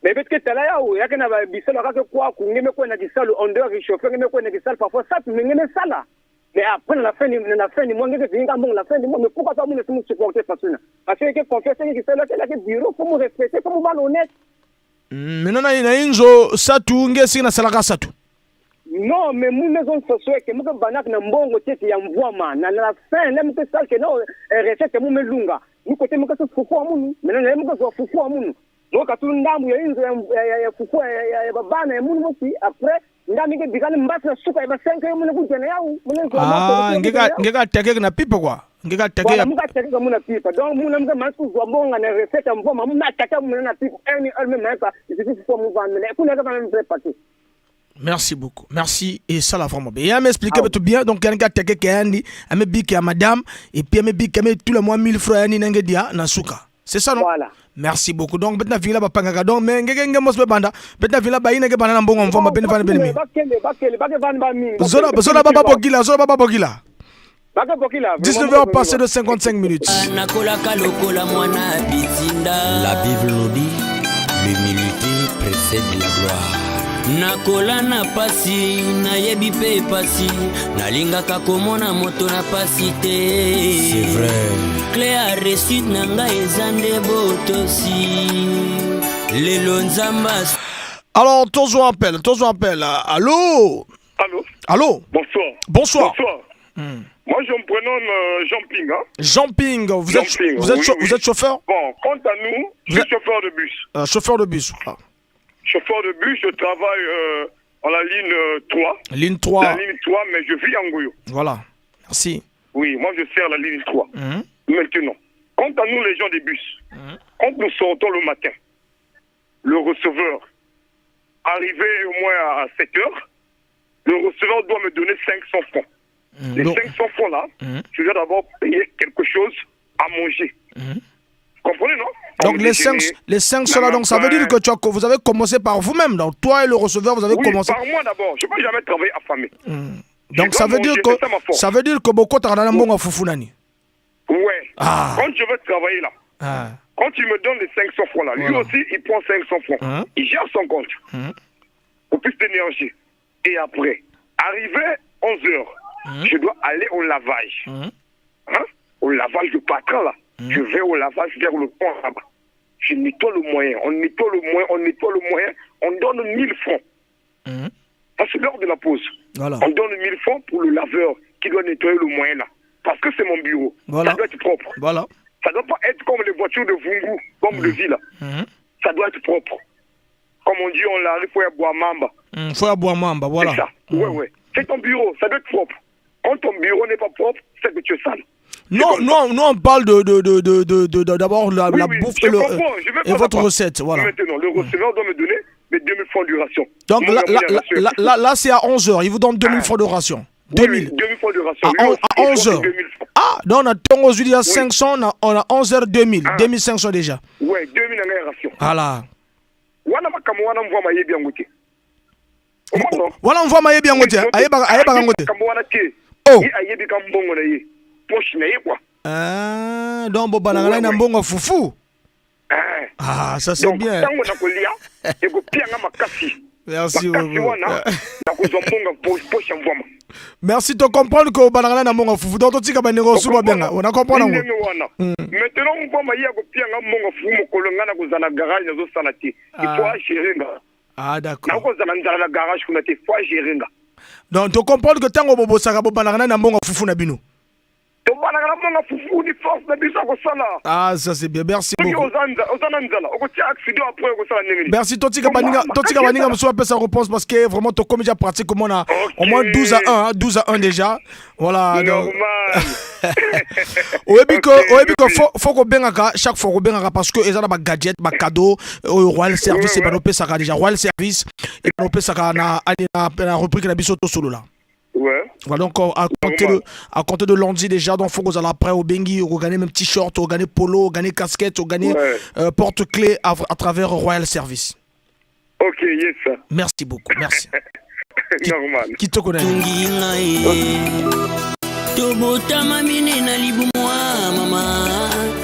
Mais peut-être que tala ya yake na ba bisalo kaka kwa ku ngeme kwa na kisalo en dehors du chauffeur ngeme kwa na kisalo parfois ça mais ngeme sala. Mais après la fin du la fin du mois ngeke vinga mbongo la fin du mois, mais pourquoi pas munu nous supporter façon parce que confiance que kisalo que la bureau faut me respecter, faut me honnête. Maintenant na na inzo satu nge sina salaka satu. Non, mais munu ezonsoso eke muke banaka na mbongo te ete ya mvwama na la fin nde muke sala ke no recette mu melunga mukote muke so fufu ya munu maintenant naye muke zwa fufu ya munu moka tulu ndambu ya inzo ya fufu ya babana ya munu mosi après ndambu ike bikani mbasi na suka ya ba 5 yo munu kujana yau munu zwa Ah, ngeka ngeka attaquer na pipe quoi. Ngeka attaquer. Voilà, muka attaquer muna pipa. Donc muna muka mansu zwa mbonga na recette ya mvwama muna attaquer muna na pipa. Un un même même pas. Il suffit fufu mu vendre. Mais kuna ka même prêt. Merci beaucoup. Merci. Et ça l'a vraiment bien. Et elle m'expliquait ah, bien. Donc, il y a quelqu'un qui a dit, elle me dit à madame, et puis elle me dit qu'elle tout le mois 1000 francs, elle n'a dit, na suka. C'est ça, non? Voilà. Merci beaucoup. Donc, maintenant, villa, ba pangaka. Donc, mais, ngenge, ngenge, mos, banda. Maintenant, villa, ba, ina, banda, mbongo, mvoma, ben, van, ben, mi. Zola, zola, baba, bogila, zola, baba, bogila. 19h passé de 55 minutes. La Bible nous dit, l'humilité précède la gloire. Nakola na pasi, nayebi mpe pasi, nalingaka komona moto na pasi te. C'est vrai. Clé ya réussite na ngai eza nde botosi. Lelo Nzambe. Alors, toujours appel, toujours appel. Allô? Allô? Allô? Bonsoir. Bonsoir. Bonsoir. Moi, je me prénomme Jean Ping. Hein. Jean Ping, vous, Jean êtes, Ping, vous, êtes, oui, oui. vous êtes chauffeur? Bon, quant à nous, je suis chauffeur de bus. Chauffeur de bus, voilà. Chauffeur de bus, je travaille en la ligne 3. Ligne 3. La ligne 3, mais je vis en Ngoyo. Voilà, merci. Oui, moi, je sers la ligne 3. Maintenant, quant à nous, les gens des bus, quand nous sortons le matin, le receveur, arrivé au moins à 7 heures, le receveur doit me donner 500 francs. Les 500 francs là, je dois d'abord payer quelque chose à manger. Vous comprenez, non? Donc les 500 là, donc ça veut dire que tu as, vous avez commencé par vous-même. Donc toi et le receveur, vous avez oui, commencé. par moi d'abord. Je ne peux jamais travailler affamé. Donc ça veut dire que ça veut dire que beaucoup de fufu nani. Ouais. Ah. Quand je veux travailler là, quand il me donne les 500 francs là, lui aussi il prend 500 francs. Il gère son compte. Pour plus d'énergie. Et après, arrivé 11 h je dois aller au lavage. Hein? Au lavage du patron là. Je vais au lavage vers le pont là-bas. Je nettoie le moyen, on nettoie le moyen, on nettoie le moyen, on donne 1000 francs. Ça, c'est l'heure de la pause. Voilà. On donne 1000 francs pour le laveur qui doit nettoyer le moyen là. Parce que c'est mon bureau. Voilà. Ça doit être propre. Voilà. Ça ne doit pas être comme les voitures de Vungu, comme de ville. Ça doit être propre. Comme on dit, on l'arrive, il faut y boire mamba. Il faut y boire mamba, voilà. C'est ça. Ouais, ouais. C'est ton bureau, ça doit être propre. Quand ton bureau n'est pas propre, c'est que tu es sale. Non, non, nous on parle de d'abord la, oui, la oui, bouffe je et, le, je et votre recette. Voilà. Maintenant, le receveur doit me donner mes 2000 francs de ration. Donc là, là, c'est à 11h. Il vous donne 2000 francs de ration. 2000. Oui, 2000 francs de ration. À 11h. Ah, donc on a Tongo il y a 500, on a 11h 2000. 2500 déjà. Ouais, 2000 en ration. Voilà. Wana makambo wana mvwa mayebi yango te. Wana mvwa mayebi yango te. Ayebaka yango te. Makambo wana te. Oh. Ye ayebi ka mbongo na ye. Poche na ye quoi. Ah, donc bobanaka na mbongo fufu. Ah, ça c'est bien. Tango nakolia ekopianga makasi. Merci beaucoup. Wana nakozwa mbongo poche ya mvwama. Merci de comprendre que obanaka na mbongo fufu. Donc totika bandeko suba benga. On a comprendre yango. Wana. Maintenant mvwama ye akopianga mbongo fufu mokolo nga nakozala na garage nazosala te. Il faut agérer nga. Ah d'accord. Nakozala nzala na garage kuna te, il faut agérer nga. Donc tu comprends que tango bobosaka bobanaka na mbongo fufu na bino. Tobanaka na mbongo fufu ni force na biso akosala. Ah ça c'est bien, merci beaucoup. Oza na nzala, okotia accident après okosala ndenge nini? Merci totika baninga, totika baninga mosusu apesa réponse parce que vraiment tokomi déjà pratique comme on a au moins 12 à 1, hein, 12 à 1 déjà. Voilà. Normal. Oyebi que oyebi que faut kobengaka chaque fois kobengaka parce que eza na ba gadget, ba cadeau oyo Royal Service ebano pesaka déjà Royal Service ebano pesaka na na rubrique na biso tosolola. Ouais. Voilà, donc à compter de lundi déjà, donc faut qu'on soit prêt au Bengi, au gagner même t-shirt, au gagner polo, au gagner casquette, au gagner porte-clés à travers Royal Service. Ok, yes. Merci beaucoup, merci. Normal. Qui te connaît? Tobotama mine na libumu mama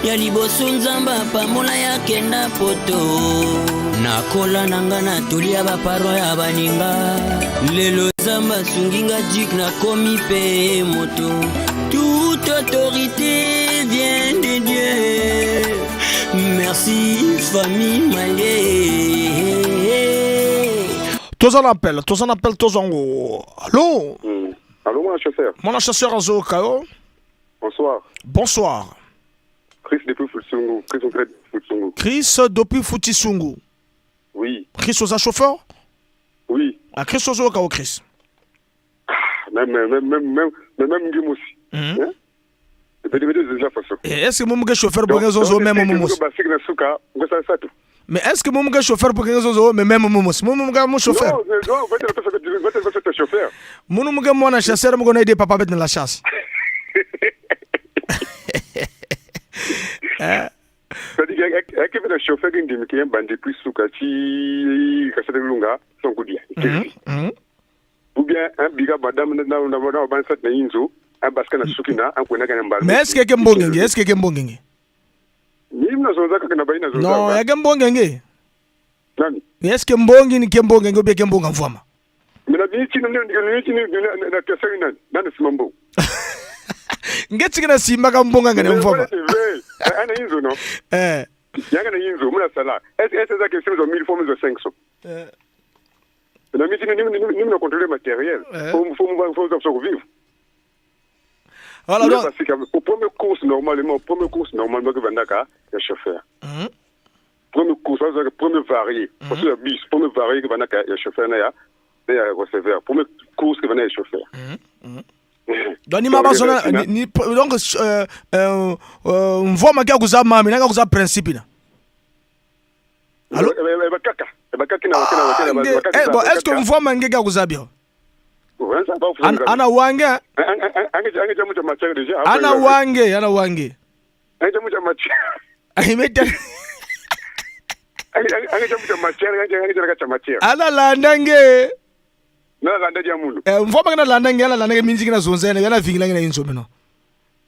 ya liboso nzamba pambola ya kenda poto nakola nanga na tolia baparo ya baninga lelo nzamba asungi nga dik nakomi pe moto. Toute autorité vient de Dieu. Merci famille Malé. Toza na appel, toza na appel, tozwa yango. Allo? Allô, mon chasseur. Mwana chasseur azoyoka yo. Bonsoir. Bonsoir. Chris depuis Futsungu. Chris depuis Futsungu. Chris depuis Futisungu. Oui. Chris oza chauffeur? Oui. Ah, Chris ozoyoka yo, Chris. Même, même, même, même, même, même Ngim aussi. Hein? Eh, est-ce que momuke chauffeur boke zozo même momosi? Mais est-ce que momuke chauffeur boke zozo mais même momosi? Momuke mon chauffeur. Non, non, va chauffeur. Munu muke mwana chasseur muko na aider papa bête na la chasse. Eh? C'est-à-dire qu'il y a un chauffeur qui est un bandit plus souka ti kasete lunga son kudia. Ou bien un biga madame na na na ban sat na inzo un basket na suki na un kona kana mbalo. Mais est-ce que ke mbongenge? Est-ce que ke mbongenge? Ni mna zonza kaka na baina zonza. Non, ya ke mbongenge. Nani? Est-ce que mbongi ni ke mbongenge ou bien ke mbonga mvwama? Mais na ni chini ni ni chini na kesa ni nani? Nani simambo? Nge tiki na simba ka mbonga ngene mvwama. Ana inzo no? Eh. Yanga na inzo muna sala. Est-ce que ça que c'est 1000 fois 500? Eh. Na miti ni ni ni na contrôler matériel. Faut faut vivre. Voilà, donc. Parce que au premier course normalement, au premier course normalement que Vandaka le chauffeur. Premier course, ça c'est premier varié. Parce que le bus, premier varié que Vandaka le chauffeur na ya na ya receveur. Premier course que Vandaka le chauffeur. Donc ni maba zona ni donc mvoma kia kuza mami nanga kuza principe na. Allô? Bakaka. Bakaka na na. Bon, est-ce que mvoma ngeka kuza bien? Ana wange. Ana wange, ana wange. Ana landange. Mvoma ngena landange, ana landange minzi ngena zonzene, yana vingila ngena inzo mino.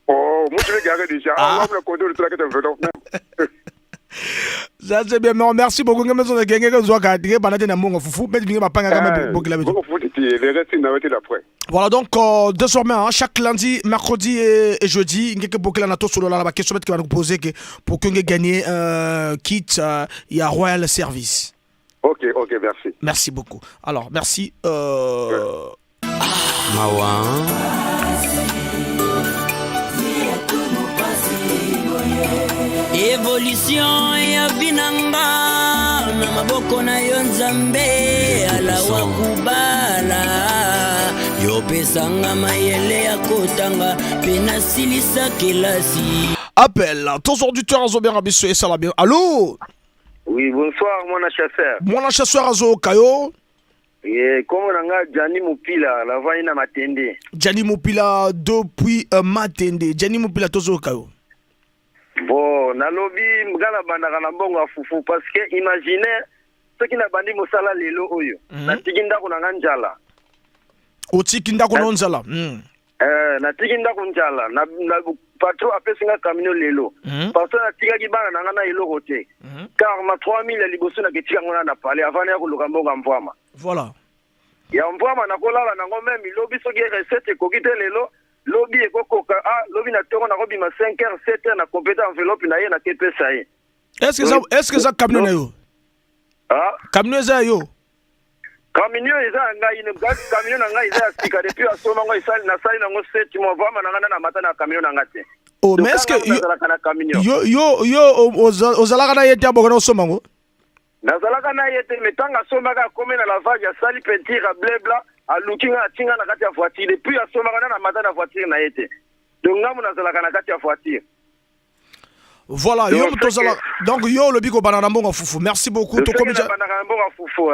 Oh, mutu gare déjà. Ah, on contrôle le track enveloppe. Ça c'est bien, merci beaucoup. Ngeme zo genge ke zo ka dire banate na mongo fufu, mais binge bapanga kama bokila beto. Voilà donc désormais hein, chaque lundi, mercredi et jeudi, ngeke bokila na to solo la ba question qui va nous poser que pour que ngeke gagner kit il y a Royal Service. OK, OK, merci. Merci beaucoup. Alors, merci Mawa. Évolution ya binanga na maboko na yo nzambe alawa kubala yo pesanga mayele ya kotanga pe nasilisa kelasi. Appel tous auditeurs azo bien rabiso et ça bien. Allô? Oui, bonsoir mon chasseur. Mon chasseur azo kayo. Eh, comment nanga Gianni Mupila, la voix ina Matende. Gianni Mupila depuis Matende. Gianni Mupila tozo kayo. Bon, nalobi ngala bandaka na mbongo ya fufu parce que imaginez soki na bandi mosala lelo oyo. Natiki ndako na nga njala. Otiki ndako na nzala. Natiki ndako njala. Na patron apesi nga camion lelo. Parce que natikaki bana na nga na eloko te. Car ma 3000 ya liboso naketika ngo na palais avant ya koluka mbongo ya mvwama. Voilà. Ya mvwama nakolala nango même lobi soki recette ekoki te lelo. Lobi ekokoka ah lobi na tongo nakobima 5h 7h na compléter enveloppe na ye na kepesa ye. Est-ce que ça camion na yo? Ah, camion eza yo. Camion eza ngai ne camion na ngai eza sika depuis asoma ngo esali na sali nango 7 mois vraiment na ngana na mata na camion na ngate. Oh, mais est-ce que yo yo yo ozalaka na ye te abokana osoma ngo? Nazalaka na ye te mais tanga asomaka akome na lavage asali peinture ya bleu blanc aluki nga atinga na kati ya voiture depuis asomaka na mata na voiture na ye te. Donc ngamu nazalaka na kati ya voiture. Voilà, yo mutozala. Donc yo lobi ko banana mbongo fufu. Merci beaucoup. To komi banana mbongo fufu.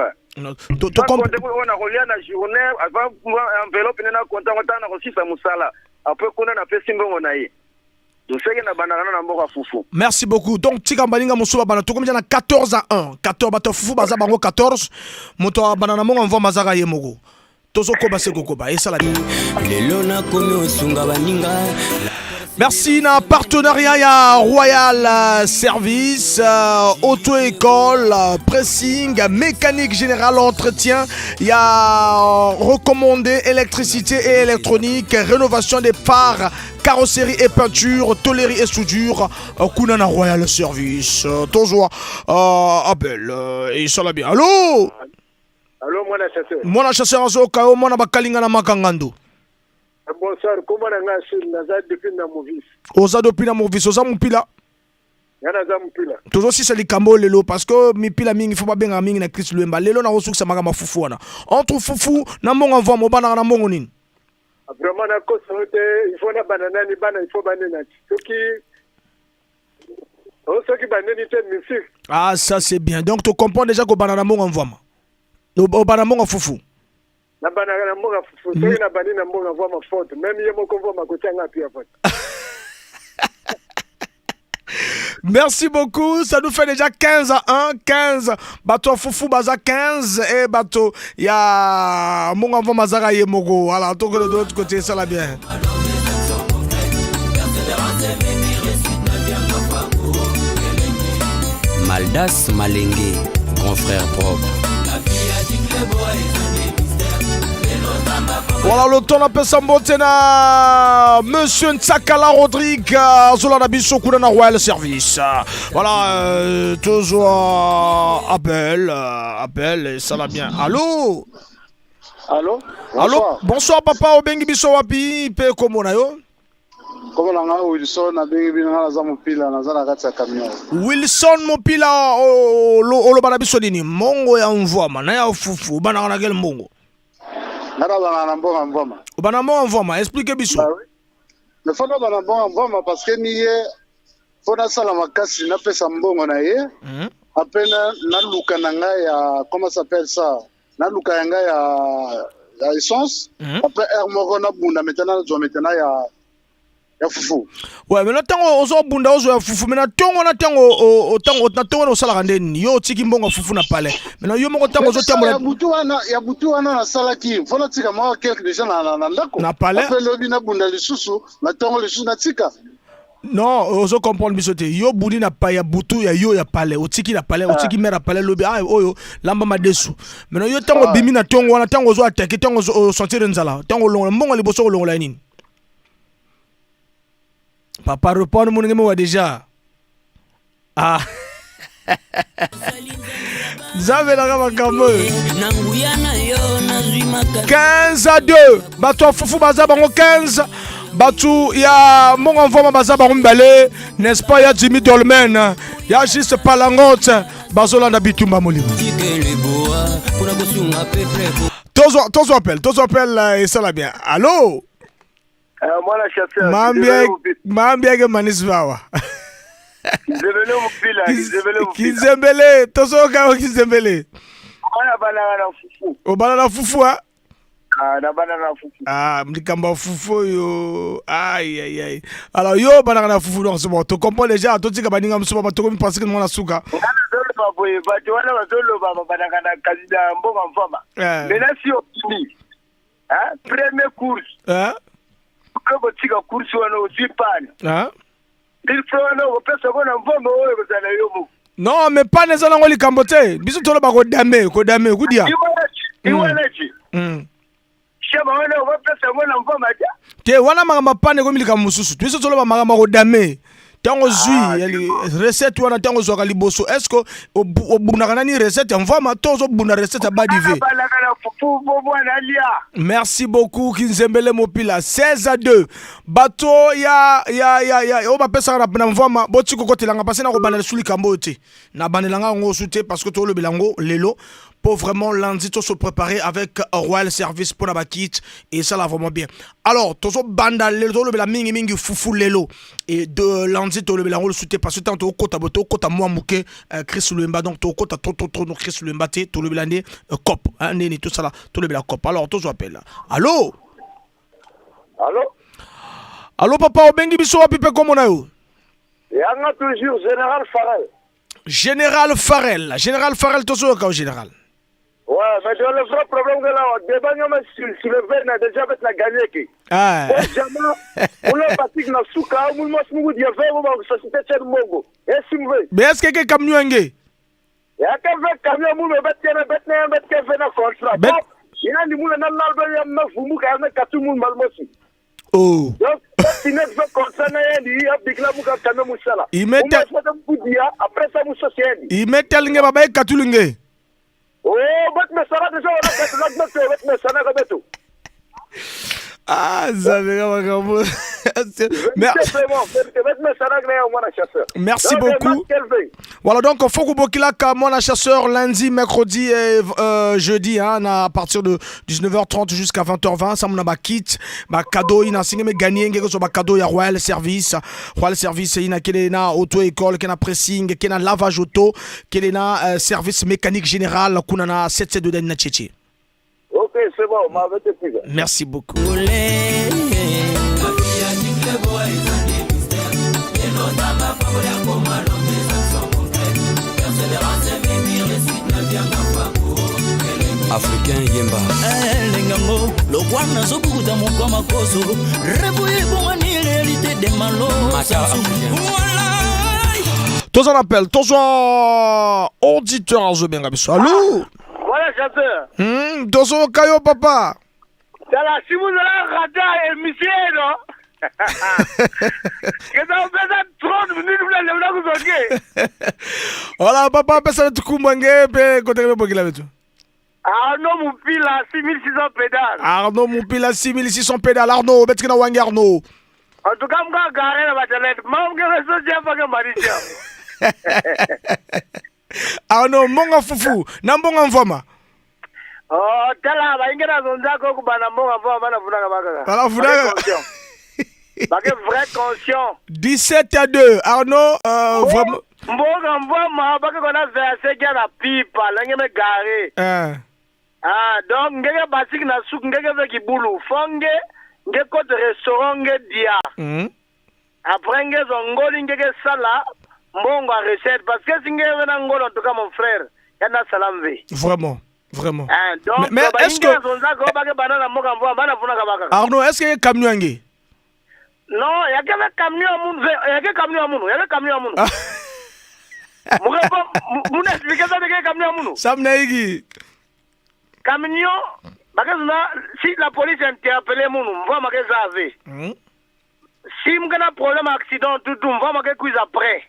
To kom on a relia na journée avant enveloppe na compte on na kosisa musala. Après kuna na pesi mbongo na ye. Donc c'est na banana na mbongo fufu. Merci beaucoup. Donc tika baninga musuba bana to komi na 14 à 1. 14 bato fufu baza bango 14. Moto banana mbongo mvo mazaka ye moko. Tozokoba se kokoba esala bien. Lelo na komi osunga baninga. Merci na partenariat ya Royal Service, auto-école, pressing, mécanique générale, entretien, il y a recommandé électricité et électronique, rénovation des phares, carrosserie et peinture, tôlerie et soudure, Kunana Royal Service. Toujours appel et ça va bien. Allô? Allo mwana chasseur. Mwana chasseur azoyoka yo mwana bakalinga na makangando. Bonsoir, kombo na nga Achille, naza depuis na Movis. Oza depuis na Movis, oza mopila? Nga naza mopila. Tozosisa likambo oyo lelo parce que mipila mingi fo babengaka mingi na Chris Luemba. Lelo nakosukisa makambo ya fufu wana. Entre fufu na mbongo mvwama obandaka na mbongo nini? Vraiment nakosa yo te, il faut nabanda nani bana il faut banena soki oh, soki baneni te musique. Ah ça c'est bien. Donc tu comprends déjà kobanda na mbongo mvwama. Obanda mbongo fufu. Nabandaka na mbongo fufu soki nabandi na mbongo mvwama faute meme ye moko mvwama akotia nga pia faute. Merci beaucoup. Ça nous fait déjà 15 à 1. 15. Bato Fufu Baza 15. Et bato ya Monga Mazara Yemogo. Voilà. Donc de l'autre côté, ça va bien. Maldas Malenge, grand frère propre. Voilà le temps napesa mbote na monsieur Ntsakala Rodrigue azolanda biso kuna na Royal Service. Voilà euh, tozwa appel euh, appel esala bien. Allô? Allô? Allô? Bonsoir papa obengi biso wapi pe kombo na yo? Kombo na nga Wilson, nabengi bino nga naza mopila, naza na kati ya camion. Wilson Mopila oloba na biso nini? Mongo ya mvwama na ya fufu obandaka na quel mbongo? Nga nabandaka na mbongo ya mvwama. Obanda mbongo ya mvwama, explique biso. Bah oui. Mais faut nabanda mbongo ya mvwama parce que ni ye faut nasala makasi napesa mbongo na ye. Mm -hmm. Après naluka na ngai ya comment s'appelle ça? Naluka ya ngai ya ya essence. Mm -hmm. Après heure moko nabunda maintenant nazwa maintenant ya ya fufu. Ouais, mais na ntango ozobunda ozwa ya fufu, mais na ntongo na ntango ntango na ntongo wana osalaka nde nini? Yo otiki mbongo ya fufu na palais. Mais na yo moko ntango ozotambola ya butu wana ya butu wana nasalaki faut natika mwa quelque déjà na, na, na ndako. Na palais. Après lobi nabunda lisusu na ntongo lisusu natika. Non, ozo comprendre biso te. Yo bundi na pa ya butu ya yo ya palais, otiki na palais, otiki mère ya palais lobi ah oyo lamba madesu. Mais yo ntango obimi na ntongo wana ntango ozo attaquer, ntango ozo sentir nzala, ntango olongola mbongo liboso olongola nini? Papa répondre mon ngeme wa déjà. Ah. Nzambe nanga makambo oyo. 15 à 2 bato ya fufu baza bango 15 bato ya mbongo mvoma baza bango mibale n'est-ce pas ya Jimmy Dolmen ya juste Palangote bazolanda bitumba molimo tozwa appel tozwa appel euh, esala bien allo Euh, mwana chasseur. Mambiake manisbawa. Kizembele mupila, kizembele mupila. Kizembele, tozoka yo kizembele. Mwana bana na fufu. Obana na fufu ha? Ah, na bana na fufu. Ah, likambo ya fufu oyo. Aïe aïe aïe. Alors yo banaka na fufu donc c'est bon. Tu comprends déjà, totika baninga mosusu ba tokomi penser que mwana suka. Nazoloba boye, bato wana bazoloba babanaka na kasi na mbongo mfama. Eh. Maintenant si okimi Hein? Premier course. Hein? Okoki kotika course wana ozwi pane. Hein? Il faut wana okopesa ngo na mbongo oyo ekozala yo moko. Non, mais pane eza nango likambo te. Biso toloba kodame, kodame, kudia. Iwanachi. Shaba wana okopesa ngo na mbongo te. Te wana makambo pane ekomi likambo mosusu. Biso toloba makambo ya kodame. Ntango ozwi ah, recette wana ntango ozwaka liboso est ce que obundaka nani recette ya mvama to ozobunda recette ya badive merci beaucoup kinzembele mopila 16 à 2 bato ya ya ya ya oyo bapesaka na mvama botika kokotelanga mpasi nakobanda lisusu likambo oyo te nabandelanga yango osu te parce que tolobela yango lelo pour vraiment lundi to se préparer avec Royal Service pour la kit et ça là vraiment bien. Alors tozo banda lelo tolobela mingi mingi fufu lelo et de lundi tolobela yango lisusu te parce que tant tokota bo tokota mwa moke euh, Chris Luemba donc tokota trop trop trop donc Chris Luemba te tolobela nde euh, cop hein, nini tout ça là tolobela cop. Alors tozo appel. Allô Allô Allô papa obengi biso wapi pe komona yo? Yanga toujours Général Farel. Général Farel, Général Farel tozoyoka yo général. Ouais, mais dans le vrai problème que là, débat nyama sur sur le verre na déjà bet na gagné ki. Ah. Bon jamais, on a parti na suka, on m'a smungu dia verre ba société cher mongo. Et si mve. Mais est-ce que ke camion nge? Ya ka ve camion mu me bet na bet na bet ke ve na contrat. Bet Ina ni mu na na ba ya ma fumu ka na katu mu malmosi. Oh. Donc, si ne veut contrat na yendi, ya bikla mu ka camion musala. Imete Après ça mu société. Imete linge baba ekatulu nge. Oh, bet mesana déjà wana beto na beto bet mesana ka beto. Ah, Nzambe ka makambo. Merci beaucoup. Voilà, donc, faut Bokilaka, moi, chasseur, lundi, mercredi et jeudi, hein, à partir de 19h30 jusqu'à 20h20. Ça, mon kit, ba cadeau, il a signé, mais gagné, ba cadeau, il y a Royal Service. Royal Service, il y a auto-école, il y a pressing, il y a lavage auto, il y a service mécanique général, kunana 772 de Tchétché. Ok, c'est bon, Merci beaucoup. Africain yemba. Elengango lokwa nazobukuta mokwa makoso revu ebongwani réalité de malo. Toza na appel, toza auditeur azobenga biso. Allo? Voilà, chasseur. Tozoyoka yo papa. Tala, si vous allez rater émission, non? Que ça vous fait 30 minutes, vous allez vous vous Voilà, papa, pesa tukumbwange pe kote bokila betu. Arnaud Moupila, 6600 pédales. Arnaud Moupila, 6600 pédales. Arnaud, betkina wangi Arnaud. En tout cas, je garer la batelette. Moi, je vais sortir pas que Marisha. Arnaud, mbonga fufu, na mbonga mvama. Oh, tala, baingera zonzako kubana mbonga mvama bana funaka bakaka. Bana funaka. Bake vrai conscient. 17 à 2. Arnaud, vraiment. Mbonga mvama bake kona verser kia na pipa, lenge me garer. Ah, donc ngeke basiki na souk ngeke ve kibulu fonge nge kote restaurant nge dia. Après nge zongoli ngeke sala mbongo a recette parce que si nge na ngolo en tout cas mon frère, yana salam ve. Vraiment. Vraiment. Ah, donc mais est-ce que zonzako bake banana mboka mvama bana funaka bakaka. Arnaud, est-ce que camion nge? Non, yake ve camion munu, yake camion munu, yake camion munu. Mune expliquer ça de ke camion munu. Sam naigi. Camion, parce que si la police interpellait munu, mva make zave. Si m'gana problème accident tout tout, mva make quiz après.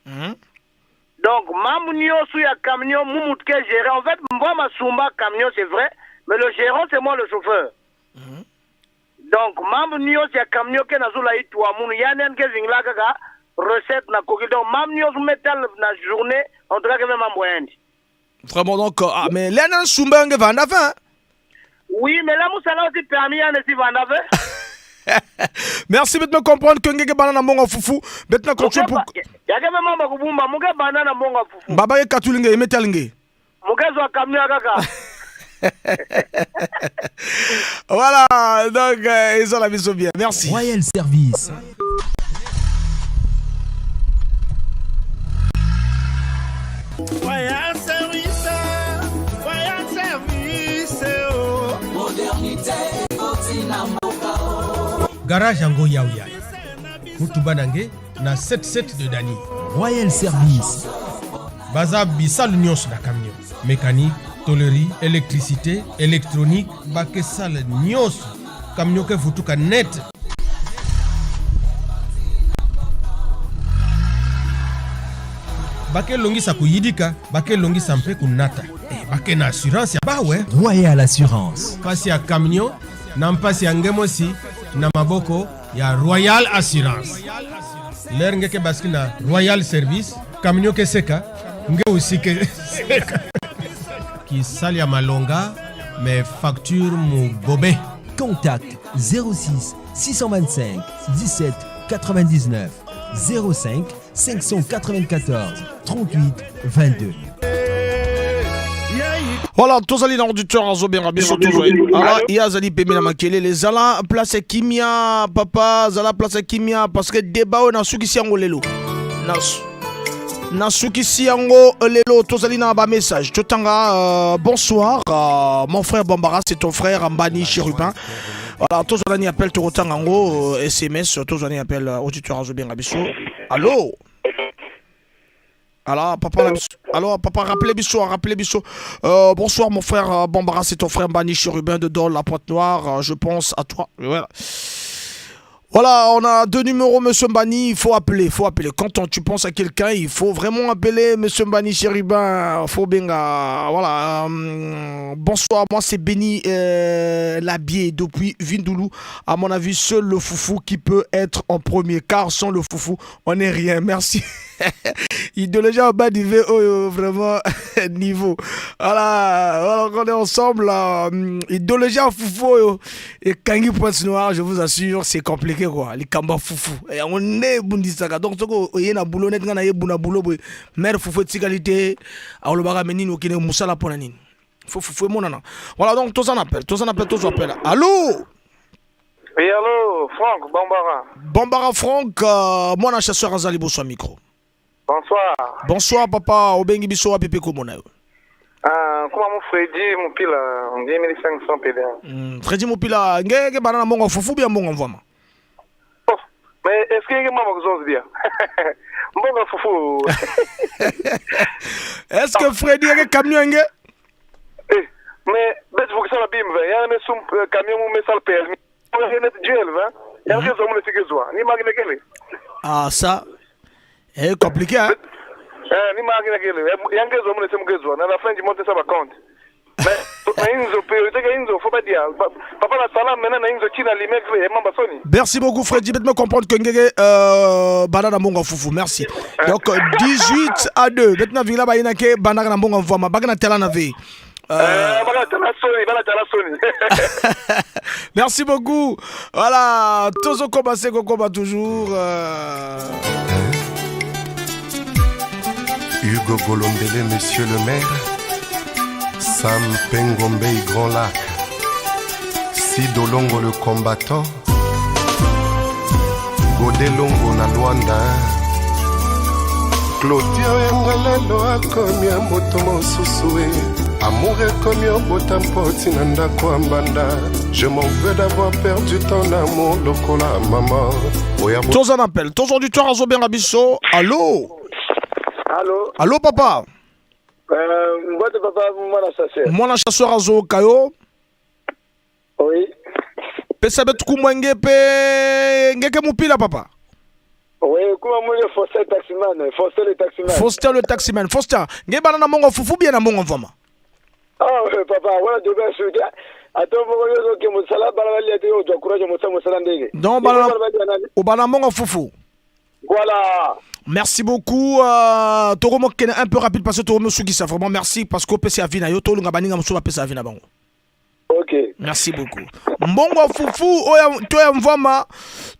Donc mamunio sous ya camion mumut ke gérer. En fait, mva masumba camion c'est vrai, mais le gérant c'est moi le chauffeur. Donc mamunio c'est camion ke nazula itwa munu yanen ke zingla kaka recette na koki. Donc mamunio metal na journée en tout cas que même amboyendi. Vraiment donc ah mais là nan sumba nge vanda fin. Oui, mais là musala aussi permis ya si vanda fin. Merci de me comprendre que ngeke banana mbongo fufu maintenant continue pour yake mama kubumba muke banana mbongo fufu. Baba ye katulinge imetalinge. Muke zo camion kaka. Voilà, donc ils ont la mission bien. Merci. Royal Service. Royal Service, Royal Service, oh. Modernité, kotina mboka, oh. Garage yango yaoya. Mutuba nange na 77 de Dani. Royal Service. Baza bisalu nyonso na camion. Mécanique, tôlerie, électricité, électronique, bakesale nyonso. Camion ke futuka net. Bake longisa kuyidika, bake longisa mpe kunata. Bake na assurance ya bawe. Royal Assurance. Pasi ya camion, na mpasi ya ngemosi, na maboko ya Royal Assurance. L'air ngeke baski na Royal Service, camion ke seka, nge aussi ke seka. Ki sali ya malonga, mais facture mu bobe. Contact 06 625 17 99 05 594 38 22. Voilà, tozali na auditeur azobenga biso tozali. Ala ye azali pembeni na makelele. Zala place ya kimia papa, zala place ya kimia parce que débat oyo nasukisi yango lelo. Nasukisi yango lelo, tozali na ba message. Totanga, bonsoir, mon frère Bambara, c'est ton frère Mbani Chérubin. Voilà, tozali appel tokotanga yango, SMS, tozali appel auditeur azobenga biso. Allô? Alors papa, alors papa, rappelez biso, rappelez biso. Bonsoir mon frère Bambara, c'est ton frère Mbani Chérubin de Dole, la Pointe Noire. Je pense à toi. Voilà. Voilà, on a deux numéros, Monsieur Mbani, il faut appeler, il faut appeler. Quand tu penses à quelqu'un, il faut vraiment appeler Monsieur Mbani Chérubin, faut benga. Voilà. Bonsoir, moi c'est Béni Labier depuis Vindoulou. À mon avis, seul le foufou qui peut être en premier, car sans le foufou, on n'est rien. Merci. Idéologie en bas du V, oh, vraiment niveau. Voilà, voilà, on est ensemble. Là. Idéologie en foufou oh, et Kangi Pointe Noire, je vous assure, c'est compliqué quoi. Les kamba foufou. Et on est bundisaka. Donc, soko oye na boulot net nga na ye buna boulot boye. Mère foufou etikali te. Alobaka mais nini okende musala pona nini. Faut foufou emonana. Voilà, donc tous en appel, tous en appel, tous en appel. Allô? Oui, allô, Franck Bambara. Bambara Franck, moi na chasseur azali bonsoir micro. Bonsoir. Bonsoir papa, obengi biso wapi pe komona yo? Ah, comment mon Freddy Mopila, 2500 PDA. Freddy Mopila, ngeke banana mbongo fufu bien mbongo mvama. Oh, mais est-ce que ngeke mama kuzonzi bien? Mbongo fufu. Est-ce que Freddy ngeke camion ngeke? Eh, mais bête vous que ça la bim, il y a un sum camion mu mesal permis. Duel, hein? Il y a un réseau mu le ni magine kele. Ah ça est compliqué, hein? Eh, ni magine kele. Yange zo mu le semgezwa. Na la fin du mois ça va compte. Mais inzo priorité que inzo faut pas dire. Papa la salam maintenant na inzo china limek et mamba soni. Merci beaucoup Freddy, de me comprendre que ngeke banana mbongo fufu. Merci. Donc 18 à 2. Maintenant villa ba inake banana mbongo mvama bagana tela na ve. Merci beaucoup. Voilà, tous au combat, c'est combat toujours. Hugo Golombele, monsieur le maire. Sam Pengombe, Grand Lac. Sidolongo, le combattant. Godelongo na Luanda. Claudia oyanga lelo akomi ya moto mosusu e. Amour ekomi obota mpoti na ndako ya mbanda. Je m'en veux d'avoir perdu ton amour lokola mama. Oya bo- Tous en appel, tous auditeur azobenga biso. Allô? Allô? Allô papa? Mbote papa, mwana chasseur. Mwana chasseur azo kayo? Oui. Pesa betu kumwenge pe ngeke mupila papa. Oui, kuma mwenge Faustin taximan, Faustin le taximan. Faustin le taximan, Faustin, nge bana na mongo fufu bien na mongo mvama. Ah papa, wana dobe suite. Ato mongo yozo ke musala bana bali ate yo courage musala musala ndenge. Donc bana o bana mongo fufu. Voilà. Merci beaucoup. Toro mokene un peu rapide parce que Toro Mosuki ça vraiment merci parce que PC avina yo tolunga baninga musu ba PC avina bango. Ok. Merci beaucoup. Mbongo fufu oya toya mvama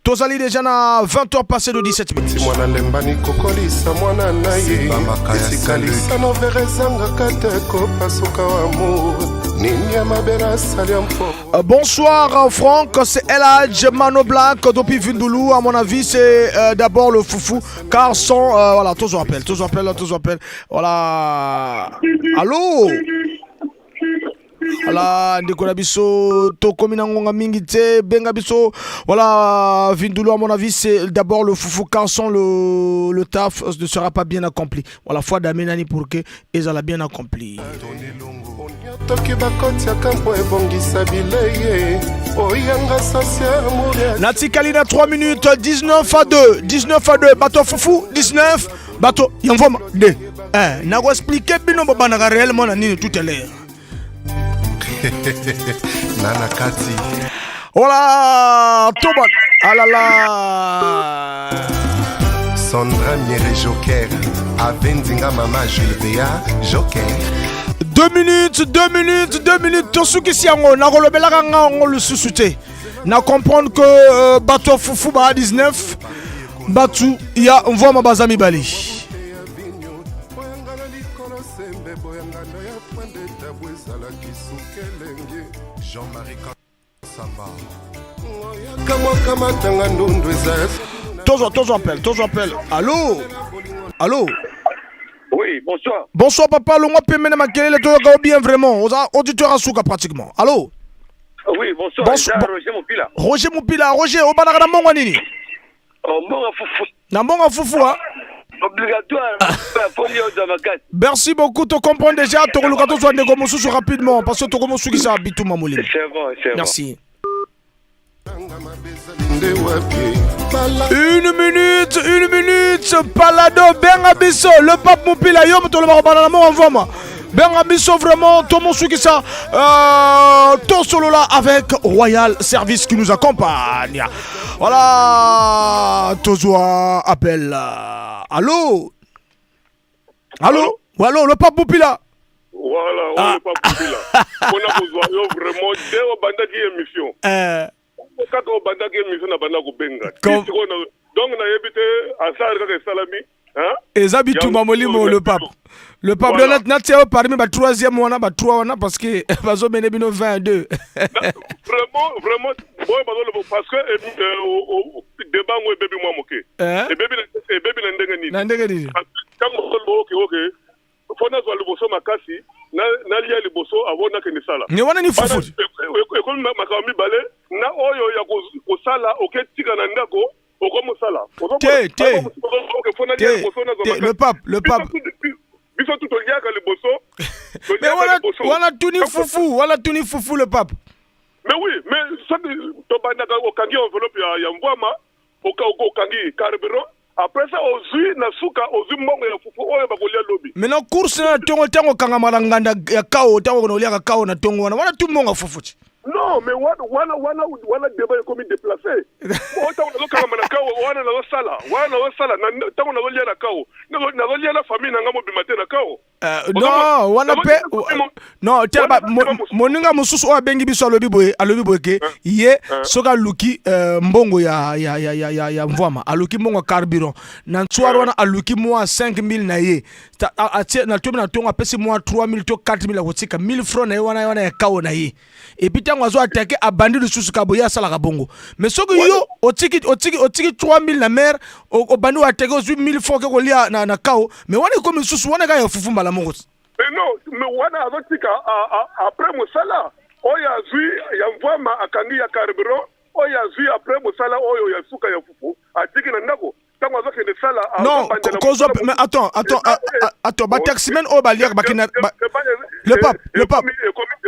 tozali déjà na 20h passé de 17 minutes. Mwana lembani kokolisa mwana na ye. Esika lisano vere ezangaka te kopasuka wa amour. Nini ya mabe nasali ya mpo. Bonsoir Franck, c'est El Hadj Mano Black depuis Vindoulou. À mon avis, c'est d'abord le foufou, car sans voilà, tous appellent, tous appellent, tous appellent. Voilà. Allô? Voilà, ndeko na biso tokomi na ngonga mingi te, benga biso. Voilà, Vindoulou, à mon avis, c'est d'abord le foufou, car sans le taf ne sera pas bien accompli. Voilà, foi d'Amenani pour que ezala bien accompli. Toki bakotiaka mpo ebongisa bilei oyanga sasi amour ya Natikali na 3 minutes, 19 à 2, 19 à 2, bato fufu, 19, bato yamvoma 2. Eh, nako expliquer bino bobanaka réellement na nini tout à l'heure. Nana Kati. Voilà, Thomas. Ah là là. Sandra Miere Joker. Avendinga Mama Jules Béa Joker. 2 minutes, 2 minutes, 2 minutes. Tosuki siango, na rolobelaka nga ngo le susute. Na comprendre que bato fufu ba 19, batu ya mvua mabaza mibali. Tozo, tozo appel, tozo appel. Allô? Allô? Oui, bonsoir. Bonsoir papa, longwa pemene makelele toyoka bien vraiment. Oza auditeur asuka pratiquement. Allô? Oui, bonsoir. Bonsoir. Eza Roger Mopila. Roger Mopila, Roger, obana na mbongo nini? Oh, mbongo fufu. Na mbongo fufu hein? Obligatoire. Pour yo dans ma carte. Merci beaucoup, tu comprends déjà, tu reluka to soigner comme sous rapidement parce que tu commences qui ça bituma molimo. C'est bon, c'est bon. Merci. Nakokende wapi? Une minute, une minute, Palado, benga biso, le pape Mupila, yo moto olobaka bana na moko mvama. Benga biso vraiment, tomosukisa, tosolola avec Royal Service qui nous accompagne. Voilà, tozwa appel. Allô? Allô? Allô, le pape Mupila? Voilà, ah. Le pape Mupila. Mpona kozwa yo vraiment nde obandaki émission. Kaka obandaki émission na banda kobenga. Donc nayebi te asali kaka esalami. Eza bitumba molimo, le pape. Le pape, voilà. Natia yo parmi ba troisième wana, ba trois wana, parce que bazomene bino 22. Vraiment, vraiment, boye bazoloba parce que débat ngo ebebi mwa moke. Ebebi na ndenge nini? Na ndenge nini? Ntango bazoloba oke fo nazwa liboso makasi, nalia liboso avant nakende sala. Ne wana ni fufu. Ekomi makambo mibale na oyo ya kosala oketika na ndako okomosala. Te te te, le pape, le pape. Biso tu toliaka liboso. Mais wana wana tuni fufu, wana tuni fufu, le pape. Mais oui, mais soki tobandaka, okangi enveloppe ya mvwama, okangi carburant, après ça ozwi na suka, ozwi mbongo ya fufu oyo bakolia lobi. Maintenant course na ntongo, ntango okangama na nganda ya kao, ntango okona oliaka kao na ntongo wana, wana tu mbongo ya fufu ti. Non, mais wana wana wana wana débat ekomi déplacé. Oyo ntango nazokangama na kao wana, nazosala wana, nazosala ntango nazolia na kao, nazolia na famille na nga mobima te na kao. Non, wana mpe non te. Moninga mosusu oyo abengi biso alobi boye, alobi boye ke ye soki aluki mbongo ya mvwama, aluki mbongo ya carburant na ntswari wana, aluki mwa 5000 na ye, atie na tobi na ntongo, apesi mwa 3000 to 4000, akotika 1000 francs na ye wana, wana ya kao na ye. Et puis ntango azo attaquer, abandi lisusu kabo. Ye asalaka bongo. Mais soki yo otiki 3000 na mare, obandi oattaquer, ozwi 1000 francs, oke kolia na kao, mais wana ekomi lisusu wana kaka ya fufu mbala moko. Mais non, mais wana azotika après mosala oyo azwi ya mvwama, akangi ya carburant oyo azwi après mosala oyo ya suka ya fufu, atiki na ndako ntango azokende sala. Non, kozwa, mais attends, attends, attends, bataximen oyo baliaka bakenda. Le pape, le pape,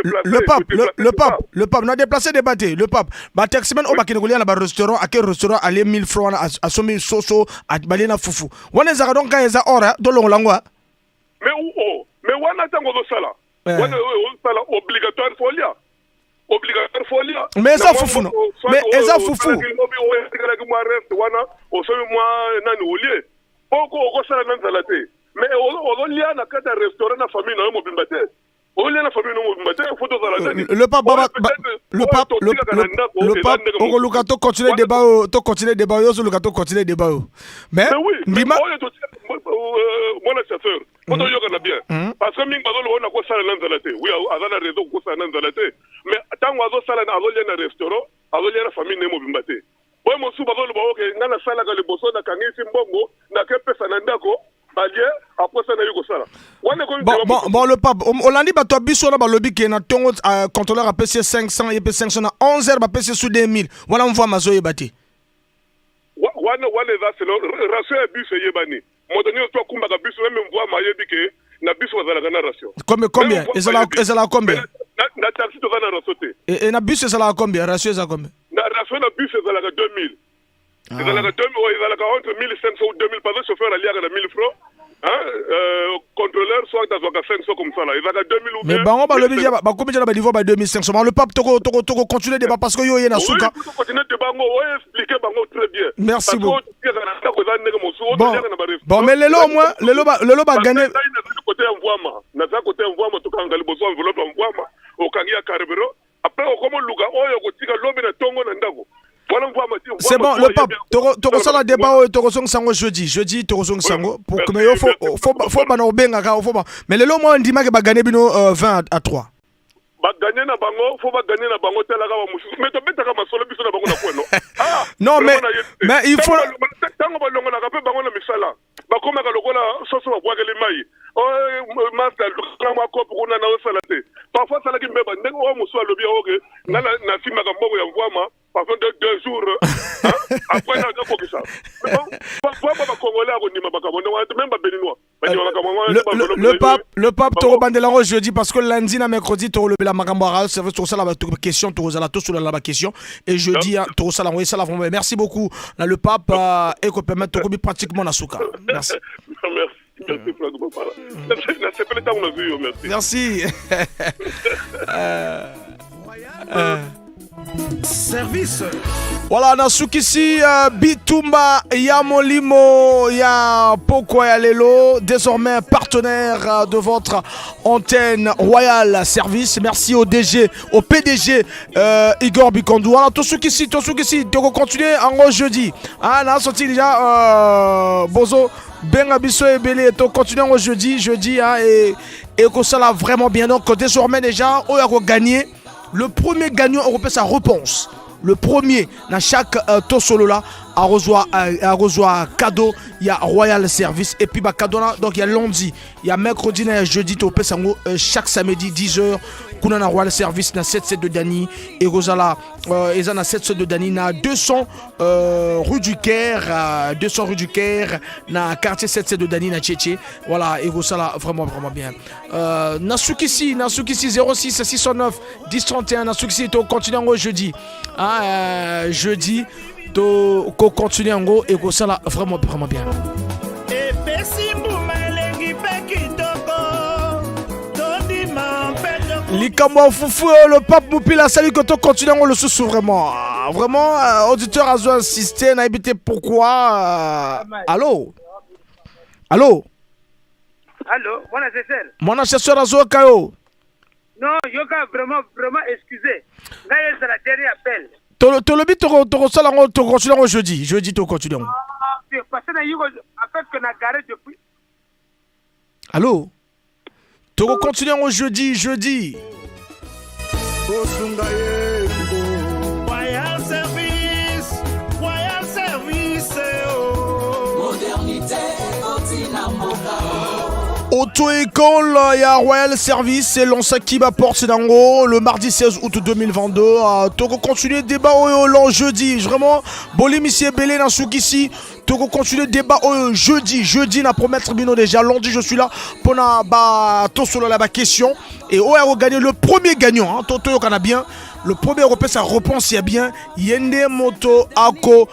le pape, le pape, le pape, na déplacé débat te, le pape. Bataximen oyo bakende kolia na barestaurant, ake restaurant, alie 1000 francs wana, asombi soso, balie na fufu wana, ezalaka donc ka eza or tolongola yango. Mais o mais wana ntango ozosala wana, ozosala obligatoire fo olia, obligatoire fo olia. Mais eza fufu, no, mais eza fufu. Etikalaki mwa reste wana, osomi mwa nani, olie oko okosala na nzala te. Mais ozolia na kati ya restaurant na famille na yo mobimba te, ozolia na famille na yo mobimba te, fo tozala nani. Le pape, le pape, le pape, okoluka to continuer débat oyo, to continuer débat oyo, ozoluka to continuer débat oyo, mais ndima. Mwana chasseur, po toyokana bien, parce que mingi bazoloba oyo nakosala na nzala te. Oui, aza na raison, kokosala na nzala te, mais ntango azosala, azolia na restaurant, azolia na famille na ye mobimba te. Oyo mosusu bazoloba oke ngai nasalaka liboso, nakangisi mbongo, nakepesa na ndako, balie, après ça nayi kosala wana. Bon, le pape, olandi bato ya biso wana balobi ke na ntongo contrôleur apesi ye 500, ye mpe 500, na 11 heures bapesi ye su 2000 wana, mvwama azoyeba te. Wana wana eza selon ration ya biso eyebani. Moto nyonso to akumbaka biso, même mvwama ayebi ke na biso bazalaka na ration. Combien, combien ezalaka, combien? Na taxi toza na ration te. E na bus ezalaka combien? Ration eza combien? Na ration na bus ezalaka 2000, ezalaka 2000, oyo ezalaka entre 1500 ou 2000, parce que chauffeur aliaka na 1000 francs, hein, contrôleur soit azwaka 500 comme ça là, ezalaka 2000 ou Mais bango balobi dia bakomi dia na baniveau ba 2500. Bon, le pape, toko continuer débat parce que yo ye na suka. Oui, continuer débat ngo, oyo expliquer bango très bien. Merci beaucoup. Ndako eza ndenge mosusu. Bon, mais lelo au moins lelo ba gagner. Côté ya mvwama, naza côté ya mvwama, tokanga liboso enveloppe ya mvwama, okangi ya carburant, après okoma oluka oyo kotika lobi na ntongo na ndako. C'est bon, le pape, tokosala débat oyo, tokozongisa yango jeudi. Jeudi tokozongisa yango pour que, mais yo fo bana obengaka fo ba, mais lelo mwa ndimaki bagagner bino 20 à 3. Bagagner na bango, fo bagagner na bango, talaka bamosusu, mais tobetaka masolo biso na bango na kweno. Non, mais il faut Ntango balongolaka mpe bango na misala, bakomaka lokola soso babwakeli mai. Master alukaka mwa kope kuna na osala te. Parfois asalaki mbeba ndenge oyo mosusu alobi oke nga nasimbaka mbongo ya mvwama parfois de 2 jours après nakokisa. Mvwama, bacongolais akondima makambo ndenge wana, même babéninois. Le, pape, le pape tokobandela yango jeudi parce que lundi na mercredi tokolobela makambo ya service, tokosala ba question, tokozala tosolola ba question et jeudi tokosala yango esala vraiment. Merci beaucoup na le pape ekopermettre tokomi pratiquement na suka. Merci. Merci. Merci Franck Bopala. Nasepeli ntango nazwi yo, merci. Merci. Service. Voilà, nasukisi bitumba ya molimo ya pokwa ya lelo, désormais partenaire de votre antenne Royal Service. Merci au DG, au PDG Igor Bikondou. Voilà, tosukisi, tosukisi, continuer en jeudi. Ah, na sorti déjà bozo benga biso ebele, to continuer en jeudi, jeudi hein, et que ça l'a vraiment bien. Donc désormais déjà, oyo a gagné le premier gagnant européen sa réponse. Le premier dans chaque tosolola a reçoit cadeau, il y a Royal Service et puis bah cadeau là, donc il y a lundi, il y a mercredi, il y a jeudi to sango chaque samedi 10h kuna na Royal Service na 77 de Dany et Rosala eza na 77 de Dany na 200 rue du Caire, 200 rue du Caire na quartier 77 de Dany na Tchétché. Voilà, et Rosala vraiment vraiment bien. Nasukisi, nasukisi 06 609 10 31, nasukisi to continue ngo jeudi. Ah, jeudi to ko continuer ngo et Rosala vraiment vraiment bien. Epesi mbuma elengi mpe kitoko, tondima mpe. Likambo ya fufu oyo, le pape Mopila asali que to continue yango lisusu vraiment. Ah, vraiment auditeur azo insister, nayebi te pourquoi. Allo, allo? Allo, mwana Cecil. Mwana chasseur, azoyoka yo. Non, yoka, vraiment, vraiment, excusez. Ngai ezala dernier appel. Tolobi tokosala yango, tokontinue yango jeudi, jeudi tokontinue yango. Ah, parce que na yiko en fait que na garé depuis. Allo, tokocontinue yango jeudi, jeudi. Kosunga ye. Royal Service, Royal Service, oh. Modernité ekoti na mboka. Auto-école ya Royal Service elancaki baporte nango le mardi 16 août 2022. Toko continuer débat oyo le jeudi. Vraiment, bolimisi ebele na sukisi. Toko continuer débat oyo jeudi. Jeudi na promettre bino déjà. Lundi je suis là pour na ba tosolola ba question et oyo a gagné, le premier gagnant hein, toto yokana bien. Le premier européen sa réponse ya bien. Yende moto ako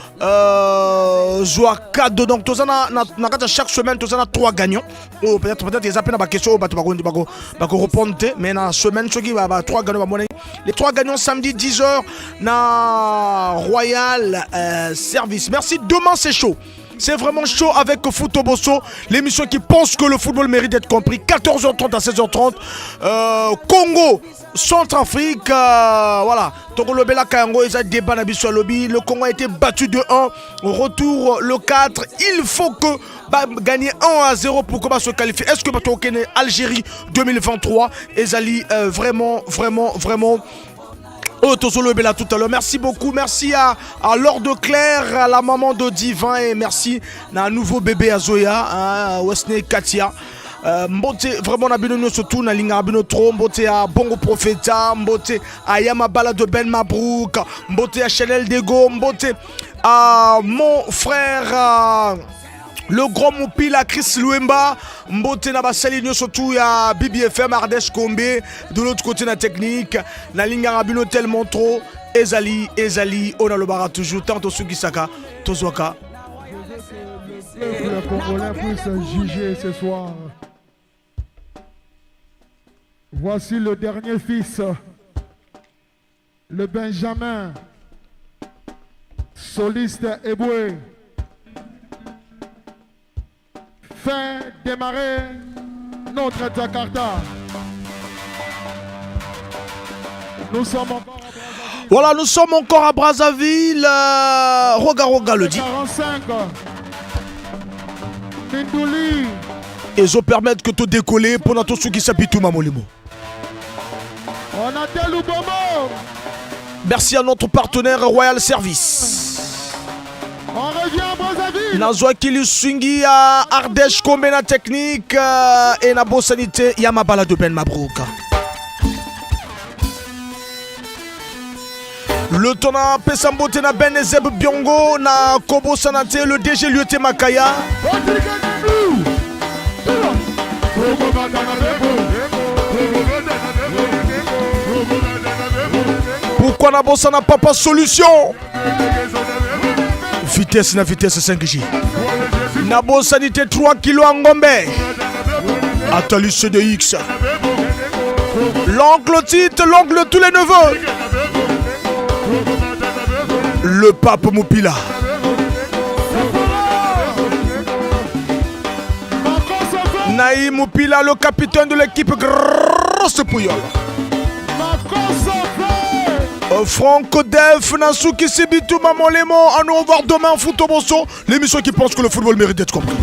zwa cadeau. Donc toza na kati ya chaque semaine toza na trois gagnants. Oh, peut-être eza mpe na baquestion oyo bato bako répondre te, mais na semaine soki ba trois gagnants bamonani, les trois gagnants samedi 10h na Royal Service. Merci. Demain c'est chaud. C'est vraiment chaud avec Foot Bosso, l'émission qui pense que le football mérite d'être compris. 14h30 à 16h30, Congo, Centrafrique, voilà. Tokolobela yango, eza débat na biso lobi. Le Congo a été battu de 1. Retour le 4. Il faut que bah, gagner 1 à 0 pour qu'on se qualifie. Est-ce que bato Algérie 2023 ezali vraiment, vraiment, vraiment? Oh, tozolobela tout à l'heure. Merci beaucoup. Merci à Lord Claire, à la maman de Divin et merci à un nouveau bébé à Zoya, hein, Wesley Katia. Mbote vraiment na bino nyonso tout, na linga bino trop. Mbote à Bongo Profeta, mbote à Yamabala de Ben Mabrouk, mbote à Chanel Dego, mbote à mon frère le grand Moupila Chris Luemba, mbote na basali nyonso tout ya BBFM, Ardesh Kombe de l'autre côté na technique. Na lingaka bino tellement trop. Ezali, ezali on alobara toujours tant tosukisaka tozwaka. Le peuple congolais puisse juger ce soir. Voici le dernier fils, le Benjamin, soliste Eboué. Fait démarrer notre Jakarta. Nous sommes encore à Brazzaville. Voilà, nous sommes encore à Brazzaville. Roga Roga le dit. 45. Mindouli. Et ils permettent que tout décoller pour notre qui s'habite tout Mamolimo. On a tel Bomo. Merci à notre partenaire Royal Service. On revient à Brazzaville. Nazwaki lisungi ya Ardèche Kombe na technique et na bosanité Yamabala de Ben Mabrouk. Le tona pesa mbote na Ben Ezeb Biongo na Kobo Sanate, le DG Lyote Makaya. Pourquoi nabosana papa solution? Vitesse na vitesse 5G. Nabosani te 3 kilo ya ngombe. Atali CDX. L'oncle Tite, l'oncle de tous les neveux. Le pape Moupila. Naïm Moupila, le capitaine de l'équipe Grosse Pouyol. Franco Def, Nasuki Sibitou, Maman Lémon. À nous revoir demain, Foot Bosso, l'émission qui pense que le football mérite d'être compris.